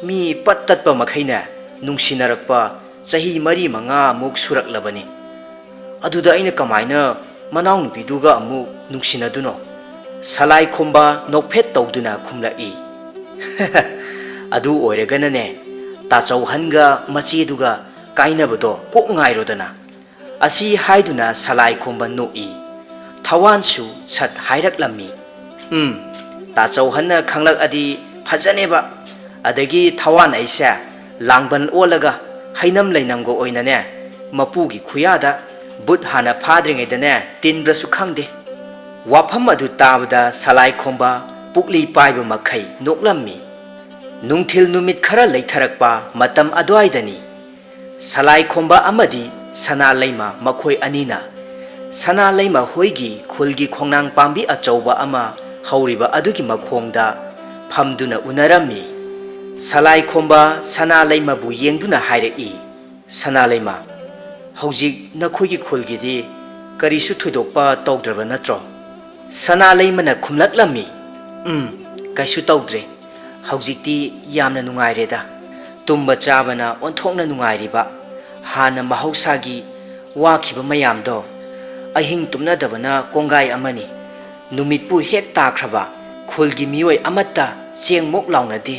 ꯃꯤ ꯄꯠ ꯇꯠꯄ ꯃꯈꯩꯅꯦ ꯅꯨꯡꯁꯤꯅꯔꯛꯄ ꯆꯍꯤ ꯃꯔꯤ ꯃꯉꯥꯃꯨꯛ ꯁꯨꯔꯛꯂꯕꯅꯤ꯫ ꯑꯗꯨꯗ ꯑꯩꯅ ꯀꯃꯥꯏꯅ ꯃꯅꯥꯎꯅꯨꯄꯤꯗꯨꯒ ꯑꯃꯨꯛ ꯅꯨꯡꯁꯤꯅꯗꯨꯅꯣ?" ꯁꯂꯥꯏ ꯈꯣꯝꯕ ꯅꯣꯛꯐꯦꯠ ꯇꯧꯗꯨꯅ ꯈꯨꯝꯂꯛꯏ꯫ "ꯑꯗꯨ ꯑꯣꯏꯔꯒꯅꯅꯦ, ꯇꯥꯆꯧꯍꯟꯒ ꯃꯆꯦꯗꯨꯒ ꯀꯥꯏꯅꯕꯗꯣ ꯀꯣꯛ ꯉꯥꯏꯔꯣꯗꯅ꯫" ꯑꯁꯤ ꯍꯥꯏꯗꯨꯅ ꯁꯂꯥꯏ ꯈꯣꯝꯕ ꯅꯣꯛꯏ꯫ ꯊꯋꯥꯟꯁꯨ ꯁꯠ ꯍꯥꯏꯔꯛꯂꯝꯃꯤ꯫ "ꯎꯝ, ꯇꯥꯆꯧꯍꯟꯅ ꯈꯪꯂꯛꯑꯗꯤ ꯐꯖꯅꯦꯕ꯫ ꯑꯗꯒꯤ ꯊꯋꯥꯟ ꯑꯩꯁꯦ ꯂꯥꯡꯕꯟ ꯑꯣꯜꯂꯒ ꯍꯩꯅꯝ ꯂꯩꯅꯝꯒ ꯑꯣꯏꯅꯅꯦ, ꯃꯄꯨꯒꯤ ꯈꯨꯌꯥꯗ ꯕꯨꯠ ꯍꯥꯟꯅ ꯐꯥꯗ꯭ꯔꯤꯉꯩꯗꯅꯦ ꯇꯤꯟꯕ꯭ꯔꯁꯨ ꯈꯪꯗꯦ꯫" ꯋꯥꯐꯝ ꯑꯗꯨ ꯇꯥꯕꯗ ꯁꯂꯥꯏ ꯈꯣꯝꯕ ꯄꯨꯛꯂꯤ ꯄꯥꯏꯕ ꯃꯈꯩ ꯅꯣꯛꯂꯝꯃꯤ꯫ ꯅꯨꯡꯊꯤꯜ ꯅꯨꯃꯤꯠ ꯈꯔ ꯂꯩꯊꯔꯛꯄ ꯃꯇꯝ ꯑꯗꯨꯋꯥꯏꯗꯅꯤ꯫ ꯁꯂꯥꯏ ꯈꯣꯝꯕ ꯑꯃꯗꯤ ꯁꯅꯥ ꯂꯩꯃ ꯃꯈꯣꯏ ꯑꯅꯤꯅ ꯁꯅꯥ ꯂꯩꯃ ꯍꯣꯏꯒꯤ ꯈꯨꯜꯒꯤ ꯈꯣꯡꯅꯥꯡ ꯄꯥꯝꯕꯤ ꯑꯆꯧꯕ ꯑꯃ ꯍꯧꯔꯤꯕ ꯑꯗꯨꯒꯤ ꯃꯈꯣꯡꯗ ꯐꯝꯗꯨꯅ ꯎꯅꯔꯝꯃꯤ꯫ ꯁꯂꯥꯏ ꯈꯣꯝꯕ ꯁꯅꯥ ꯂꯩꯃꯕꯨ ꯌꯦꯡꯗꯨꯅ ꯍꯥꯏꯔꯛꯏ, "ꯁꯅꯥ ꯂꯩꯃ, ꯍꯧꯖꯤꯛ ꯅꯈꯣꯏꯒꯤ ꯈꯨꯜꯒꯤꯗꯤ ꯀꯔꯤꯁꯨ ꯊꯣꯏꯗꯣꯛꯄ ꯇꯧꯗ꯭ꯔꯕ ꯅꯠꯇ꯭ꯔꯣ?" ꯁꯅꯥ ꯂꯩꯃꯅ ꯈꯨꯝꯂꯛꯂꯝꯃꯤ, "ꯎꯝ, ꯀꯩꯁꯨ ꯇꯧꯗ꯭ꯔꯦ꯫ ꯍꯧꯖꯤꯛꯇꯤ ꯌꯥꯝꯅ ꯅꯨꯡꯉꯥꯏꯔꯦꯗ꯫ ꯇꯨꯝꯕ ꯆꯥꯕꯅ ꯑꯣꯟꯊꯣꯛꯅ ꯅꯨꯡꯉꯥꯏꯔꯤꯕ꯫ ꯍꯥꯟꯅ ꯃꯍꯧꯁꯥꯒꯤ ꯋꯥꯈꯤꯕ ꯃꯌꯥꯝꯗꯣ ꯑꯍꯤꯡ ꯇꯨꯝꯅꯗꯕꯅ ꯀꯣꯡꯒꯥꯏ ꯑꯃꯅꯤ꯫ ꯅꯨꯃꯤꯠꯄꯨ ꯍꯦꯛ ꯇꯥꯈ꯭ꯔꯕ ꯈꯨꯜꯒꯤ ꯃꯤꯑꯣꯏ ꯑꯃꯠꯇ ꯆꯦꯡ ꯃꯣꯛ ꯂꯥꯎꯅꯗꯦ꯫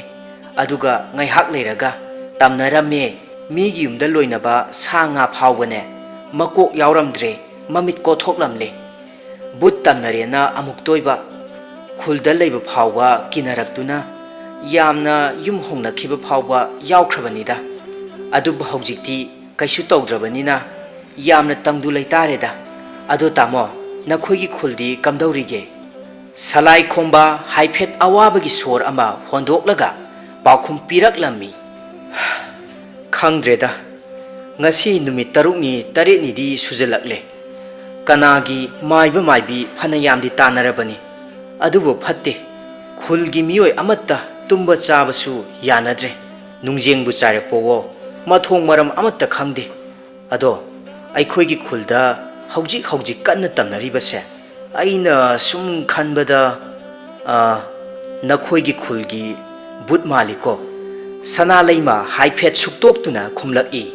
ꯑꯗꯨꯒ ꯉꯥꯏꯍꯥꯛ ꯂꯩꯔꯒ ꯇꯝꯅꯔꯝꯃꯦ, ꯃꯤꯒꯤ ꯌꯨꯝꯗ ꯂꯣꯏꯅꯕ ꯁꯥ ꯉꯥ ꯐꯥꯎꯕꯅꯦ ꯃꯀꯣꯛ ꯌꯥꯎꯔꯝꯗ꯭ꯔꯦ, ꯃꯃꯤꯠ ꯀꯣꯊꯣꯛꯂꯝꯂꯦ꯫ ꯕꯨꯠ ꯇꯝꯅꯔꯦꯅ ꯑꯃꯨꯛꯇꯣꯏꯕ ꯈꯨꯜꯗ ꯂꯩꯕ ꯐꯥꯎꯕ ꯀꯤꯅꯔꯛꯇꯨꯅ ꯌꯥꯝꯅ ꯌꯨꯝ ꯍꯣꯡꯅꯈꯤꯕ ꯐꯥꯎꯕ ꯌꯥꯎꯈ꯭ꯔꯕꯅꯤꯗ꯫ ꯑꯗꯨꯕꯨ ꯍꯧꯖꯤꯛꯇꯤ ꯀꯩꯁꯨ ꯇꯧꯗ꯭ꯔꯕꯅꯤꯅ ꯌꯥꯝꯅ ꯇꯪꯗꯨ ꯂꯩꯇꯥꯔꯦꯗ꯫ ꯑꯗꯣ ꯇꯥꯃꯣ, ꯅꯈꯣꯏꯒꯤ ꯈꯨꯜꯗꯤ ꯀꯝꯗꯧꯔꯤꯒꯦ? ꯁꯂꯥꯏ ꯈꯣꯝꯕ ꯍꯥꯏꯐꯦꯠ ꯑꯋꯥꯕꯒꯤ ꯁꯣꯔ ꯑꯃ ꯍꯣꯟꯗꯣꯛꯂꯒ ꯄꯥꯎꯈꯨꯝ ꯄꯤꯔꯛꯂꯝꯃꯤ꯫ ꯈꯪꯗ꯭ꯔꯦꯗ, ꯉꯁꯤ ꯅꯨꯃꯤꯠ ꯇꯔꯨꯛꯅꯤ ꯇꯔꯦꯠꯅꯤꯗꯤ ꯁꯨꯖꯜꯂꯛꯂꯦ꯫ ꯀꯅꯥꯒꯤ ꯃꯥꯏꯕ ꯃꯥꯏꯕꯤ ꯐꯅ ꯌꯥꯝꯗꯤ ꯇꯥꯟꯅꯔꯕꯅꯤ, ꯑꯗꯨꯕꯨ ꯐꯠꯇꯦ꯫ ꯈꯨꯜꯒꯤ ꯃꯤꯑꯣꯏ ꯑꯃꯠꯇ ꯇꯨꯝꯕ ꯆꯥꯕꯁꯨ ꯌꯥꯅꯗ꯭ꯔꯦ꯫ ꯅꯨꯡꯖꯦꯡꯕꯨ ꯆꯥꯏꯔꯛꯄꯋꯣ, ꯃꯊꯣꯡ ꯃꯔꯝ ꯑꯃꯠꯇ ꯈꯪꯗꯦ꯫ ꯑꯗꯣ ꯑꯩꯈꯣꯏꯒꯤ ꯈꯨꯜꯗ ꯍꯧꯖꯤꯛ ꯍꯧꯖꯤꯛ ꯀꯟꯅ ꯇꯝꯅꯔꯤꯕꯁꯦ, ꯑꯩꯅ ꯁꯨꯝ ꯈꯟꯕꯗ, ꯑ, ꯅꯈꯣꯏꯒꯤ ꯈꯨꯜꯒꯤ ꯕꯨꯠ ꯃꯥꯜꯂꯤꯀꯣ? ꯁꯅꯥ ꯂꯩꯃ ꯍꯥꯏꯐꯦꯠ ꯁꯨꯛꯇꯣꯛꯇꯨꯅ ꯈꯨꯝꯂꯛꯏ꯫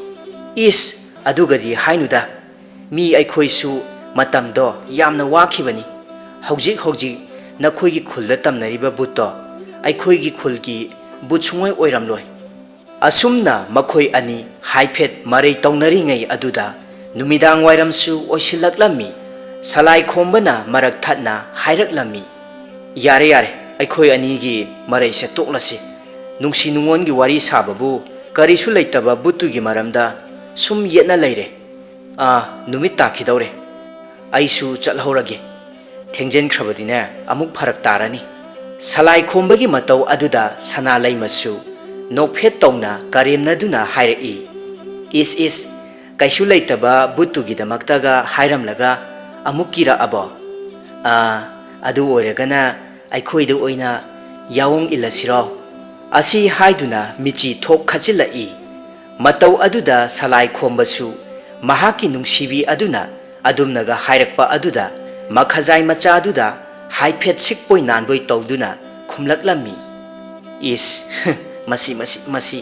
ꯏꯁ, ꯑꯗꯨꯒꯗꯤ ꯍꯥꯏꯅꯨꯗ꯫ ꯃꯤ ꯑꯩꯈꯣꯏꯁꯨ ꯃꯇꯝꯗꯣ ꯌꯥꯝꯅ ꯋꯥꯈꯤꯕꯅꯤ꯫ ꯍꯧꯖꯤꯛ ꯍꯧꯖꯤꯛ ꯅꯈꯣꯏꯒꯤ ꯈꯨꯜꯗ ꯇꯝꯅꯔꯤꯕ ꯕꯨꯠꯇꯣ ꯑꯩꯈꯣꯏꯒꯤ ꯈꯨꯜꯒꯤ ꯕꯨꯠ ꯁꯨꯡꯑꯣꯏ ꯑꯣꯏꯔꯝꯂꯣꯏ꯫ ꯑꯁꯨꯝꯅ ꯃꯈꯣꯏ ꯑꯅꯤ ꯍꯥꯏꯐꯦꯠ ꯃꯔꯩ ꯇꯧꯅꯔꯤꯉꯩ ꯑꯗꯨꯗ ꯅꯨꯃꯤꯗꯥꯡ ꯋꯥꯏꯔꯝꯁꯨ ꯑꯣꯏꯁꯤꯜꯂꯛꯂꯝꯃꯤ꯫ ꯁꯂꯥꯏ ꯈꯣꯝꯕꯅ ꯃꯔꯛ ꯊꯠꯅ ꯍꯥꯏꯔꯛꯂꯝꯃꯤ, "ꯌꯥꯔꯦ, ꯌꯥꯔꯦ, ꯑꯩꯈꯣꯏ ꯑꯅꯤꯒꯤ ꯃꯔꯩꯁꯦ ꯇꯣꯛꯂꯁꯤ꯫ ꯅꯨꯡꯁꯤ ꯅꯨꯡꯉꯣꯟꯒꯤ ꯋꯥꯔꯤ ꯁꯥꯕꯕꯨ ꯀꯔꯤꯁꯨ ꯂꯩꯇꯕ ꯕꯨꯠꯇꯨꯒꯤ ꯃꯔꯝꯗ ꯁꯨꯝ ꯌꯦꯠꯅ ꯂꯩꯔꯦ꯫ ꯑꯥ, ꯅꯨꯃꯤꯠ ꯇꯥꯈꯤꯗꯧꯔꯦ꯫ ꯑꯩꯁꯨ ꯆꯠꯍꯧꯔꯒꯦ꯫ ꯊꯦꯡꯖꯤꯟꯈ꯭ꯔꯕꯗꯤꯅꯦ, ꯑꯃꯨꯛ ꯐꯔꯛ ꯇꯥꯔꯅꯤ꯫" ꯁꯂꯥꯏ ꯈꯣꯝꯕꯒꯤ ꯃꯇꯧ ꯑꯗꯨꯗ ꯁꯅꯥ ꯂꯩꯃꯁꯨ ꯅꯣꯛꯐꯦꯠ ꯇꯧꯅ ꯀꯔꯦꯝꯅꯗꯨꯅ ꯍꯥꯏꯔꯛꯏ, "ꯏꯁ, ꯏꯁ, ꯀꯩꯁꯨ ꯂꯩꯇꯕ ꯕꯨꯠꯇꯨꯒꯤꯗꯃꯛꯇꯒ ꯍꯥꯏꯔꯝꯂꯒ ꯑꯃꯨꯛ ꯀꯤꯔꯛꯑꯕꯣ? ꯑꯥ, ꯑꯗꯨ ꯑꯣꯏꯔꯒꯅ ꯑꯩꯈꯣꯏꯗ ꯑꯣꯏꯅ ꯌꯥꯑꯣꯡ ꯏꯜꯂꯁꯤꯔꯣ?" ꯑꯁꯤ ꯍꯥꯏꯗꯨꯅ ꯃꯤꯆꯤ ꯊꯣꯛ ꯈꯠꯆꯤꯜꯂꯛꯏ꯫ ꯃꯇꯧ ꯑꯗꯨꯗ ꯁꯂꯥꯏ ꯈꯣꯝꯕꯁꯨ ꯃꯍꯥꯛꯀꯤ ꯅꯨꯡꯁꯤꯕꯤ ꯑꯗꯨꯅ ꯑꯗꯨꯝꯅꯒ ꯍꯥꯏꯔꯛꯄ ꯑꯗꯨꯗ ꯃꯈꯖꯥꯏ ꯃꯆꯥꯗꯨꯗ ꯍꯥꯏꯐꯦꯠ ꯁꯤꯛꯄꯣꯏ ꯅꯥꯟꯕꯣꯏ ꯇꯧꯗꯨꯅ ꯈꯨꯝꯂꯛꯂꯝꯃꯤ, "ꯏꯁ, ꯃꯁꯤ, ꯃꯁꯤ, ꯃꯁꯤ,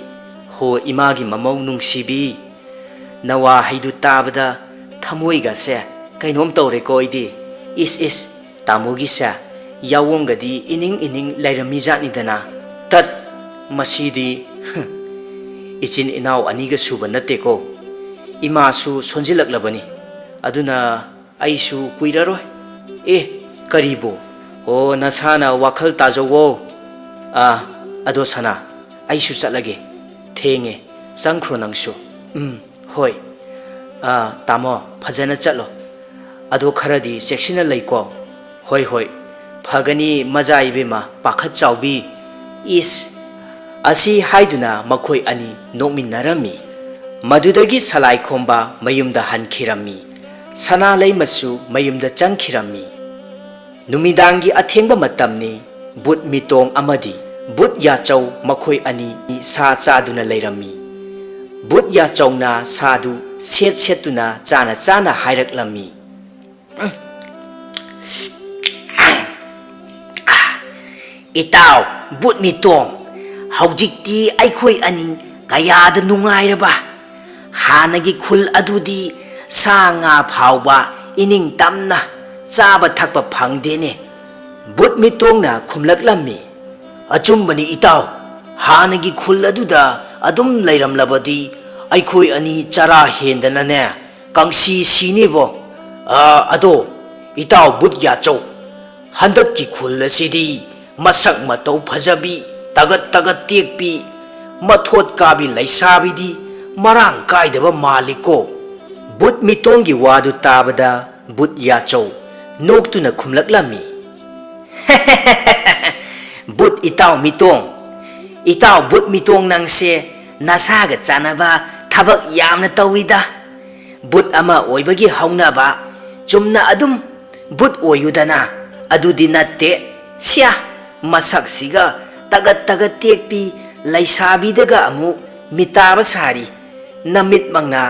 ꯍꯣ ꯏꯃꯥꯒꯤ ꯃꯃꯧ ꯅꯨꯡꯁꯤꯕꯤ, ꯅꯋꯥ ꯍꯩꯗꯨ ꯇꯥꯕꯗ ꯊꯃꯣꯏꯒꯁꯦ ꯀꯩꯅꯣꯝ ꯇꯧꯔꯦꯀꯣ ꯑꯩꯗꯤ꯫ ꯏꯁ, ꯏꯁ, ꯇꯥꯃꯣꯒꯤꯁꯦ ꯌꯥꯑꯣꯡꯒꯗꯤ ꯏꯅꯤꯡ ꯏꯅꯤꯡ ꯂꯩꯔꯝꯃꯤꯖꯥꯠꯅꯤꯗꯅ꯫ ꯇꯠ! ꯃꯁꯤꯗꯤ ꯏꯆꯤꯟ ꯏꯅꯥꯎ ꯑꯅꯤꯒ ꯁꯨꯕ ꯅꯠꯇꯦꯀꯣ꯫ ꯏꯃꯥꯁꯨ ꯁꯣꯟꯖꯤꯜꯂꯛꯂꯕꯅꯤ꯫ ꯑꯗꯨꯅ ꯑꯩꯁꯨ ꯀꯨꯏꯔꯔꯣꯏ꯫ ꯑꯦ, ꯀꯔꯤꯕꯨ? ꯑꯣ, ꯅꯁꯥꯅ ꯋꯥꯈꯜ ꯇꯥꯖꯧꯋꯣ꯫ ꯑꯥ, ꯑꯗꯣ ꯁꯅꯥ, ꯑꯩꯁꯨ ꯆꯠꯂꯒꯦ꯫ ꯊꯦꯡꯉꯦ, ꯆꯪꯈ꯭ꯔꯣ ꯅꯪꯁꯨ꯫ ꯎꯝ, ꯍꯣꯏ꯫ ꯑꯥ, ꯇꯥꯃꯣ, ꯐꯖꯅ ꯆꯠꯂꯣ꯫ ꯑꯗꯣ ꯈꯔꯗꯤ ꯆꯦꯛꯁꯤꯟꯅ ꯂꯩꯀꯣ꯫ ꯍꯣꯏ, ꯍꯣꯏ, ꯐꯒꯅꯤ ꯃꯖꯥ ꯏꯕꯦꯝꯃ, ꯄꯥꯈꯠ ꯆꯥꯎꯕꯤ꯫ ꯏꯁ, ꯑꯁꯤ ꯍꯥꯏꯗꯨꯅ ꯃꯈꯣꯏ ꯑꯅꯤ ꯅꯣꯛꯃꯤꯟꯅꯔꯝꯃꯤ꯫ ꯃꯗꯨꯗꯒꯤ ꯁꯂꯥꯏꯈꯣꯝꯕ ꯃꯌꯨꯝꯗ ꯍꯟꯈꯤꯔꯝꯃꯤ꯫ ꯁꯅꯥꯂꯩꯃꯁꯨ ꯃꯌꯨꯝꯗ ꯆꯪꯈꯤꯔꯝꯃꯤ꯫ ꯅꯨꯃꯤꯗꯥꯡꯒꯤ ꯑꯊꯦꯡꯕ ꯃꯇꯝꯅꯤ꯫ ꯕꯨꯠ ꯃꯤꯇꯣꯡ ꯑꯃꯗꯤ ꯕꯨꯠ ꯌꯥꯆꯧ ꯃꯈꯣꯏ ꯑꯅꯤ ꯁꯥ ꯆꯥꯗꯨꯅ ꯂꯩꯔꯝꯃꯤ꯫ ꯕꯨꯠ ꯌꯥꯆꯧꯅ ꯁꯥꯗꯨ ꯁꯦꯠ ꯁꯦꯠꯇꯨꯅ ꯆꯥꯅ ꯆꯥꯅ ꯍꯥꯏꯔꯛꯂꯝꯃꯤ꯫ "ꯏꯇꯥꯎ ꯕꯨꯠ ꯃꯤꯇꯣꯡ, ꯍꯧꯖꯤꯛꯇꯤ ꯑꯩꯈꯣꯏ ꯑꯅꯤ ꯀꯌꯥꯗ ꯅꯨꯡꯉꯥꯏꯔꯕ! ꯍꯥꯟꯅꯒꯤ ꯈꯨꯜ ꯑꯗꯨꯗꯤ ꯁꯥ ꯉꯥ ꯐꯥꯎꯕ ꯏꯅꯤꯡ ꯇꯝꯅ ꯆꯥꯕ ꯊꯛꯄ ꯐꯪꯗꯦꯅꯦ꯫" ꯕꯨꯠ ꯃꯤꯇꯣꯡꯅ ꯈꯨꯝꯂꯛꯂꯝꯃꯤ꯫ "ꯑꯆꯨꯝꯕꯅꯤ ꯏꯇꯥꯎ, ꯍꯥꯟꯅꯒꯤ ꯈꯨꯜ ꯑꯗꯨꯗ ꯑꯗꯨꯝ ꯂꯩꯔꯝꯂꯕꯗꯤ ꯑꯩꯈꯣꯏ ꯑꯅꯤ ꯆꯔꯥ ꯍꯦꯟꯗꯅꯅꯦ ꯀꯪꯁꯤ ꯁꯤꯅꯤꯕꯣ꯫ ꯑ, ꯑꯗꯣ ꯏꯇꯥꯎ ꯕꯨꯠ ꯌꯥꯆꯧ, ꯍꯟꯗꯛꯀꯤ ꯈꯨꯜ ꯑꯁꯤꯗꯤ ꯃꯁꯛ ꯃꯇꯧ ꯐꯖꯕꯤ, ꯇꯒꯠ ꯇꯒꯠ ꯇꯦꯛꯄꯤ, ꯃꯊꯣꯠ ꯀꯥꯕꯤ ꯂꯩꯁꯥꯕꯤꯗꯤ ꯃꯔꯥꯡ ꯀꯥꯏꯗꯕ ꯃꯥꯜꯂꯤꯀꯣ?" ꯕꯨꯠ ꯃꯤꯇꯣꯡꯒꯤ ꯋꯥꯗꯨ ꯇꯥꯕꯗ ꯕꯨꯠ ꯌꯥꯆꯧ ꯅꯣꯛꯇꯨꯅ ꯈꯨꯝꯂꯛꯂꯝꯃꯤ꯫ "ꯕꯨꯠ ꯏꯇꯥꯎ ꯃꯤꯇꯣꯡ, ꯏꯇꯥꯎ ꯕꯨꯠ ꯃꯤꯇꯣꯡ, ꯅꯪꯁꯦ ꯅꯁꯥꯒ ꯆꯥꯟꯅꯕ ꯊꯕꯛ ꯌꯥꯝꯅ ꯇꯧꯏꯗ꯫ ꯕꯨꯠ ꯑꯃ ꯑꯣꯏꯕꯒꯤ ꯍꯧꯅꯕ, ꯆꯨꯝꯅ ꯑꯗꯨꯝ ꯕꯨꯠ ꯑꯣꯏꯌꯨꯗꯅ, ꯑꯗꯨꯗꯤ ꯅꯠꯇꯦ꯫ ꯁꯤꯌꯥ, ꯃꯁꯛꯁꯤꯒ ꯇꯒꯠ ꯇꯒꯠ ꯇꯦꯛꯄꯤ ꯂꯩꯁꯥꯕꯤꯗꯒ ꯑꯃꯨꯛ ꯃꯤꯇꯥꯕ ꯁꯥꯔꯤ꯫ ꯅꯃꯤꯠꯃꯛꯅ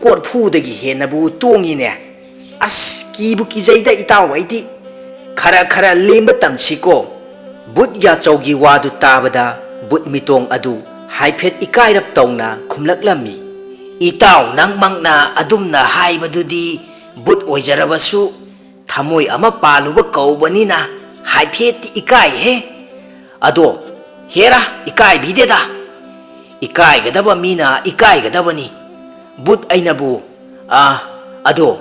ꯀꯣꯔꯐꯨꯗꯒꯤ ꯍꯦꯟꯅꯕꯨ ꯇꯣꯡꯉꯤꯅꯦ꯫ ꯑꯁ, ꯀꯤꯕꯨ ꯀꯤꯖꯩꯗ ꯏꯇꯥꯎ ꯑꯩꯗꯤ꯫ ꯈꯔ ꯈꯔ ꯂꯦꯝꯕ ꯇꯝꯁꯤꯀꯣ꯫" ꯕꯨꯠ ꯌꯥꯆꯧꯒꯤ ꯋꯥꯗꯨ ꯇꯥꯕꯗ ꯕꯨꯠ ꯃꯤꯇꯣꯡ ꯑꯗꯨ ꯍꯥꯏꯐꯦꯠ ꯏꯀꯥꯏꯔꯞ ꯇꯧꯅ ꯈꯨꯝꯂꯛꯂꯝꯃꯤ꯫ "ꯏꯇꯥꯎ ꯅꯪꯃꯛꯅ ꯑꯗꯨꯝꯅ ꯍꯥꯏꯕꯗꯨꯗꯤ ꯕꯨꯠ ꯑꯣꯏꯖꯔꯕꯁꯨ ꯊꯃꯣꯏ ꯑꯃ ꯄꯥꯜꯂꯨꯕ ꯀꯧꯕꯅꯤꯅ ꯍꯥꯏꯐꯦꯠꯇꯤ ꯏꯀꯥꯏꯍꯦ꯫ ꯑꯗꯣ ꯍꯦꯔꯥ, ꯏꯀꯥꯏꯕꯤꯗꯦꯗ꯫ ꯏꯀꯥꯏꯒꯗꯕ ꯃꯤꯅ ꯏꯀꯥꯏꯒꯗꯕꯅꯤ꯫ ꯕꯨꯠ ꯑꯩꯅꯕꯨ, "ꯑꯥ, ꯑꯗꯣ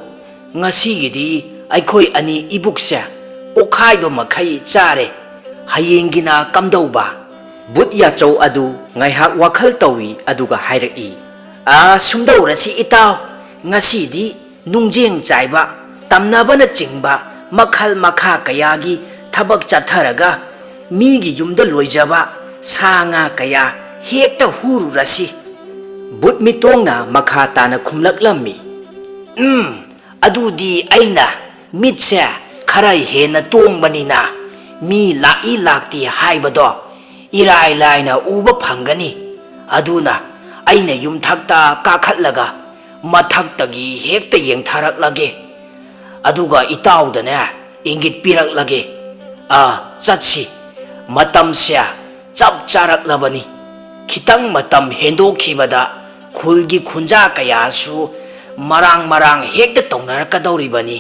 ꯉꯁꯤꯒꯤꯗꯤ ꯑꯩꯈꯣꯏ ꯑꯅꯤ ꯏꯕꯨꯛꯁꯦ ꯄꯣꯛꯈꯥꯏꯕ ꯃꯈꯩ ꯆꯥꯔꯦ, ꯍꯌꯦꯡꯒꯤꯅ ꯀꯝꯗꯧꯕ?" ꯕꯨꯠ ꯌꯥꯆꯧ ꯑꯗꯨ ꯉꯥꯏꯍꯥꯛ ꯋꯥꯈꯜ ꯇꯧꯏ, ꯑꯗꯨꯒ ꯍꯥꯏꯔꯛꯏ, "ꯑꯥ, ꯁꯨꯝꯗꯧꯔꯁꯤ ꯏꯇꯥꯎ, ꯉꯁꯤꯗꯤ ꯅꯨꯡꯖꯦꯡ ꯆꯥꯏꯕ, ꯇꯝꯅꯕꯅꯆꯤꯡꯕ ꯃꯈꯜ ꯃꯈꯥ ꯀꯌꯥꯒꯤ ꯊꯕꯛ ꯆꯠꯊꯔꯒ ꯃꯤꯒꯤ ꯌꯨꯝꯗ ꯂꯣꯏꯖꯕ ꯁꯥ ꯉꯥ ꯀꯌꯥ ꯍꯦꯛꯇ ꯍꯨꯔꯨꯔꯁꯤ꯫" ꯕꯨꯠ ꯃꯤꯇꯣꯡꯅ ꯃꯈꯥ ꯇꯥꯅ ꯈꯨꯝꯂꯛꯂꯝꯃꯤ, "ꯎꯝ, ꯑꯗꯨꯗꯤ ꯑꯩꯅ ꯃꯤꯠꯁꯦ ꯈꯔ ꯍꯦꯟꯅ ꯇꯣꯡꯕꯅꯤꯅ ꯃꯤ ꯂꯥꯛꯏ ꯂꯥꯛꯇꯦ ꯍꯥꯏꯕꯗꯣ ꯏꯔꯥꯏ ꯂꯥꯏꯅ ꯎꯕ ꯐꯪꯒꯅꯤ꯫ ꯑꯗꯨꯅ ꯑꯩꯅ ꯌꯨꯝꯊꯛꯇ ꯀꯥꯈꯠꯂꯒ ꯃꯊꯛꯇꯒꯤ ꯍꯦꯛꯇ ꯌꯦꯡꯊꯔꯛꯂꯒꯦ꯫ ꯑꯗꯨꯒ ꯏꯇꯥꯎꯗꯅꯦ ꯏꯪꯒꯤꯠ ꯄꯤꯔꯛꯂꯒꯦ꯫ ꯑꯥ, ꯆꯠꯁꯤ꯫ ꯃꯇꯝꯁꯦ ꯆꯞ ꯆꯥꯔꯛꯂꯕꯅꯤ꯫ ꯈꯤꯇꯪ ꯃꯇꯝ ꯍꯦꯟꯗꯣꯛꯈꯤꯕꯗ ꯈꯨꯜꯒꯤ ꯈꯨꯟꯖꯥ ꯀꯌꯥꯁꯨ ꯃꯔꯥꯡ ꯃꯔꯥꯡ ꯍꯦꯛꯇ ꯇꯧꯅꯔꯛꯀꯗꯧꯔꯤꯕꯅꯤ꯫"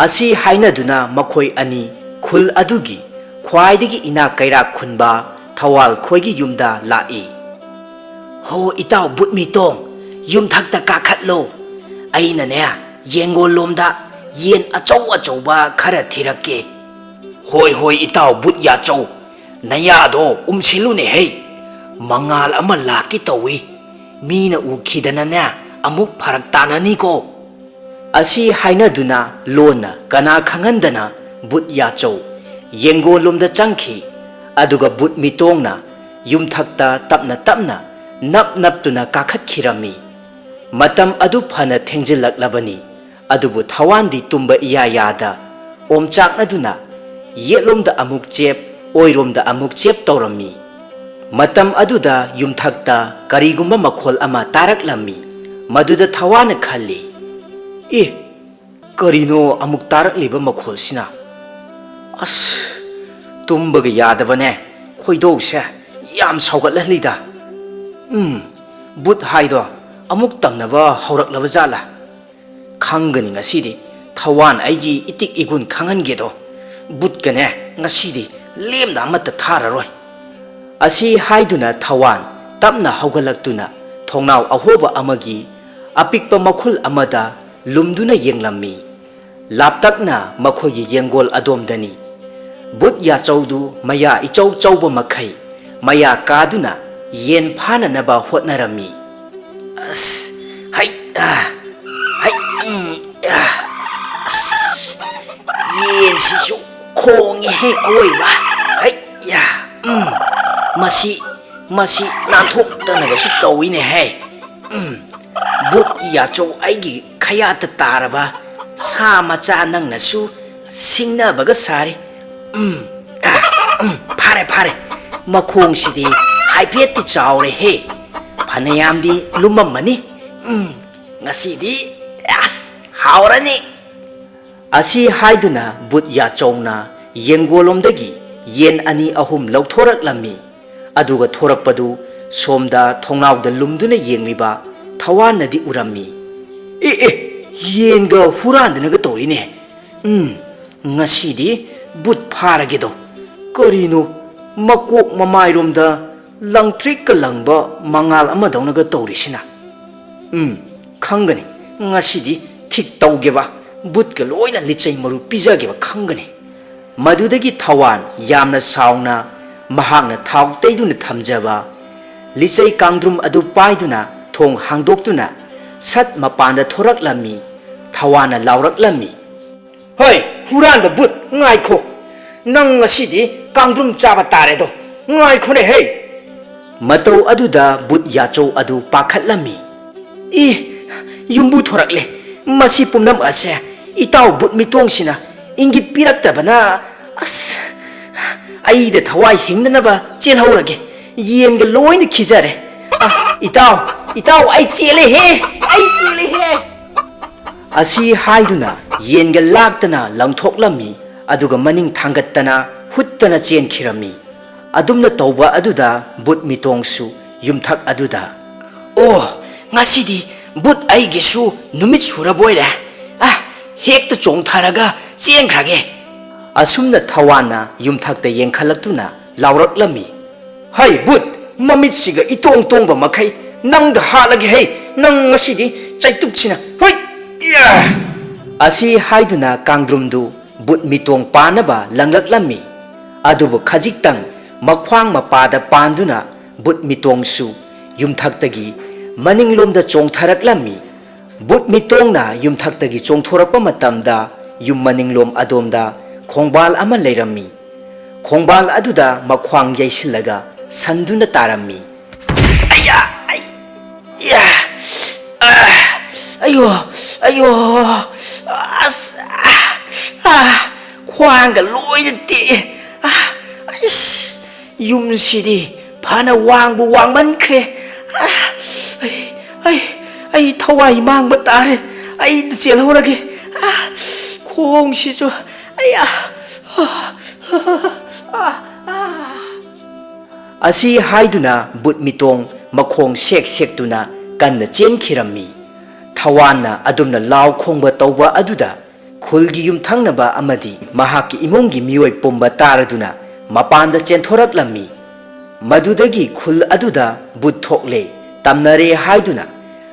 ꯑꯁꯤ ꯍꯥꯏꯅꯗꯨꯅ ꯃꯈꯣꯏ ꯑꯅꯤ ꯈꯨꯜ ꯑꯗꯨꯒꯤ ꯈ꯭ꯋꯥꯏꯗꯒꯤ ꯏꯅꯥꯛ ꯀꯩꯔꯥꯛ ꯈꯨꯟꯕ ꯊꯋꯥꯜ ꯈꯣꯏꯒꯤ ꯌꯨꯝꯗ ꯂꯥꯛꯏ꯫ "ꯍꯣ ꯏꯇꯥꯎ ꯕꯨꯠ ꯃꯤꯇꯣꯡ, ꯌꯨꯝꯊꯛꯇ ꯀꯥꯈꯠꯂꯣ꯫ ꯑꯩꯅꯅꯦ ꯌꯦꯡꯒꯣꯜ ꯂꯣꯝꯗ ꯌꯦꯟ ꯑꯆꯧ ꯑꯆꯧꯕ ꯈꯔ ꯊꯤꯔꯛꯀꯦ꯫" "ꯍꯣꯏ ꯍꯣꯏ ꯏꯇꯥꯎ ꯕꯨꯠ ꯌꯥꯆꯧ, ꯅꯌꯥꯗꯣ ꯎꯝꯁꯤꯜꯂꯨꯅꯦ ꯍꯩ, ꯃꯉꯥꯜ ꯑꯃ ꯂꯥꯛꯀꯦ ꯇꯧꯏ꯫ ꯃꯤꯅ ꯎꯈꯤꯗꯅꯅꯦ ꯑꯃꯨꯛ ꯐꯔꯛ ꯇꯥꯅꯅꯤꯀꯣ꯫" ꯑꯁꯤ ꯍꯥꯏꯅꯗꯨꯅ ꯂꯣꯟꯅ ꯀꯅꯥ ꯈꯪꯍꯟꯗꯅ ꯕꯨꯠ ꯌꯥꯆꯧ ꯌꯦꯡꯒꯣꯜꯂꯣꯝꯗ ꯆꯪꯈꯤ꯫ ꯑꯗꯨꯒ ꯕꯨꯠ ꯃꯤꯇꯣꯡꯅ ꯌꯨꯝꯊꯛꯇ ꯇꯞꯅ ꯇꯞꯅ ꯅꯞ ꯅꯞꯇꯨꯅ ꯀꯥꯈꯠꯈꯤꯔꯝꯃꯤ꯫ ꯃꯇꯝ ꯑꯗꯨ ꯐꯅ ꯊꯦꯡꯖꯤꯜꯂꯛꯂꯕꯅꯤ꯫ ꯑꯗꯨꯕꯨ ꯊꯋꯥꯟꯗꯤ ꯇꯨꯝꯕ ꯏꯌꯥ ꯌꯥꯗ ꯑꯣꯝꯆꯥꯛꯅꯗꯨꯅ ꯌꯦꯠꯂꯣꯝꯗ ꯑꯃꯨꯛ ꯆꯦꯞ, ꯑꯣꯏꯔꯣꯝꯗ ꯑꯃꯨꯛ ꯆꯦꯞ ꯇꯧꯔꯝꯃꯤ꯫ ꯃꯇꯝ ꯑꯗꯨꯗ ꯌꯨꯝꯊꯛꯇ ꯀꯔꯤꯒꯨꯝꯕ ꯃꯈꯣꯜ ꯑꯃ ꯇꯥꯔꯛꯂꯝꯃꯤ꯫ ꯃꯗꯨꯗ ꯊꯋꯥꯟꯅ ꯈꯜꯂꯤ, "ꯑꯦ, ꯀꯔꯤꯅꯣ ꯑꯃꯨꯛ ꯇꯥꯔꯛꯂꯤꯕ ꯃꯈꯣꯜꯁꯤꯅ? ꯑꯁ, ꯇꯨꯝꯕꯒ ꯌꯥꯗꯕꯅꯦ, ꯈꯣꯏꯗꯧꯁꯦ ꯌꯥꯝ ꯁꯥꯎꯒꯠꯍꯜꯂꯤꯗ꯫ ꯎꯝ, ꯕꯨꯠ ꯍꯥꯏꯗꯣ ꯑꯃꯨꯛ ꯇꯝꯅꯕ ꯍꯧꯔꯛꯂꯕ ꯖꯥꯠꯂꯥ? ꯈꯪꯒꯅꯤ ꯉꯁꯤꯗꯤ ꯊꯋꯥꯟ ꯑꯩꯒꯤ ꯏꯇꯤꯛ ꯏꯒꯨꯟ ꯈꯪꯍꯟꯒꯦꯗꯣ꯫ ꯕꯨꯠꯀꯅꯦ ꯉꯁꯤꯗꯤ ꯂꯦꯝꯅ ꯑꯃꯠꯇ ꯊꯥꯔꯔꯣꯏ꯫" ꯑꯁꯤ ꯍꯥꯏꯗꯨꯅ ꯊꯋꯥꯟ ꯇꯞꯅ ꯍꯧꯒꯠꯂꯛꯇꯨꯅ ꯊꯣꯡꯅꯥꯎ ꯑꯍꯣꯕ ꯑꯃꯒꯤ ꯑꯄꯤꯛꯄ ꯃꯈꯨꯜ ꯑꯃꯗ ꯂꯨꯝꯗꯨꯅ ꯌꯦꯡꯂꯝꯃꯤ꯫ ꯂꯥꯞꯇꯛꯅ ꯃꯈꯣꯏꯒꯤ ꯌꯦꯡꯒꯣꯜ ꯑꯗꯣꯝꯗꯅꯤ꯫ ꯕꯨꯠ ꯌꯥꯆꯧꯗꯨ ꯃꯌꯥ ꯏꯆꯧ ꯆꯧꯕ ꯃꯈꯩ ꯃꯌꯥ ꯀꯥꯗꯨꯅ ꯌꯦꯟ ꯐꯥꯅꯅꯕ ꯍꯣꯠꯅꯔꯝꯃꯤ꯫ "ꯑꯁ, ꯍꯩ, ꯑ, ꯍꯩ, ꯎꯝ, ꯑ, ꯑꯁ, ꯌꯦꯟꯁꯤꯁꯨ ꯈꯣꯡꯉꯦꯍꯦ ꯑꯋꯣꯏꯕ꯫ ꯍꯩ, ꯌꯥ, ꯎꯝ, ꯃꯁꯤ, ꯃꯁꯤ ꯅꯥꯟꯊꯣꯛꯇꯅꯒꯁꯨ ꯇꯧꯏꯅꯦꯍꯦ꯫ ꯎꯝ, ꯕꯨꯠ ꯌꯥꯆꯧ, ꯑꯩꯒꯤ ꯈꯌꯥꯠꯇ ꯇꯥꯔꯕ ꯁꯥ ꯃꯆꯥ ꯅꯪꯅꯁꯨ ꯁꯤꯡꯅꯕꯒ ꯁꯥꯔꯤ꯫ ꯎꯝ, ꯑ, ꯎꯝ, ꯐꯥꯔꯦ, ꯐꯥꯔꯦ꯫ ꯃꯈꯣꯡꯁꯤꯗꯤ ꯍꯥꯏꯐꯦꯠꯇꯤ ꯆꯥꯎꯔꯦꯍꯦ꯫ ꯐꯅꯌꯥꯝꯗꯤ ꯂꯨꯝꯃꯝꯃꯅꯤ꯫ ꯎꯝ, ꯉꯁꯤꯗꯤ, ꯑꯁ, ꯍꯥꯎꯔꯅꯤ!" ꯑꯁꯤ ꯍꯥꯏꯗꯨꯅ ꯕꯨꯠ ꯌꯥꯆꯧꯅ ꯌꯦꯡꯒꯣꯜꯂꯣꯝꯗꯒꯤ ꯌꯦꯟ ꯑꯅꯤ ꯑꯍꯨꯝ ꯂꯧꯊꯣꯔꯛꯂꯝꯃꯤ꯫ ꯑꯗꯨꯒ ꯊꯣꯔꯛꯄꯗꯨ ꯁꯣꯝꯗ ꯊꯣꯡꯅꯥꯎꯗ ꯂꯨꯝꯗꯨꯅ ꯌꯦꯡꯂꯤꯕ ꯊꯋꯥꯟꯅꯗꯤ ꯎꯔꯝꯃꯤ꯫ "ꯑꯦ, ꯑꯦ, ꯌꯦꯟꯒ ꯍꯨꯔꯥꯟꯗꯅꯒ ꯇꯧꯔꯤꯅꯦ꯫ ꯎꯝ, ꯉꯁꯤꯗꯤ ꯕꯨꯠ ꯐꯥꯔꯒꯦꯗꯣ꯫ ꯀꯔꯤꯅꯣ ꯃꯀꯣꯛ ꯃꯃꯥꯏꯔꯣꯝꯗ ꯂꯪꯇ꯭ꯔꯤꯛꯀ ꯂꯪꯕ ꯃꯉꯥꯜ ꯑꯃꯗꯧꯅꯒ ꯇꯧꯔꯤꯁꯤꯅ? ꯎꯝ, ꯈꯪꯒꯅꯤ꯫ ꯉꯁꯤꯗꯤ ꯊꯤꯛ ꯇꯧꯒꯦꯕ, ꯕꯨꯠꯀ ꯂꯣꯏꯅ ꯂꯤꯆꯩ ꯃꯔꯨ ꯄꯤꯖꯒꯦꯕ, ꯈꯪꯒꯅꯤ꯫" ꯃꯗꯨꯗꯒꯤ ꯊꯋꯥꯟ ꯌꯥꯝꯅ ꯁꯥꯎꯅ ꯃꯍꯥꯛꯅ ꯊꯥꯎ ꯇꯩꯗꯨꯅ ꯊꯝꯖꯕ ꯂꯤꯆꯩ ꯀꯥꯡꯗ꯭ꯔꯨꯝ ꯑꯗꯨ ꯄꯥꯏꯗꯨꯅ ꯊꯣꯡ ꯍꯥꯡꯗꯣꯛꯇꯨꯅ ꯁꯠ ꯃꯄꯥꯟꯗ ꯊꯣꯔꯛꯂꯝꯃꯤ꯫ ꯊꯋꯥꯟꯅ ꯂꯥꯎꯔꯛꯂꯝꯃꯤ꯫ "ꯍꯣꯏ, ꯍꯨꯔꯥꯟꯕ ꯕꯨꯠ, ꯉꯥꯏꯈꯣ꯫ ꯅꯪ ꯉꯁꯤꯗꯤ ꯀꯥꯡꯗ꯭ꯔꯨꯝ ꯆꯥꯕ ꯇꯥꯔꯦꯗꯣ꯫ ꯉꯥꯏꯈꯣꯅꯦ ꯍꯦ!" ꯃꯇꯧ ꯑꯗꯨꯗ ꯕꯨꯠ ꯌꯥꯆꯧ ꯑꯗꯨ ꯄꯥꯈꯠꯂꯝꯃꯤ꯫ "ꯏ, ꯌꯨꯝꯕꯨ ꯊꯣꯔꯛꯂꯦ꯫ ꯃꯁꯤ ꯄꯨꯝꯅꯃꯛ ꯑꯁꯦ ꯏꯇꯥꯎ ꯕꯨꯠ ꯃꯤꯇꯣꯡꯁꯤꯅ ꯏꯪꯒꯤꯠ ꯄꯤꯔꯛꯇꯕꯅ, ꯑꯁ, ꯑꯩꯗ ꯊꯋꯥꯏ ꯍꯤꯡꯅꯅꯕ ꯆꯦꯜꯍꯧꯔꯒꯦ꯫ ꯌꯦꯟꯒ ꯂꯣꯏꯅ ꯈꯤꯖꯔꯦ꯫ ꯑ, ꯏꯇꯥꯎ, ꯏꯇꯥꯎ, ꯑꯩ ꯆꯦꯜꯂꯦꯍꯦ, ꯑꯩ ꯆꯦꯜꯂꯦꯍꯦ!" ꯑꯁꯤ ꯍꯥꯏꯗꯨꯅ ꯌꯦꯟꯒ ꯂꯥꯛꯇꯅ ꯂꯪꯊꯣꯛꯂꯝꯃꯤ, ꯑꯗꯨꯒ ꯃꯅꯤꯡ ꯊꯥꯡꯒꯠꯇꯅ ꯍꯨꯠꯇꯅ ꯆꯦꯟꯈꯤꯔꯝꯃꯤ꯫ ꯑꯗꯨꯝꯅ ꯇꯧꯕ ꯑꯗꯨꯗ ꯕꯨꯠ ꯃꯤꯇꯣꯡꯁꯨ ꯌꯨꯝꯊꯛ ꯑꯗꯨꯗ, "ꯑꯣ, ꯉꯁꯤꯗꯤ ꯕꯨꯠ ꯑꯩꯒꯤꯁꯨ ꯅꯨꯃꯤꯠ ꯁꯨꯔꯕꯣꯏꯔꯦ꯫ ꯑ, ꯍꯦꯛꯇ ꯆꯣꯡꯊꯔꯒ ꯆꯦꯟꯈ꯭ꯔꯒꯦ꯫" ꯑꯁꯨꯝꯅ ꯊꯋꯥꯟꯅ ꯌꯨꯝꯊꯛꯇ ꯌꯦꯡꯈꯠꯂꯛꯇꯨꯅ ꯂꯥꯎꯔꯛꯂꯝꯃꯤ꯫ "ꯍꯩ ꯕꯨꯠ, ꯃꯃꯤꯠꯁꯤꯒ ꯏꯇꯣꯡ ꯇꯣꯡꯕ ꯃꯈꯩ "ꯅꯪꯗ ꯍꯥꯠꯂꯒꯦ ꯍꯩ, ꯅꯪ ꯉꯁꯤꯗꯤ ꯆꯩꯇꯨꯞꯁꯤꯅ, ꯍꯨꯏ!" ꯑꯁꯤ ꯍꯥꯏꯗꯨꯅ ꯀꯥꯡꯗ꯭ꯔꯨꯝꯗꯨ ꯕꯨꯠ ꯃꯤꯇꯣꯡ ꯄꯥꯟꯅꯕ ꯂꯪꯂꯛꯂꯝꯃꯤ꯫ ꯑꯗꯨꯕꯨ ꯈꯖꯤꯛꯇꯪ ꯃꯈ꯭ꯋꯥꯡ ꯃꯄꯥꯗ ꯄꯥꯟꯗꯨꯅ ꯕꯨꯠ ꯃꯤꯇꯣꯡꯁꯨ ꯌꯨꯝꯊꯛꯇꯒꯤ ꯃꯅꯤꯡꯂꯣꯝꯗ ꯆꯣꯡꯊꯔꯛꯂꯝꯃꯤ꯫ ꯕꯨꯠ ꯃꯤꯇꯣꯡꯅ ꯌꯨꯝꯊꯛꯇꯒꯤ ꯆꯣꯡꯊꯣꯔꯛꯄ ꯃꯇꯝꯗ ꯌꯨꯝ ꯃꯅꯤꯡꯂꯣꯝ ꯑꯗꯣꯝꯗ ꯈꯣꯡꯕꯥꯜ ꯑꯃ ꯂꯩꯔꯝꯃꯤ꯫ ꯈꯣꯡꯕꯥꯜ ꯑꯗꯨꯗ ꯃꯈ꯭ꯋꯥꯡ ꯌꯩꯁꯤꯜꯂꯒ ꯁꯟꯗꯨꯅ ꯇꯥꯔꯝꯃꯤ꯫ "ꯑꯌꯥ! ꯑꯩ, ꯌꯥ! ꯑ, ꯑꯌꯣ! ꯑꯌꯣ! ꯑꯁ! ꯑ, ꯑ, ꯈ꯭ꯋꯥꯡꯒ ꯂꯣꯏꯅ ꯇꯦꯛꯑꯦ꯫ ꯑ, ꯑꯩꯁ! ꯌꯨꯝꯁꯤꯗꯤ ꯐꯅ ꯋꯥꯡꯕꯨ ꯋꯥꯡꯃꯟꯈ꯭ꯔꯦ꯫ ꯑ, ꯑꯩ, ꯑꯩ, ꯑꯩ ꯊꯋꯥꯏ ꯃꯥꯡꯕ ꯇꯥꯔꯦ꯫ ꯑꯩ ꯆꯦꯜꯍꯧꯔꯒꯦ꯫ ꯑ, ꯈꯣꯡꯁꯤꯁꯨ, ꯑꯌꯥ! ꯑ, ꯑ, ꯑ, ꯑ, ꯑ!" ꯑꯁꯤ ꯍꯥꯏꯗꯨꯅ ꯕꯨꯠ ꯃꯤꯇꯣꯡ ꯃꯈꯣꯡ ꯁꯦꯛ ꯁꯦꯛꯇꯨꯅ ꯀꯟꯅ ꯆꯦꯟꯈꯤꯔꯝꯃꯤ꯫ ꯊꯋꯥꯟꯅ ꯑꯗꯨꯝꯅ ꯂꯥꯎ ꯈꯣꯡꯕ ꯇꯧꯕ ꯑꯗꯨꯗ ꯈꯨꯜꯒꯤ ꯌꯨꯝꯊꯪꯅꯕ ꯑꯃꯗꯤ ꯃꯍꯥꯛꯀꯤ ꯏꯃꯨꯡꯒꯤ ꯃꯤꯑꯣꯏ ꯄꯨꯝꯕ ꯇꯥꯔꯗꯨꯅ ꯃꯄꯥꯟꯗ ꯆꯦꯟꯊꯣꯔꯛꯂꯝꯃꯤ꯫ ꯃꯗꯨꯗꯒꯤ ꯈꯨꯜ ꯑꯗꯨꯗ ꯕꯨꯠ ꯊꯣꯛꯂꯦ ꯇꯝꯅꯔꯦ ꯍꯥꯏꯗꯨꯅ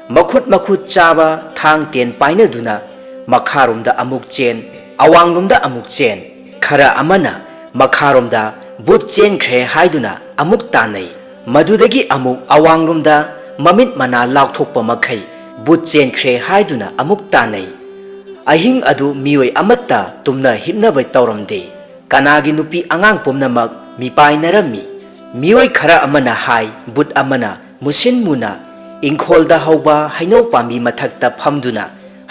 ꯃꯈꯨꯠ ꯃꯈꯨꯠ ꯆꯥꯕ ꯊꯥꯡ ꯇꯦꯟ ꯄꯥꯏꯅꯗꯨꯅ ꯃꯈꯥꯔꯣꯝꯗ ꯑꯃꯨꯛ ꯆꯦꯟ, ꯑꯋꯥꯡꯂꯣꯝꯗ ꯑꯃꯨꯛ ꯆꯦꯟ, ꯈꯔ ꯑꯃꯅ ꯃꯈꯥꯔꯣꯝꯗ ꯕꯨꯠ ꯆꯦꯟꯈ꯭ꯔꯦ ꯍꯥꯏꯗꯨꯅ ꯑꯃꯨꯛ ꯇꯥꯟꯅꯩ꯫ ꯃꯗꯨꯗꯒꯤ ꯑꯃꯨꯛ ꯑꯋꯥꯡꯂꯣꯝꯗ ꯃꯃꯤꯠ ꯃꯅꯥ ꯂꯥꯎꯊꯣꯛꯄ ꯃꯈꯩ ꯕꯨꯠ ꯆꯦꯟꯈ꯭ꯔꯦ ꯍꯥꯏꯗꯨꯅ ꯑꯃꯨꯛ ꯇꯥꯟꯅꯩ꯫ ꯑꯍꯤꯡ ꯑꯗꯨ ꯃꯤꯑꯣꯏ ꯑꯃꯠꯇ ꯇꯨꯝꯅ ꯍꯤꯞꯅꯕ ꯇꯧꯔꯝꯗꯦ꯫ ꯀꯅꯥꯒꯤ ꯅꯨꯄꯤ ꯑꯉꯥꯡ ꯄꯨꯝꯅꯃꯛ ꯃꯤꯄꯥꯏꯅꯔꯝꯃꯤ꯫ ꯃꯤꯑꯣꯏ ꯈꯔ ꯑꯃꯅ ꯍꯥꯏ, ꯕꯨꯠ ꯑꯃꯅ ꯃꯨꯁꯤꯟ ꯃꯨꯅ ꯏꯪꯈꯣꯜꯗ ꯍꯧꯕ ꯍꯩꯅꯧ ꯄꯥꯝꯕꯤ ꯃꯊꯛꯇ ꯐꯝꯗꯨꯅ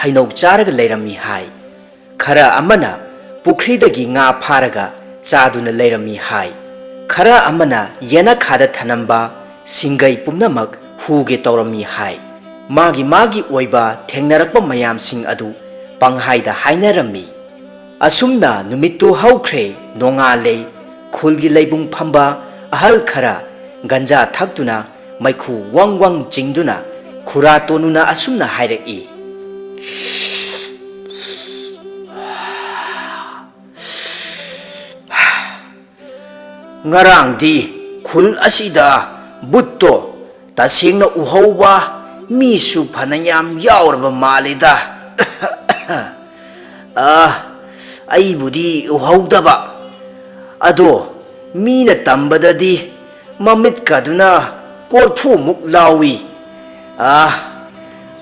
ꯍꯩꯅꯧ ꯆꯥꯔꯒ ꯂꯩꯔꯝꯃꯤ ꯍꯥꯏ꯫ ꯈꯔ ꯑꯃꯅ ꯄꯨꯈ꯭ꯔꯤꯗꯒꯤ ꯉꯥ ꯐꯥꯔꯒ ꯆꯥꯗꯨꯅ ꯂꯩꯔꯝꯃꯤ ꯍꯥꯏ꯫ ꯈꯔ ꯑꯃꯅ ꯌꯦꯅꯈꯥꯗ ꯊꯅꯝꯕ ꯁꯤꯡꯒꯩ ꯄꯨꯝꯅꯃꯛ ꯍꯨꯒꯦ ꯇꯧꯔꯝꯃꯤ ꯍꯥꯏ꯫ ꯃꯥꯒꯤ ꯃꯥꯒꯤ ꯑꯣꯏꯕ ꯊꯦꯡꯅꯔꯛꯄ ꯃꯌꯥꯝꯁꯤꯡ ꯑꯗꯨ ꯄꯪꯍꯥꯏꯗ ꯍꯥꯏꯅꯔꯝꯃꯤ꯫ ꯑꯁꯨꯝꯅ ꯅꯨꯃꯤꯠꯇꯨ ꯍꯧꯈ꯭ꯔꯦ, ꯅꯣꯡꯉꯥꯜꯂꯦ꯫ ꯈꯨꯜꯒꯤ ꯂꯩꯕꯨꯡ ꯐꯝꯕ ꯑꯍꯜ ꯈꯔ ꯒꯟꯖꯥ ꯊꯛꯇꯨꯅ ꯃꯩꯈꯨ ꯋꯪ ꯋꯪ ꯆꯤꯡꯗꯨꯅ ꯈꯨꯔꯥ ꯇꯣꯅꯨꯅ ꯑꯁꯨꯝꯅ ꯍꯥꯏꯔꯛꯏ꯫ ꯉꯔꯥꯡꯗꯤ ꯈꯨꯜ ꯑꯁꯤꯗ ꯕꯨꯠꯇꯣ ꯇꯁꯦꯡꯅ ꯎꯍꯧꯕ ꯃꯤꯁꯨ ꯐꯅꯌꯥꯝ ꯌꯥꯎꯔꯕ ꯃꯥꯜꯂꯤꯗ꯫ ꯑ, ꯑꯩꯕꯨꯗꯤ ꯎꯍꯧꯗꯕ꯫ ꯑꯗꯣ ꯃꯤꯅ ꯇꯝꯕꯗꯗꯤ ꯃꯃꯤꯠꯀꯗꯨꯅ ꯀꯣꯔꯐꯨꯃꯨꯛ ꯂꯥꯎꯏ꯫ ꯑ,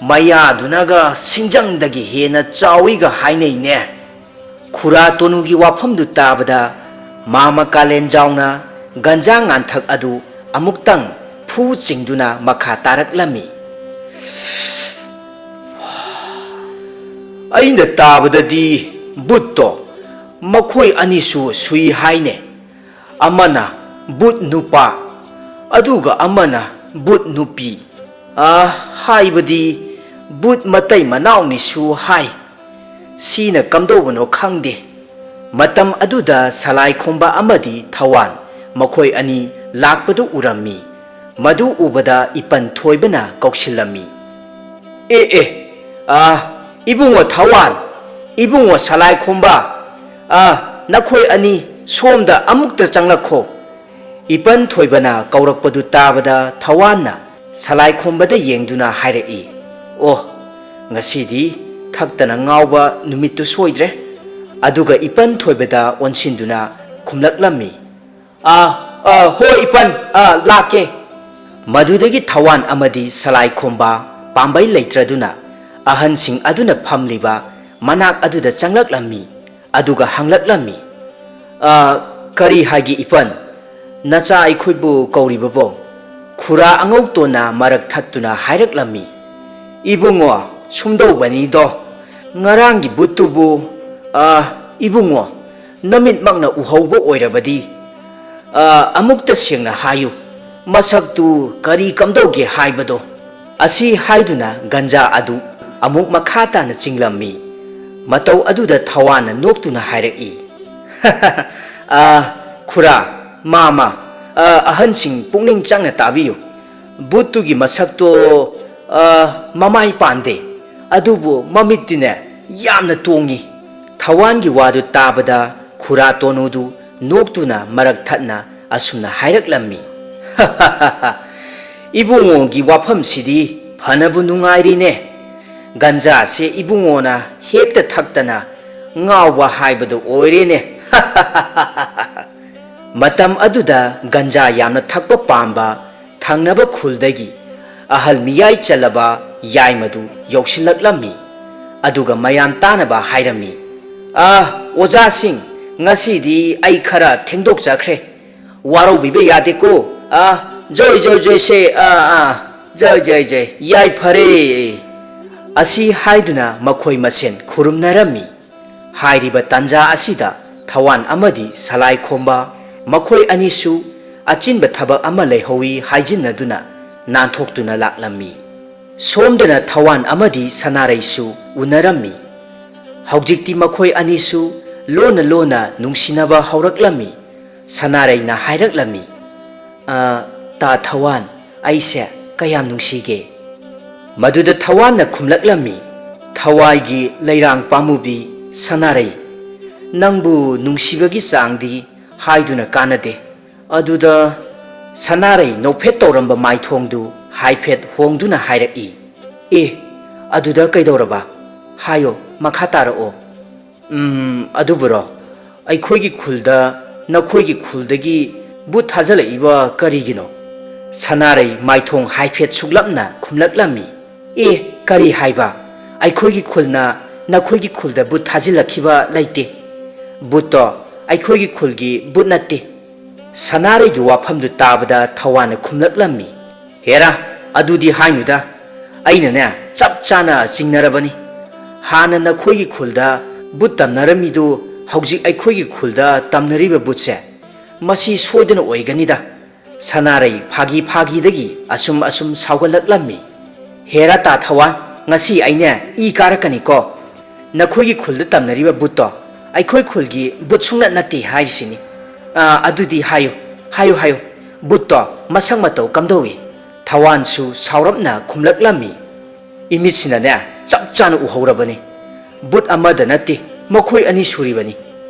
ꯃꯌꯥꯗꯨꯅꯒ ꯁꯤꯡꯖꯪꯗꯒꯤ ꯍꯦꯟꯅ ꯆꯥꯎꯏꯒ ꯍꯥꯏꯅꯩꯅꯦ꯫ ꯈꯨꯔꯥ ꯇꯣꯅꯨꯒꯤ ꯋꯥꯐꯝꯗꯨ ꯇꯥꯕꯗ ꯃꯥꯃ ꯀꯥꯂꯦꯟꯖꯥꯎꯅ ꯒꯟꯖꯥ ꯉꯥꯟꯊꯛ ꯑꯗꯨ ꯑꯃꯨꯛꯇꯪ ꯐꯨ ꯆꯤꯡꯗꯨꯅ ꯃꯈꯥ ꯇꯥꯔꯛꯂꯝꯃꯤ꯫ ꯑꯩꯅ ꯇꯥꯕꯗꯗꯤ ꯕꯨꯠꯇꯣ ꯃꯈꯣꯏ ꯑꯅꯤꯁꯨ ꯁꯨꯏ ꯍꯥꯏꯅꯦ꯫ ꯑꯃꯅ ꯕꯨꯠ ꯅꯨꯄꯥ, ꯑꯗꯨꯒ ꯑꯃꯅ ꯕꯨꯠ ꯅꯨꯄꯤ꯫ ꯑ, ꯍꯥꯏꯕꯗꯤ ꯕꯨꯠ ꯃꯇꯩ ꯃꯅꯥꯎꯅꯤꯁꯨ ꯍꯥꯏ꯫ ꯁꯤꯅ ꯀꯝꯗꯧꯕꯅꯣ ꯈꯪꯗꯦ꯫ ꯃꯇꯝ ꯑꯗꯨꯗ ꯁꯂꯥꯏꯈꯣꯝꯕ ꯑꯃꯗꯤ ꯊꯋꯥꯟ ꯃꯈꯣꯏ ꯑꯅꯤ ꯂꯥꯛꯄꯗꯨ ꯎꯔꯝꯃꯤ꯫ ꯃꯗꯨ ꯎꯕꯗ ꯏꯄꯟ ꯊꯣꯏꯕꯅ ꯀꯧꯁꯤꯜꯂꯝꯃꯤ꯫ "ꯑꯦ, ꯑꯦ, ꯑ, ꯏꯕꯨꯡꯉꯣ ꯊꯋꯥꯟ, ꯏꯕꯨꯡꯉꯣ ꯁꯂꯥꯏꯈꯣꯝꯕ, ꯑ, ꯅꯈꯣꯏ ꯑꯅꯤ ꯁꯣꯝꯗ ꯑꯃꯨꯛꯇ ꯆꯪꯂꯛꯈꯣ꯫" ꯏꯄꯟ ꯊꯣꯏꯕꯅ ꯀꯧꯔꯛꯄꯗꯨ ꯇꯥꯕꯗ ꯊꯋꯥꯟꯅ ꯁꯂꯥꯏꯈꯣꯝꯕꯗ ꯌꯦꯡꯗꯨꯅ ꯍꯥꯏꯔꯛꯏ, "ꯑꯣ, ꯉꯁꯤꯗꯤ ꯊꯛꯇꯅ ꯉꯥꯎꯕ ꯅꯨꯃꯤꯠꯇꯨ ꯁꯣꯏꯗ꯭ꯔꯦ꯫" ꯑꯗꯨꯒ ꯏꯄꯟ ꯊꯣꯏꯕꯗ ꯑꯣꯟꯁꯤꯟꯗꯨꯅ ꯈꯨꯝꯂꯛꯂꯝꯃꯤ, "ꯑꯥ, ꯑꯥ, ꯍꯣꯏ ꯏꯄꯟ, ꯑꯥ, ꯂꯥꯛꯀꯦ꯫" ꯃꯗꯨꯗꯒꯤ ꯊꯋꯥꯟ ꯑꯃꯗꯤ ꯁꯂꯥꯏꯈꯣꯝꯕ ꯄꯥꯝꯕꯩ ꯂꯩꯇ꯭ꯔꯗꯨꯅ ꯑꯍꯟꯁꯤꯡ ꯑꯗꯨꯅ ꯐꯝꯂꯤꯕ ꯃꯅꯥꯛ ꯑꯗꯨꯗ ꯆꯪꯂꯛꯂꯝꯃꯤ꯫ ꯑꯗꯨꯒ ꯍꯪꯂꯛꯂꯝꯃꯤ, "ꯑ, ꯀꯔꯤ ꯍꯥꯏꯒꯦ ꯏꯄꯟ? ꯅꯆꯥ ꯑꯩꯈꯣꯏꯕꯨ ꯀꯧꯔꯤꯕꯕꯣ?" ꯈꯨꯔꯥ ꯑꯉꯧꯇꯣꯟꯅ ꯃꯔꯛ ꯊꯠꯇꯨꯅ ꯍꯥꯏꯔꯛꯂꯝꯃꯤ, "ꯏꯕꯨꯡꯉꯣ, ꯁꯨꯝꯗꯧꯕꯅꯤꯗꯣ, ꯉꯔꯥꯡꯒꯤ ꯕꯨꯠꯇꯨꯕꯨ, ꯑ, ꯏꯕꯨꯡꯉꯣ, ꯅꯃꯤꯠꯃꯛꯅ ꯎꯍꯧꯕ ꯑꯣꯏꯔꯕꯗꯤ, ꯑ, ꯑꯃꯨꯛꯇ ꯁꯦꯡꯅ ꯍꯥꯏꯌꯨ, ꯃꯁꯛꯇꯨ ꯀꯔꯤ ꯀꯝꯗꯧꯒꯦ ꯍꯥꯏꯕꯗꯣ?" ꯑꯁꯤ ꯍꯥꯏꯗꯨꯅ ꯒꯟꯖꯥ ꯑꯗꯨ ꯑꯃꯨꯛ ꯃꯈꯥ ꯇꯥꯅ ꯆꯤꯡꯂꯝꯃꯤ꯫ ꯃꯇꯧ ꯑꯗꯨꯗ ꯊꯋꯥꯟꯅ ꯅꯣꯛꯇꯨꯅ ꯍꯥꯏꯔꯛꯏ, "ꯑ, ꯈꯨꯔꯥ, ꯃꯥꯃ, ꯑ, ꯑꯍꯟꯁꯤꯡ ꯄꯨꯛꯅꯤꯡ ꯆꯪꯅ ꯇꯥꯕꯤꯌꯨ꯫ ꯕꯨꯠꯇꯨꯒꯤ ꯃꯁꯛꯇꯣ, ꯑ, ꯃꯃꯥꯏ ꯄꯥꯟꯗꯦ, ꯑꯗꯨꯕꯨ ꯃꯃꯤꯠꯇꯤꯅꯦ ꯌꯥꯝꯅ ꯇꯣꯡꯉꯤ꯫" ꯊꯋꯥꯟꯒꯤ ꯋꯥꯗꯨ ꯇꯥꯕꯗ ꯈꯨꯔꯥ ꯇꯣꯅꯨꯗꯨ ꯅꯣꯛꯇꯨꯅ ꯃꯔꯛ ꯊꯠꯅ ꯑꯁꯨꯝꯅ ꯍꯥꯏꯔꯛꯂꯝꯃꯤ, "ꯏꯕꯨꯡꯉꯣꯒꯤ ꯋꯥꯐꯝꯁꯤꯗꯤ ꯐꯅꯕꯨ ꯅꯨꯡꯉꯥꯏꯔꯤꯅꯦ꯫ ꯒꯟꯖꯥꯁꯦ ꯏꯕꯨꯡꯉꯣꯅ ꯍꯦꯛꯇ ꯊꯛꯇꯅ ꯉꯥꯎꯕ ꯍꯥꯏꯕꯗꯨ ꯑꯣꯏꯔꯦꯅꯦ꯫" ꯃꯇꯝ ꯑꯗꯨꯗ ꯒꯟꯖꯥ ꯌꯥꯝꯅ ꯊꯛꯄ ꯄꯥꯝꯕ ꯊꯪꯅꯕ ꯈꯨꯜꯗꯒꯤ ꯑꯍꯜ ꯃꯤꯌꯥꯏ ꯆꯜꯂꯕ ꯌꯥꯏꯃꯗꯨ ꯌꯧꯁꯤꯜꯂꯛꯂꯝꯃꯤ꯫ ꯑꯗꯨꯒ ꯃꯌꯥꯝ ꯇꯥꯅꯕ ꯍꯥꯏꯔꯝꯃꯤ, "ꯑꯥ, ꯑꯣꯖꯥꯁꯤꯡ, ꯉꯁꯤꯗꯤ ꯑꯩ ꯈꯔ ꯊꯦꯡꯗꯣꯛꯆꯈ꯭ꯔꯦ꯫ ꯋꯥꯔꯧꯕꯤꯕ ꯌꯥꯗꯦꯀꯣ꯫ ꯑꯥ, ꯖꯣꯏ, ꯖꯣꯏ, ꯖꯣꯏ ꯁꯦ, ꯑꯥ, ꯑꯥ, ꯖꯣꯏ, ꯖꯣꯏ, ꯖꯣꯏ, ꯌꯥꯏꯐꯔꯦ꯫" ꯑꯁꯤ ꯍꯥꯏꯗꯨꯅ ꯃꯈꯣꯏ ꯃꯁꯦꯟ ꯈꯨꯔꯨꯝꯅꯔꯝꯃꯤ꯫ ꯍꯥꯏꯔꯤꯕ ꯇꯥꯟꯖꯥ ꯑꯁꯤꯗ ꯊꯋꯥꯟ ꯑꯃꯗꯤ ꯁꯂꯥꯏ ꯈꯣꯝꯕ ꯃꯈꯣꯏ ꯑꯅꯤꯁꯨ ꯑꯆꯤꯟꯕ ꯊꯕꯛ ꯑꯃ ꯂꯩꯍꯧꯏ ꯍꯥꯏꯖꯤꯟꯅꯗꯨꯅ ꯅꯥꯟꯊꯣꯛꯇꯨꯅ ꯂꯥꯛꯂꯝꯃꯤ꯫ ꯁꯣꯝꯗꯅ ꯊꯋꯥꯟ ꯑꯃꯗꯤ ꯁꯅꯥꯔꯩꯁꯨ ꯎꯅꯔꯝꯃꯤ꯫ ꯍꯧꯖꯤꯛꯇꯤ ꯃꯈꯣꯏ ꯑꯅꯤꯁꯨ ꯂꯣꯟꯅ ꯂꯣꯟꯅ ꯅꯨꯡꯁꯤꯅꯕ ꯍꯧꯔꯛꯂꯝꯃꯤ꯫ ꯁꯅꯥꯔꯩꯅ ꯍꯥꯏꯔꯛꯂꯝꯃꯤ, "ꯑ, ꯇꯥ ꯊꯋꯥꯟ, ꯑꯩꯁꯦ ꯀꯌꯥꯝ ꯅꯨꯡꯁꯤꯒꯦ?" ꯃꯗꯨꯗ ꯊꯋꯥꯟꯅ ꯈꯨꯝꯂꯛꯂꯝꯃꯤ, "ꯊꯋꯥꯏꯒꯤ ꯂꯩꯔꯥꯡ ꯄꯥꯝꯃꯨꯕꯤ ꯁꯅꯥꯔꯩ, ꯅꯪꯕꯨ ꯅꯨꯡꯁꯤꯕꯒꯤ ꯆꯥꯡꯗꯤ ꯍꯥꯏꯗꯨꯅ ꯀꯥꯟꯅꯗꯦ꯫" ꯑꯗꯨꯗ ꯁꯅꯥꯔꯩ ꯅꯣꯛꯐꯦꯠ ꯇꯧꯔꯝꯕ ꯃꯥꯏꯊꯣꯡꯗꯨ ꯍꯥꯏꯐꯦꯠ ꯍꯣꯡꯗꯨꯅ ꯍꯥꯏꯔꯛꯏ, "ꯑꯦ, ꯑꯗꯨꯗ ꯀꯩꯗꯧꯔꯕ? ꯍꯥꯏꯌꯣ, ꯃꯈꯥ ꯇꯥꯔꯛꯑꯣ꯫" "ꯎꯝ, ꯑꯗꯨꯕꯨꯔꯣ, ꯑꯩꯈꯣꯏꯒꯤ ꯈꯨꯜꯗ ꯅꯈꯣꯏꯒꯤ ꯈꯨꯜꯗꯒꯤ ꯚꯨꯠ ꯊꯥꯖꯤꯜꯂꯛꯏꯕ ꯀꯔꯤꯒꯤꯅꯣ?" ꯁꯅꯥꯔꯩ ꯃꯥꯏꯊꯣꯡ ꯍꯥꯏꯐꯦꯠ ꯁꯨꯛꯂꯞꯅ ꯈꯨꯝꯂꯛꯂꯝꯃꯤ꯫ "ꯑꯦ, ꯀꯔꯤ ꯍꯥꯏꯕ? ꯑꯩꯈꯣꯏꯒꯤ ꯈꯨꯜꯅ ꯅꯈꯣꯏꯒꯤ ꯈꯨꯜꯗ ꯚꯨꯠ ꯊꯥꯖꯤꯜꯂꯛꯈꯤꯕ ꯂꯩꯇꯦ꯫ ꯚꯨꯠꯇꯣ ꯑꯩꯈꯣꯏꯒꯤ ꯈꯨꯜꯒꯤ ꯚꯨꯠ ꯅꯠꯇꯦ꯫" ꯁꯅꯥꯔꯩꯒꯤ ꯋꯥꯐꯝꯗꯨ ꯇꯥꯕꯗ ꯊꯋꯥꯟꯅ ꯈꯨꯝꯂꯛꯂꯝꯃꯤ, "ꯍꯦꯔꯥ, ꯑꯗꯨꯗꯤ ꯍꯥꯏꯅꯨꯗ꯫ ꯑꯩꯅꯅꯦ, ꯆꯞ ꯆꯥꯅ ꯆꯤꯡꯅꯔꯕꯅꯤ꯫ ꯍꯥꯟꯅ ꯅꯈꯣꯏꯒꯤ ꯈꯨꯜꯗ ꯚꯨꯠ ꯇꯝꯅꯔꯝꯃꯤꯗꯨ ꯍꯧꯖꯤꯛ ꯑꯩꯈꯣꯏꯒꯤ ꯈꯨꯜꯗ ꯇꯝꯅꯔꯤꯕ ꯚꯨꯠꯁꯦ, ꯃꯁꯤ ꯁꯣꯏꯗꯅ ꯑꯣꯏꯒꯅꯤꯗ꯫" ꯁꯅꯥꯔꯩ ꯐꯥꯒꯤ ꯐꯥꯒꯤꯗꯒꯤ ꯑꯁꯨꯝ ꯑꯁꯨꯝ ꯁꯥꯎꯒꯠꯂꯛꯂꯝꯃꯤ꯫ "ꯍꯦꯔꯥ ꯇꯥ ꯊꯋꯥꯟ, ꯉꯁꯤ ꯑꯩꯅꯦ ꯏ ꯀꯥꯔꯛꯀꯅꯤꯀꯣ꯫ ꯅꯈꯣꯏꯒꯤ ꯈꯨꯜꯗ ꯇꯝꯅꯔꯤꯕ ꯚꯨꯠꯇꯣ ꯑꯩꯈꯣꯏ ꯈꯨꯜꯒꯤ ꯚꯨꯠ ꯁꯨꯡꯅꯠ ꯅꯠꯇꯦ ꯍꯥꯏꯔꯤꯁꯤꯅꯤ꯫ ꯑꯥ, ꯑꯗꯨꯗꯤ ꯍꯥꯏꯌꯨ, ꯍꯥꯏꯌꯨ, ꯍꯥꯏꯌꯨ, ꯚꯨꯠꯇꯣ ꯃꯁꯛ ꯃꯇꯧ ꯀꯝꯗꯧꯏ?" ꯊꯋꯥꯟꯁꯨ ꯁꯥꯎꯔꯞꯅ ꯈꯨꯝꯂꯛꯂꯝꯃꯤ꯫ "ꯏꯃꯤꯠꯁꯤꯅꯅꯦ ꯆꯞ ꯆꯥꯅ ꯎꯍꯧꯔꯕꯅꯤ꯫ ꯚꯨꯠ ꯑꯃꯗ ꯅꯠꯇꯦ, ꯃꯈꯣꯏ ꯑꯅꯤ ꯁꯨꯔꯤꯕꯅꯤ꯫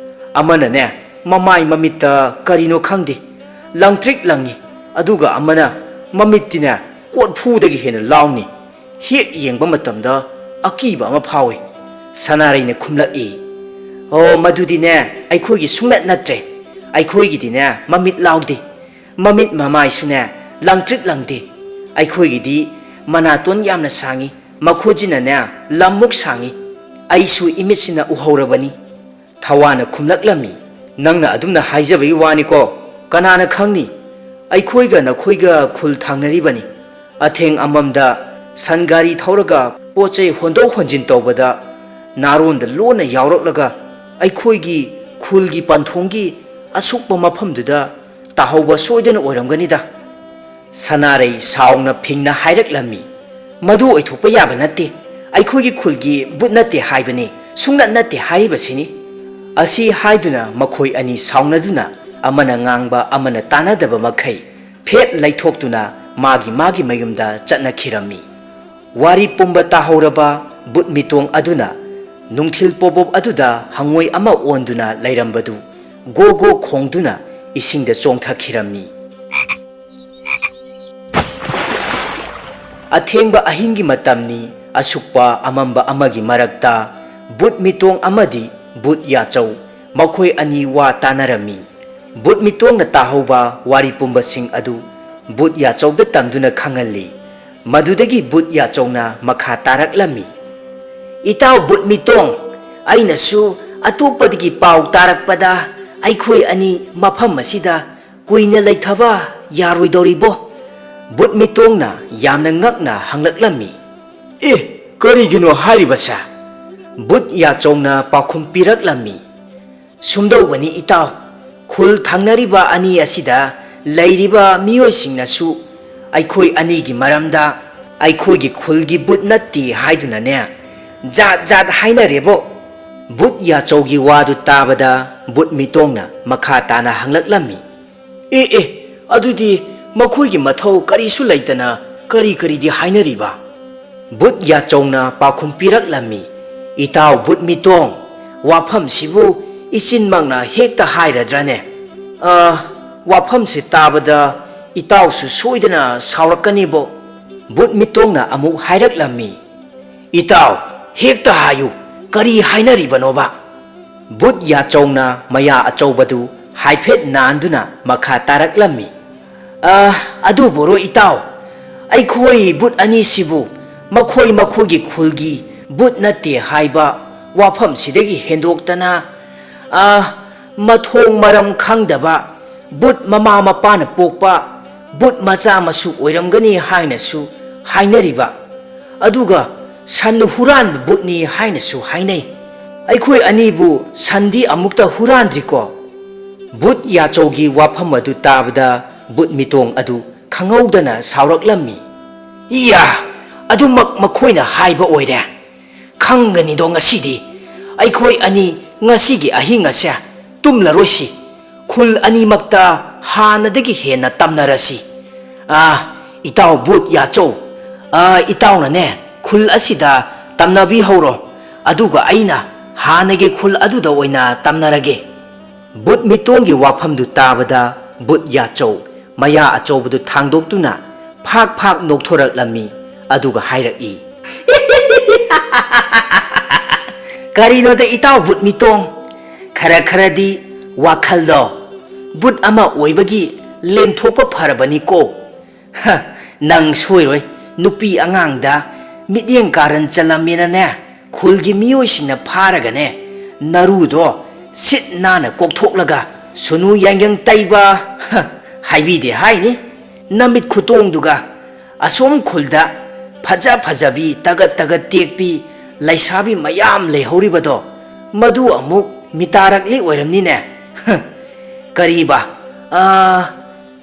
ꯑꯃꯅꯅꯦ ꯃꯃꯥꯏ ꯃꯃꯤꯠꯇ ꯀꯔꯤꯅꯣ ꯈꯪꯗꯦ, ꯂꯪꯇ꯭ꯔꯤꯛ ꯂꯪꯉꯤ, ꯑꯗꯨꯒ ꯑꯃꯅ ꯃꯃꯤꯠꯇꯤꯅꯦ ꯀꯣꯔꯐꯨꯗꯒꯤ ꯍꯦꯟꯅ ꯂꯥꯎꯅꯤ꯫ ꯍꯦꯛ ꯌꯦꯡꯕ ꯃꯇꯝꯗ ꯑꯀꯤꯕ ꯑꯃ ꯐꯥꯎꯏ꯫ ꯁꯅꯥꯔꯩꯅ ꯈꯨꯝꯂꯛꯏ, "ꯑꯣ, ꯃꯗꯨꯗꯤꯅꯦ ꯑꯩꯈꯣꯏꯒꯤ ꯁꯨꯡꯅꯠ ꯅꯠꯇ꯭ꯔꯦ꯫ ꯑꯩꯈꯣꯏꯒꯤꯗꯤꯅꯦ ꯃꯃꯤꯠ ꯂꯥꯎꯗꯦ꯫ ꯃꯃꯤꯠ ꯃꯃꯥꯏꯁꯨꯅꯦ ꯂꯪꯇ꯭ꯔꯤꯛ ꯂꯪꯗꯦ꯫ ꯑꯩꯈꯣꯏꯒꯤꯗꯤ ꯃꯅꯥꯇꯣꯟ ꯌꯥꯝꯅ ꯁꯥꯡꯉꯤ, ꯃꯈꯨꯠꯁꯤꯅꯅꯦ ꯂꯝꯃꯨꯛ ꯁꯥꯡꯉꯤ꯫ ꯑꯩꯁꯨ ꯏꯃꯤꯠꯁꯤꯅ ꯎꯍꯧꯔꯕꯅꯤ꯫" ꯊꯋꯥꯅ ꯈꯨꯝꯂꯛꯂꯝꯃꯤ, "ꯅꯪꯅ ꯑꯗꯨꯝꯅ ꯍꯥꯏꯖꯕꯒꯤ ꯋꯥꯅꯤꯀꯣ꯫ ꯀꯅꯥꯅ ꯈꯪꯅꯤ? ꯑꯩꯈꯣꯏꯒ ꯅꯈꯣꯏꯒ ꯈꯨꯜ ꯊꯥꯡꯅꯔꯤꯕꯅꯤ꯫ ꯑꯊꯦꯡ ꯑꯃꯝꯗ ꯁꯟ ꯒꯥꯔꯤ ꯊꯧꯔꯒ ꯄꯣꯠ ꯆꯩ ꯍꯣꯟꯗꯣꯛ ꯍꯣꯟꯖꯤꯟ ꯇꯧꯕꯗ ꯅꯥꯔꯣꯟꯗ ꯂꯣꯟꯅ ꯌꯥꯎꯔꯛꯂꯒ ꯑꯩꯈꯣꯏꯒꯤ ꯈꯨꯜꯒꯤ ꯄꯟꯊꯨꯡꯒꯤ ꯑꯁꯨꯛꯄ ꯃꯐꯝꯗꯨꯗ ꯇꯥꯍꯧꯕ ꯁꯣꯏꯗꯅ ꯑꯣꯏꯔꯝꯒꯅꯤꯗ꯫" ꯁꯅꯥꯔꯩ ꯁꯥꯎꯅ ꯐꯤꯡꯅ ꯍꯥꯏꯔꯛꯂꯝꯃꯤ, "ꯃꯗꯨ ꯑꯣꯏꯊꯣꯛꯄ ꯌꯥꯕ ꯅꯠꯇꯦ꯫ ꯑꯩꯈꯣꯏꯒꯤ ꯈꯨꯜꯒꯤ ꯕꯨꯠ ꯅꯠꯇꯦ ꯍꯥꯏꯕꯅꯤ, ꯁꯨꯡꯅꯠ ꯅꯠꯇꯦ ꯍꯥꯏꯔꯤꯕꯁꯤꯅꯤ꯫" ꯑꯁꯤ ꯍꯥꯏꯗꯨꯅ ꯃꯈꯣꯏ ꯑꯅꯤ ꯁꯥꯎꯅꯗꯨꯅ ꯑꯃꯅ ꯉꯥꯡꯕ ꯑꯃꯅ ꯇꯥꯅꯗꯕ ꯃꯈꯩ ꯐꯦꯠ ꯂꯩꯊꯣꯛꯇꯨꯅ ꯃꯥꯒꯤ ꯃꯥꯒꯤ ꯃꯌꯨꯝꯗ ꯆꯠꯅꯈꯤꯔꯝꯃꯤ꯫ ꯋꯥꯔꯤ ꯄꯨꯝꯕ ꯇꯥꯍꯧꯔꯕ ꯕꯨꯠ ꯃꯤꯇꯣꯡ ꯑꯗꯨꯅ ꯅꯨꯡꯊꯤꯜ ꯄꯣꯕꯣꯞ ꯑꯗꯨꯗ ꯍꯉꯣꯏ ꯑꯃ ꯑꯣꯟꯗꯨꯅ ꯂꯩꯔꯝꯕꯗꯨ ꯒꯣ ꯒꯣ ꯈꯣꯡꯗꯨꯅ ꯏꯁꯤꯡꯗ ꯆꯣꯡꯊꯈꯤꯔꯝꯃꯤ꯫ ꯑꯊꯦꯡꯕ ꯑꯍꯤꯡꯒꯤ ꯃꯇꯝꯅꯤ꯫ ꯑꯁꯨꯛꯄ ꯑꯃꯝꯕ ꯑꯃꯒꯤ ꯃꯔꯛꯇ ꯕꯨꯠ ꯃꯤꯇꯣꯡ ꯑꯃꯗꯤ ꯕꯨꯠ ꯌꯥꯆꯧ ꯃꯈꯣꯏ ꯑꯅꯤ ꯋꯥ ꯇꯥꯅꯔꯝꯃꯤ꯫ ꯕꯨꯠ ꯃꯤꯇꯣꯡꯅ ꯇꯥꯍꯧꯕ ꯋꯥꯔꯤ ꯄꯨꯝꯕꯁꯤꯡ ꯑꯗꯨ ꯕꯨꯠ ꯌꯥꯆꯧꯗ ꯇꯝꯗꯨꯅ ꯈꯪꯍꯜꯂꯤ꯫ ꯃꯗꯨꯗꯒꯤ ꯕꯨꯠ ꯌꯥꯆꯧꯅ ꯃꯈꯥ ꯇꯥꯔꯛꯂꯝꯃꯤ, "ꯏꯇꯥꯎ ꯕꯨꯠ ꯃꯤꯇꯣꯡ, ꯑꯩꯅꯁꯨ ꯑꯇꯣꯞꯄꯗꯒꯤ ꯄꯥꯎ ꯇꯥꯔꯛꯄꯗ ꯑꯩꯈꯣꯏ ꯑꯅꯤ ꯃꯐꯝ ꯑꯁꯤꯗ ꯀꯨꯏꯅ ꯂꯩꯊꯕ ꯌꯥꯔꯣꯏꯗꯧꯔꯤꯕꯣ?" ꯕꯨꯠ ꯃꯤꯇꯣꯡꯅ ꯌꯥꯝꯅ ꯉꯛꯅ ꯍꯪꯂꯛꯂꯝꯃꯤ꯫ "ꯑꯦ, ꯀꯔꯤꯒꯤꯅꯣ ꯍꯥꯏꯔꯤꯕꯁꯦ?" ꯕꯨꯠ ꯌꯥꯆꯧꯅ ꯄꯥꯎꯈꯨꯝ ꯄꯤꯔꯛꯂꯝꯃꯤ꯫ "ꯁꯨꯝꯗꯧꯕꯅꯤ ꯏꯇꯥꯎ, ꯈꯨꯜ ꯊꯪꯅꯔꯤꯕ ꯑꯅꯤ ꯑꯁꯤꯗ ꯂꯩꯔꯤꯕ ꯃꯤꯑꯣꯏꯁꯤꯡꯅꯁꯨ ꯑꯩꯈꯣꯏ ꯑꯅꯤꯒꯤ ꯃꯔꯝꯗ ꯑꯩꯈꯣꯏꯒꯤ ꯈꯨꯜꯒꯤ ꯕꯨꯠ ꯅꯠꯇꯦ ꯍꯥꯏꯗꯨꯅꯅꯦ ꯖꯥꯠ ꯖꯥꯠ ꯍꯥꯏꯅꯔꯦꯕꯣ꯫" ꯕꯨꯠ ꯌꯥꯆꯧꯒꯤ ꯋꯥꯗꯨ ꯇꯥꯕꯗ ꯕꯨꯠ ꯃꯤꯇꯣꯡꯅ ꯃꯈꯥ ꯇꯥꯅ ꯍꯪꯂꯛꯂꯝꯃꯤ꯫ "ꯑꯦ ꯑꯦ, ꯑꯗꯨꯗꯤ ꯃꯈꯣꯏꯒꯤ ꯃꯊꯧ ꯀꯔꯤꯁꯨ ꯂꯩꯇꯅ ꯀꯔꯤ ꯀꯔꯤꯗꯤ ꯍꯥꯏꯅꯔꯤꯕ?" ꯕꯨꯠ ꯌꯥꯆꯧꯅ ꯄꯥꯎꯈꯨꯝ ꯄꯤꯔꯛꯂꯝꯃꯤ, "ꯏꯇꯥꯎ ꯕꯨꯠ ꯃꯤꯇꯣꯡ, ꯋꯥꯐꯝꯁꯤꯕꯨ ꯏꯆꯤꯟꯃꯛꯅ ꯍꯦꯛꯇ ꯍꯥꯏꯔꯗ꯭ꯔꯅꯦ? ꯑ, ꯋꯥꯐꯝꯁꯦ ꯇꯥꯕꯗ "ꯏꯇꯥꯎꯁꯨ ꯁꯣꯏꯗꯅ ꯁꯥꯎꯔꯛꯀꯅꯤꯕꯣ?" ꯕꯨꯠ ꯃꯤꯇꯣꯡꯅ ꯑꯃꯨꯛ ꯍꯥꯏꯔꯛꯂꯝꯃꯤ꯫ "ꯏꯇꯥꯎ, ꯍꯦꯛꯇ ꯍꯥꯏꯌꯨ, ꯀꯔꯤ ꯍꯥꯏꯅꯔꯤꯕꯅꯣꯕ?" ꯕꯨꯠ ꯌꯥꯆꯧꯅ ꯃꯌꯥ ꯑꯆꯧꯕꯗꯨ ꯍꯥꯏꯐꯦꯠ ꯅꯥꯟꯗꯨꯅ ꯃꯈꯥ ꯇꯥꯔꯛꯂꯝꯃꯤ꯫ "ꯑ, ꯑꯗꯨꯕꯨꯔꯣ ꯏꯇꯥꯎ, ꯑꯩꯈꯣꯏ ꯕꯨꯠ ꯑꯅꯤꯁꯤꯕꯨ ꯃꯈꯣꯏ ꯃꯈꯣꯏꯒꯤ ꯈꯨꯜꯒꯤ ꯕꯨꯠ ꯅꯠꯇꯦ ꯍꯥꯏꯕ ꯋꯥꯐꯝꯁꯤꯗꯒꯤ ꯍꯦꯟꯗꯣꯛꯇꯅ, ꯑ, ꯃꯊꯣꯡ ꯃꯔꯝ ꯈꯪꯗꯕ, ꯕꯨꯠ ꯃꯃꯥ ꯃꯄꯥꯅ ꯄꯣꯛꯄ ꯕꯨꯠ ꯃꯆꯥ ꯃꯁꯨ ꯑꯣꯏꯔꯝꯒꯅꯤ ꯍꯥꯏꯅꯁꯨ ꯍꯥꯏꯅꯔꯤꯕ, ꯑꯗꯨꯒ ꯁꯟ ꯍꯨꯔꯥꯟꯕ ꯕꯨꯠꯅꯤ ꯍꯥꯏꯅꯁꯨ ꯍꯥꯏꯅꯩ꯫ ꯑꯩꯈꯣꯏ ꯑꯅꯤꯕꯨ ꯁꯟꯗꯤ ꯑꯃꯨꯛꯇ ꯍꯨꯔꯥꯟꯗ꯭ꯔꯤꯀꯣ?" ꯕꯨꯠ ꯌꯥꯆꯧꯒꯤ ꯋꯥꯐꯝ ꯑꯗꯨ ꯇꯥꯕꯗ ꯕꯨꯠ ꯃꯤꯇꯣꯡ ꯑꯗꯨ ꯈꯪꯍꯧꯗꯅ ꯁꯥꯎꯔꯛꯂꯝꯃꯤ꯫ "ꯏꯌꯥ, ꯑꯗꯨꯃꯛ ꯃꯈꯣꯏꯅ ꯍꯥꯏꯕ ꯑꯣꯏꯔꯦ꯫ ꯈꯪꯒꯅꯤꯗꯣ ꯉꯁꯤꯗꯤ꯫ ꯑꯩꯈꯣꯏ ꯑꯅꯤ ꯉꯁꯤꯒꯤ ꯑꯍꯤꯡ ꯑꯁꯦ ꯇꯨꯝꯂꯔꯣꯏꯁꯤ꯫ ꯈꯨꯜ ꯑꯅꯤꯃꯛꯇ ꯍꯥꯟꯅꯗꯒꯤ ꯍꯦꯟꯅ ꯇꯝꯅꯔꯁꯤ꯫ ꯑꯥ, ꯏꯇꯥꯎ ꯕꯨꯠ ꯌꯥꯆꯧ, ꯑꯥ, ꯏꯇꯥꯎꯅꯅꯦ ꯈꯨꯜ ꯑꯁꯤꯗ ꯇꯝꯅꯕꯤꯍꯧꯔꯣ, ꯑꯗꯨꯒ ꯑꯩꯅ ꯍꯥꯟꯅꯒꯤ ꯈꯨꯜ ꯑꯗꯨꯗ ꯑꯣꯏꯅ ꯇꯝꯅꯔꯒꯦ꯫" ꯕꯨꯠ ꯃꯤꯇꯣꯡꯒꯤ ꯋꯥꯐꯝꯗꯨ ꯇꯥꯕꯗ ꯕꯨꯠ ꯌꯥꯆꯧ ꯃꯌꯥ ꯑꯆꯧꯕꯗꯨ ꯊꯥꯡꯗꯣꯛꯇꯨꯅ ꯐꯥꯛ ꯐꯥꯛ ꯅꯣꯛꯊꯣꯔꯛꯂꯝꯃꯤ, ꯑꯗꯨꯒ ꯍꯥꯏꯔꯛꯏ, "ꯀꯔꯤꯅꯣꯗ ꯏꯇꯥꯎ ꯕꯨꯠ ꯃꯤꯇꯣꯡ, ꯈꯔ ꯈꯔꯗꯤ ꯋꯥꯈꯜꯗꯣ ꯕꯨꯠ ꯑꯃ ꯑꯣꯏꯕꯒꯤ ꯂꯦꯝꯊꯣꯛꯄ ꯐꯔꯕꯅꯤꯀꯣ꯫ ꯍ, ꯅꯪ ꯁꯣꯏꯔꯣꯏ, ꯅꯨꯄꯤ ꯑꯉꯥꯡꯗ ꯃꯤꯠꯌꯦꯡ ꯀꯥꯔꯟ ꯆꯜꯂꯝꯃꯦꯅꯅꯦ, ꯈꯨꯜꯒꯤ ꯃꯤꯑꯣꯏꯁꯤꯡꯅ ꯐꯥꯔꯒꯅꯦ, ꯅꯔꯨꯗꯣ ꯁꯤꯠ ꯅꯥꯟꯅ ꯀꯣꯛꯊꯣꯛꯂꯒ ꯁꯨꯅꯨ ꯌꯥꯏꯉꯪ ꯇꯩꯕ, ꯍ, ꯍꯥꯏꯕꯤꯗꯦ ꯍꯥꯏꯅꯤ꯫ ꯅꯃꯤꯠ ꯈꯨꯇꯣꯡꯗꯨꯒ ꯑꯁꯣꯝ ꯈꯨꯜꯗ ꯐꯖ ꯐꯖꯕꯤ ꯇꯒꯠ ꯇꯒꯠ ꯇꯦꯛꯄꯤ ꯂꯩꯁꯥꯕꯤ ꯃꯌꯥꯝ ꯂꯩꯍꯧꯔꯤꯕꯗꯣ, ꯃꯗꯨ ꯑꯃꯨꯛ ꯃꯤꯇꯥꯔꯛꯂꯤ ꯑꯣꯏꯔꯝꯅꯤꯅꯦ꯫ ꯍ, ꯀꯔꯤꯕ? ꯑꯥ,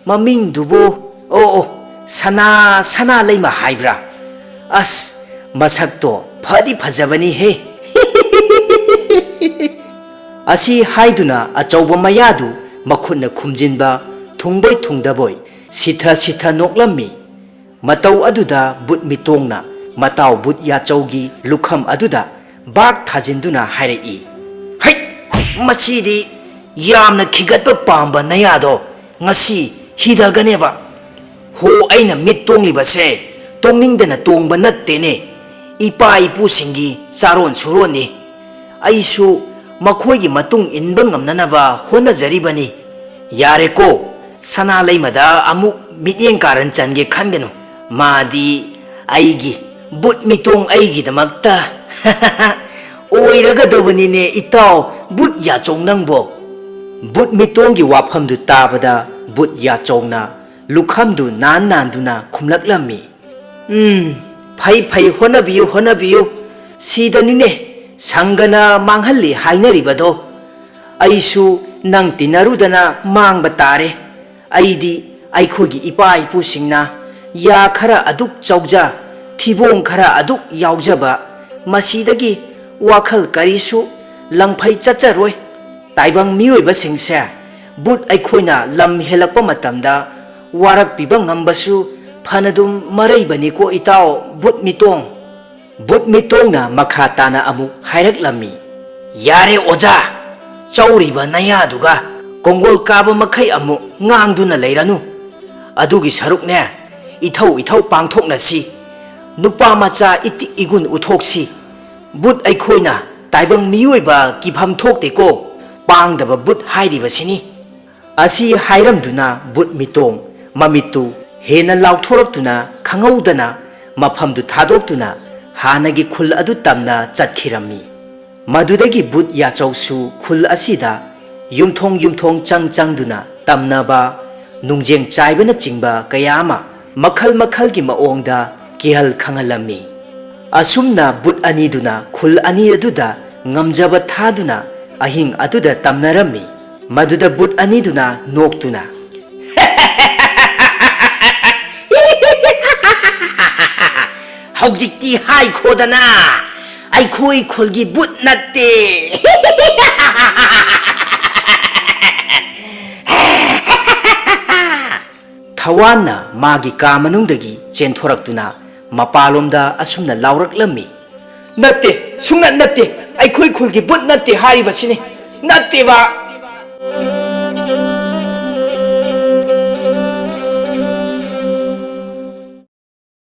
ꯃꯃꯤꯡꯗꯨꯕꯨ, ꯑꯣ, ꯑꯣ, ꯁꯅꯥ, ꯁꯅꯥ ꯂꯩꯃ ꯍꯥꯏꯕ꯭ꯔꯥ? ꯑꯁ, ꯃꯁꯛꯇꯣ ꯐꯗꯤ ꯐꯖꯕꯅꯤꯍꯦ꯫" ꯑꯁꯤ ꯍꯥꯏꯗꯨꯅ ꯑꯆꯧꯕ ꯃꯌꯥꯗꯨ ꯃꯈꯨꯠꯅ ꯈꯨꯝꯖꯤꯟꯕ, ꯊꯨꯡꯕꯣꯏ ꯊꯨꯡꯗꯕꯣꯏ ꯁꯤꯊ ꯁꯤꯊ ꯅꯣꯛꯂꯝꯃꯤ꯫ ꯃꯇꯧ ꯑꯗꯨꯗ ꯕꯨꯠ ꯃꯤꯇꯣꯡꯅ ꯃꯇꯥꯎ ꯕꯨꯠ ꯌꯥꯆꯧꯒꯤ ꯂꯨꯈꯝ ꯑꯗꯨꯗ ꯕꯥꯛ ꯊꯥꯖꯤꯟꯗꯨꯅ ꯍꯥꯏꯔꯛꯏ, "ꯍꯩꯠ! ꯃꯁꯤꯗꯤ ꯌꯥꯝꯅ ꯈꯤꯒꯠꯄ ꯄꯥꯝꯕ ꯅꯌꯥꯗꯣ ꯉꯁꯤ ꯍꯤꯗꯒꯅꯦꯕ꯫ ꯍꯣ, ꯑꯩꯅ ꯃꯤꯠ ꯇꯣꯡꯂꯤꯕꯁꯦ ꯇꯣꯡꯅꯤꯡꯗꯅ ꯇꯣꯡꯕ ꯅꯠꯇꯦꯅꯦ꯫ ꯏꯄꯥ ꯏꯄꯨꯁꯤꯡꯒꯤ ꯆꯥꯔꯣꯟ ꯁꯨꯔꯣꯟꯅꯤ꯫ ꯑꯩꯁꯨ ꯃꯈꯣꯏꯒꯤ ꯃꯇꯨꯡ ꯏꯟꯕ ꯉꯝꯅꯅꯕ ꯍꯣꯠꯅꯖꯔꯤꯕꯅꯤ꯫ ꯌꯥꯔꯦꯀꯣ, ꯁꯅꯥ ꯂꯩꯃꯗ ꯑꯃꯨꯛ ꯃꯤꯠꯌꯦꯡ ꯀꯥꯔꯟ ꯆꯟꯒꯦ ꯈꯟꯒꯅꯨ꯫ ꯃꯥꯗꯤ ꯑꯩꯒꯤ ꯕꯨꯠ ꯃꯤꯇꯣꯡ ꯑꯩꯒꯤꯗꯃꯛꯇ ꯑꯣꯏꯔꯒꯗꯧꯕꯅꯤꯅꯦ, ꯏꯇꯥꯎ ꯕꯨꯠ ꯌꯥꯆꯧ ꯅꯪꯕꯣ꯫ ꯕꯨꯠ ꯃꯤꯇꯣꯡꯒꯤ ꯋꯥꯐꯝꯗꯨ ꯇꯥꯕꯗ ꯕꯨꯠ ꯌꯥꯆꯧꯅ ꯂꯨꯈꯝꯗꯨ ꯅꯥꯟ ꯅꯥꯟꯗꯨꯅ ꯈꯨꯝꯂꯛꯂꯝꯃꯤ꯫ "ꯎꯝ, ꯐꯩ ꯐꯩ, ꯍꯣꯠꯅꯕꯤꯌꯨ ꯍꯣꯠꯅꯕꯤꯌꯨ꯫ ꯁꯤꯗꯅꯤꯅꯦ ꯁꯪꯒꯅ ꯃꯥꯡꯍꯜꯂꯤ ꯍꯥꯏꯅꯔꯤꯕꯗꯣ꯫ ꯑꯩꯁꯨ ꯅꯪ ꯇꯤꯟꯅꯔꯨꯗꯅ ꯃꯥꯡꯕ ꯇꯥꯔꯦ꯫ ꯑꯩꯗꯤ ꯑꯩꯈꯣꯏꯒꯤ ꯏꯄꯥ ꯏꯄꯨꯁꯤꯡꯅ ꯌꯥ ꯈꯔ ꯑꯗꯨꯛ ꯆꯥꯎꯖ, ꯊꯤꯕꯣꯡ ꯈꯔ ꯑꯗꯨꯛ ꯌꯥꯎꯖꯕ, ꯃꯁꯤꯗꯒꯤ ꯋꯥꯈꯜ ꯀꯔꯤꯁꯨ ꯂꯪꯐꯩ ꯆꯠꯆꯔꯣꯏ꯫ ꯇꯥꯏꯕꯪ ꯃꯤꯑꯣꯏꯕꯁꯤꯡꯁꯦ ꯕꯨꯠ ꯑꯩꯈꯣꯏꯅ ꯂꯝ ꯍꯦꯜꯂꯛꯄ ꯃꯇꯝꯗ ꯋꯥꯔꯛꯄꯤꯕ ꯉꯝꯕꯁꯨ ꯐꯅꯗꯨꯝ ꯃꯔꯩꯕꯅꯤꯀꯣ ꯏꯇꯥꯎ ꯕꯨꯠ ꯃꯤꯇꯣꯡ꯫" ꯕꯨꯠ ꯃꯤꯇꯣꯡꯅ ꯃꯈꯥ ꯇꯥꯅ ꯑꯃꯨꯛ ꯍꯥꯏꯔꯛꯂꯝꯃꯤ꯫ "ꯌꯥꯔꯦ ꯑꯣꯖꯥ, ꯆꯧꯔꯤꯕ ꯅꯌꯥꯗꯨꯒ ꯀꯣꯡꯒꯣꯜ ꯀꯥꯕ ꯃꯈꯩ ꯑꯃꯨꯛ ꯉꯥꯡꯗꯨꯅ ꯂꯩꯔꯅꯨ꯫ ꯑꯗꯨꯒꯤ ꯁꯔꯨꯛꯅꯦ, ꯏꯊꯧ ꯏꯊꯧ ꯄꯥꯡꯊꯣꯛꯅꯁꯤ꯫ ꯅꯨꯄꯥ ꯃꯆꯥ ꯏꯇꯤꯛ ꯏꯒꯨꯟ ꯎꯠꯊꯣꯛꯁꯤ꯫ ꯕꯨꯠ ꯑꯩꯈꯣꯏꯅ ꯇꯥꯏꯕꯪ ꯃꯤꯑꯣꯏꯕ ꯀꯤꯐꯝ ꯊꯣꯛꯇꯦꯀꯣ, ꯄꯥꯡꯗꯕ ꯕꯨꯠ ꯍꯥꯏꯔꯤꯕꯁꯤꯅꯤ꯫" ꯑꯁꯤ ꯍꯥꯏꯔꯝꯗꯨꯅ ꯕꯨꯠ ꯃꯤꯇꯣꯡ ꯃꯃꯤꯠꯇꯨ ꯍꯦꯟꯅ ꯂꯥꯎꯊꯣꯔꯛꯇꯨꯅ ꯈꯪꯍꯧꯗꯅ ꯃꯐꯝꯗꯨ ꯊꯥꯗꯣꯛꯇꯨꯅ ꯍꯥꯟꯅꯒꯤ ꯈꯨꯜ ꯑꯗꯨ ꯇꯝꯅ ꯆꯠꯈꯤꯔꯝꯃꯤ꯫ ꯃꯗꯨꯗꯒꯤ ꯕꯨꯠ ꯌꯥꯆꯧꯁꯨ ꯈꯨꯜ ꯑꯁꯤꯗ ꯌꯨꯝꯊꯣꯡ ꯌꯨꯝꯊꯣꯡ ꯆꯪ ꯆꯪꯗꯨꯅ ꯇꯝꯅꯕ, ꯅꯨꯡꯖꯦꯡ ꯆꯥꯏꯕꯅꯆꯤꯡꯕ ꯀꯌꯥ ꯑꯃ ꯃꯈꯜ ꯃꯈꯜꯒꯤ ꯃꯑꯣꯡꯗ ꯀꯤꯍꯜ ꯈꯪꯍꯜꯂꯝꯃꯤ꯫ ꯑꯁꯨꯝꯅ ꯕꯨꯠ ꯑꯅꯤꯗꯨꯅ ꯈꯨꯜ ꯑꯅꯤ ꯑꯗꯨꯗ ꯉꯝꯖꯕ ꯊꯥꯗꯨꯅ ꯑꯍꯤꯡ ꯑꯗꯨꯗ ꯇꯝꯅꯔꯝꯃꯤ꯫ ꯃꯗꯨꯗ ꯕꯨꯠ ꯑꯅꯤꯗꯨꯅ ꯅꯣꯛꯇꯨꯅ, "ꯍꯧꯖꯤꯛꯇꯤ ꯍꯥꯏꯈꯣꯗꯅ, ꯑꯩꯈꯣꯏ ꯈꯨꯜꯒꯤ ꯕꯨꯠ ꯅꯠꯇꯦ꯫" ꯊꯋꯥꯟꯅ ꯃꯥꯒꯤ ꯀꯥ ꯃꯅꯨꯡꯗꯒꯤ ꯆꯦꯟꯊꯣꯔꯛꯇꯨꯅ ꯃꯄꯥꯂꯣꯝꯗ ꯑꯁꯨꯝꯅ ꯂꯥꯎꯔꯛꯂꯝꯃꯤ꯫ "ꯅꯠꯇꯦ, ꯁꯨꯡꯅꯠ ꯅꯠꯇꯦ, ꯑꯩꯈꯣꯏ ꯈꯨꯜꯒꯤ ꯕꯨꯠ ꯅꯠꯇꯦ ꯍꯥꯏꯔꯤꯕꯁꯤꯅꯤ꯫ ꯅꯠꯇꯦꯕ,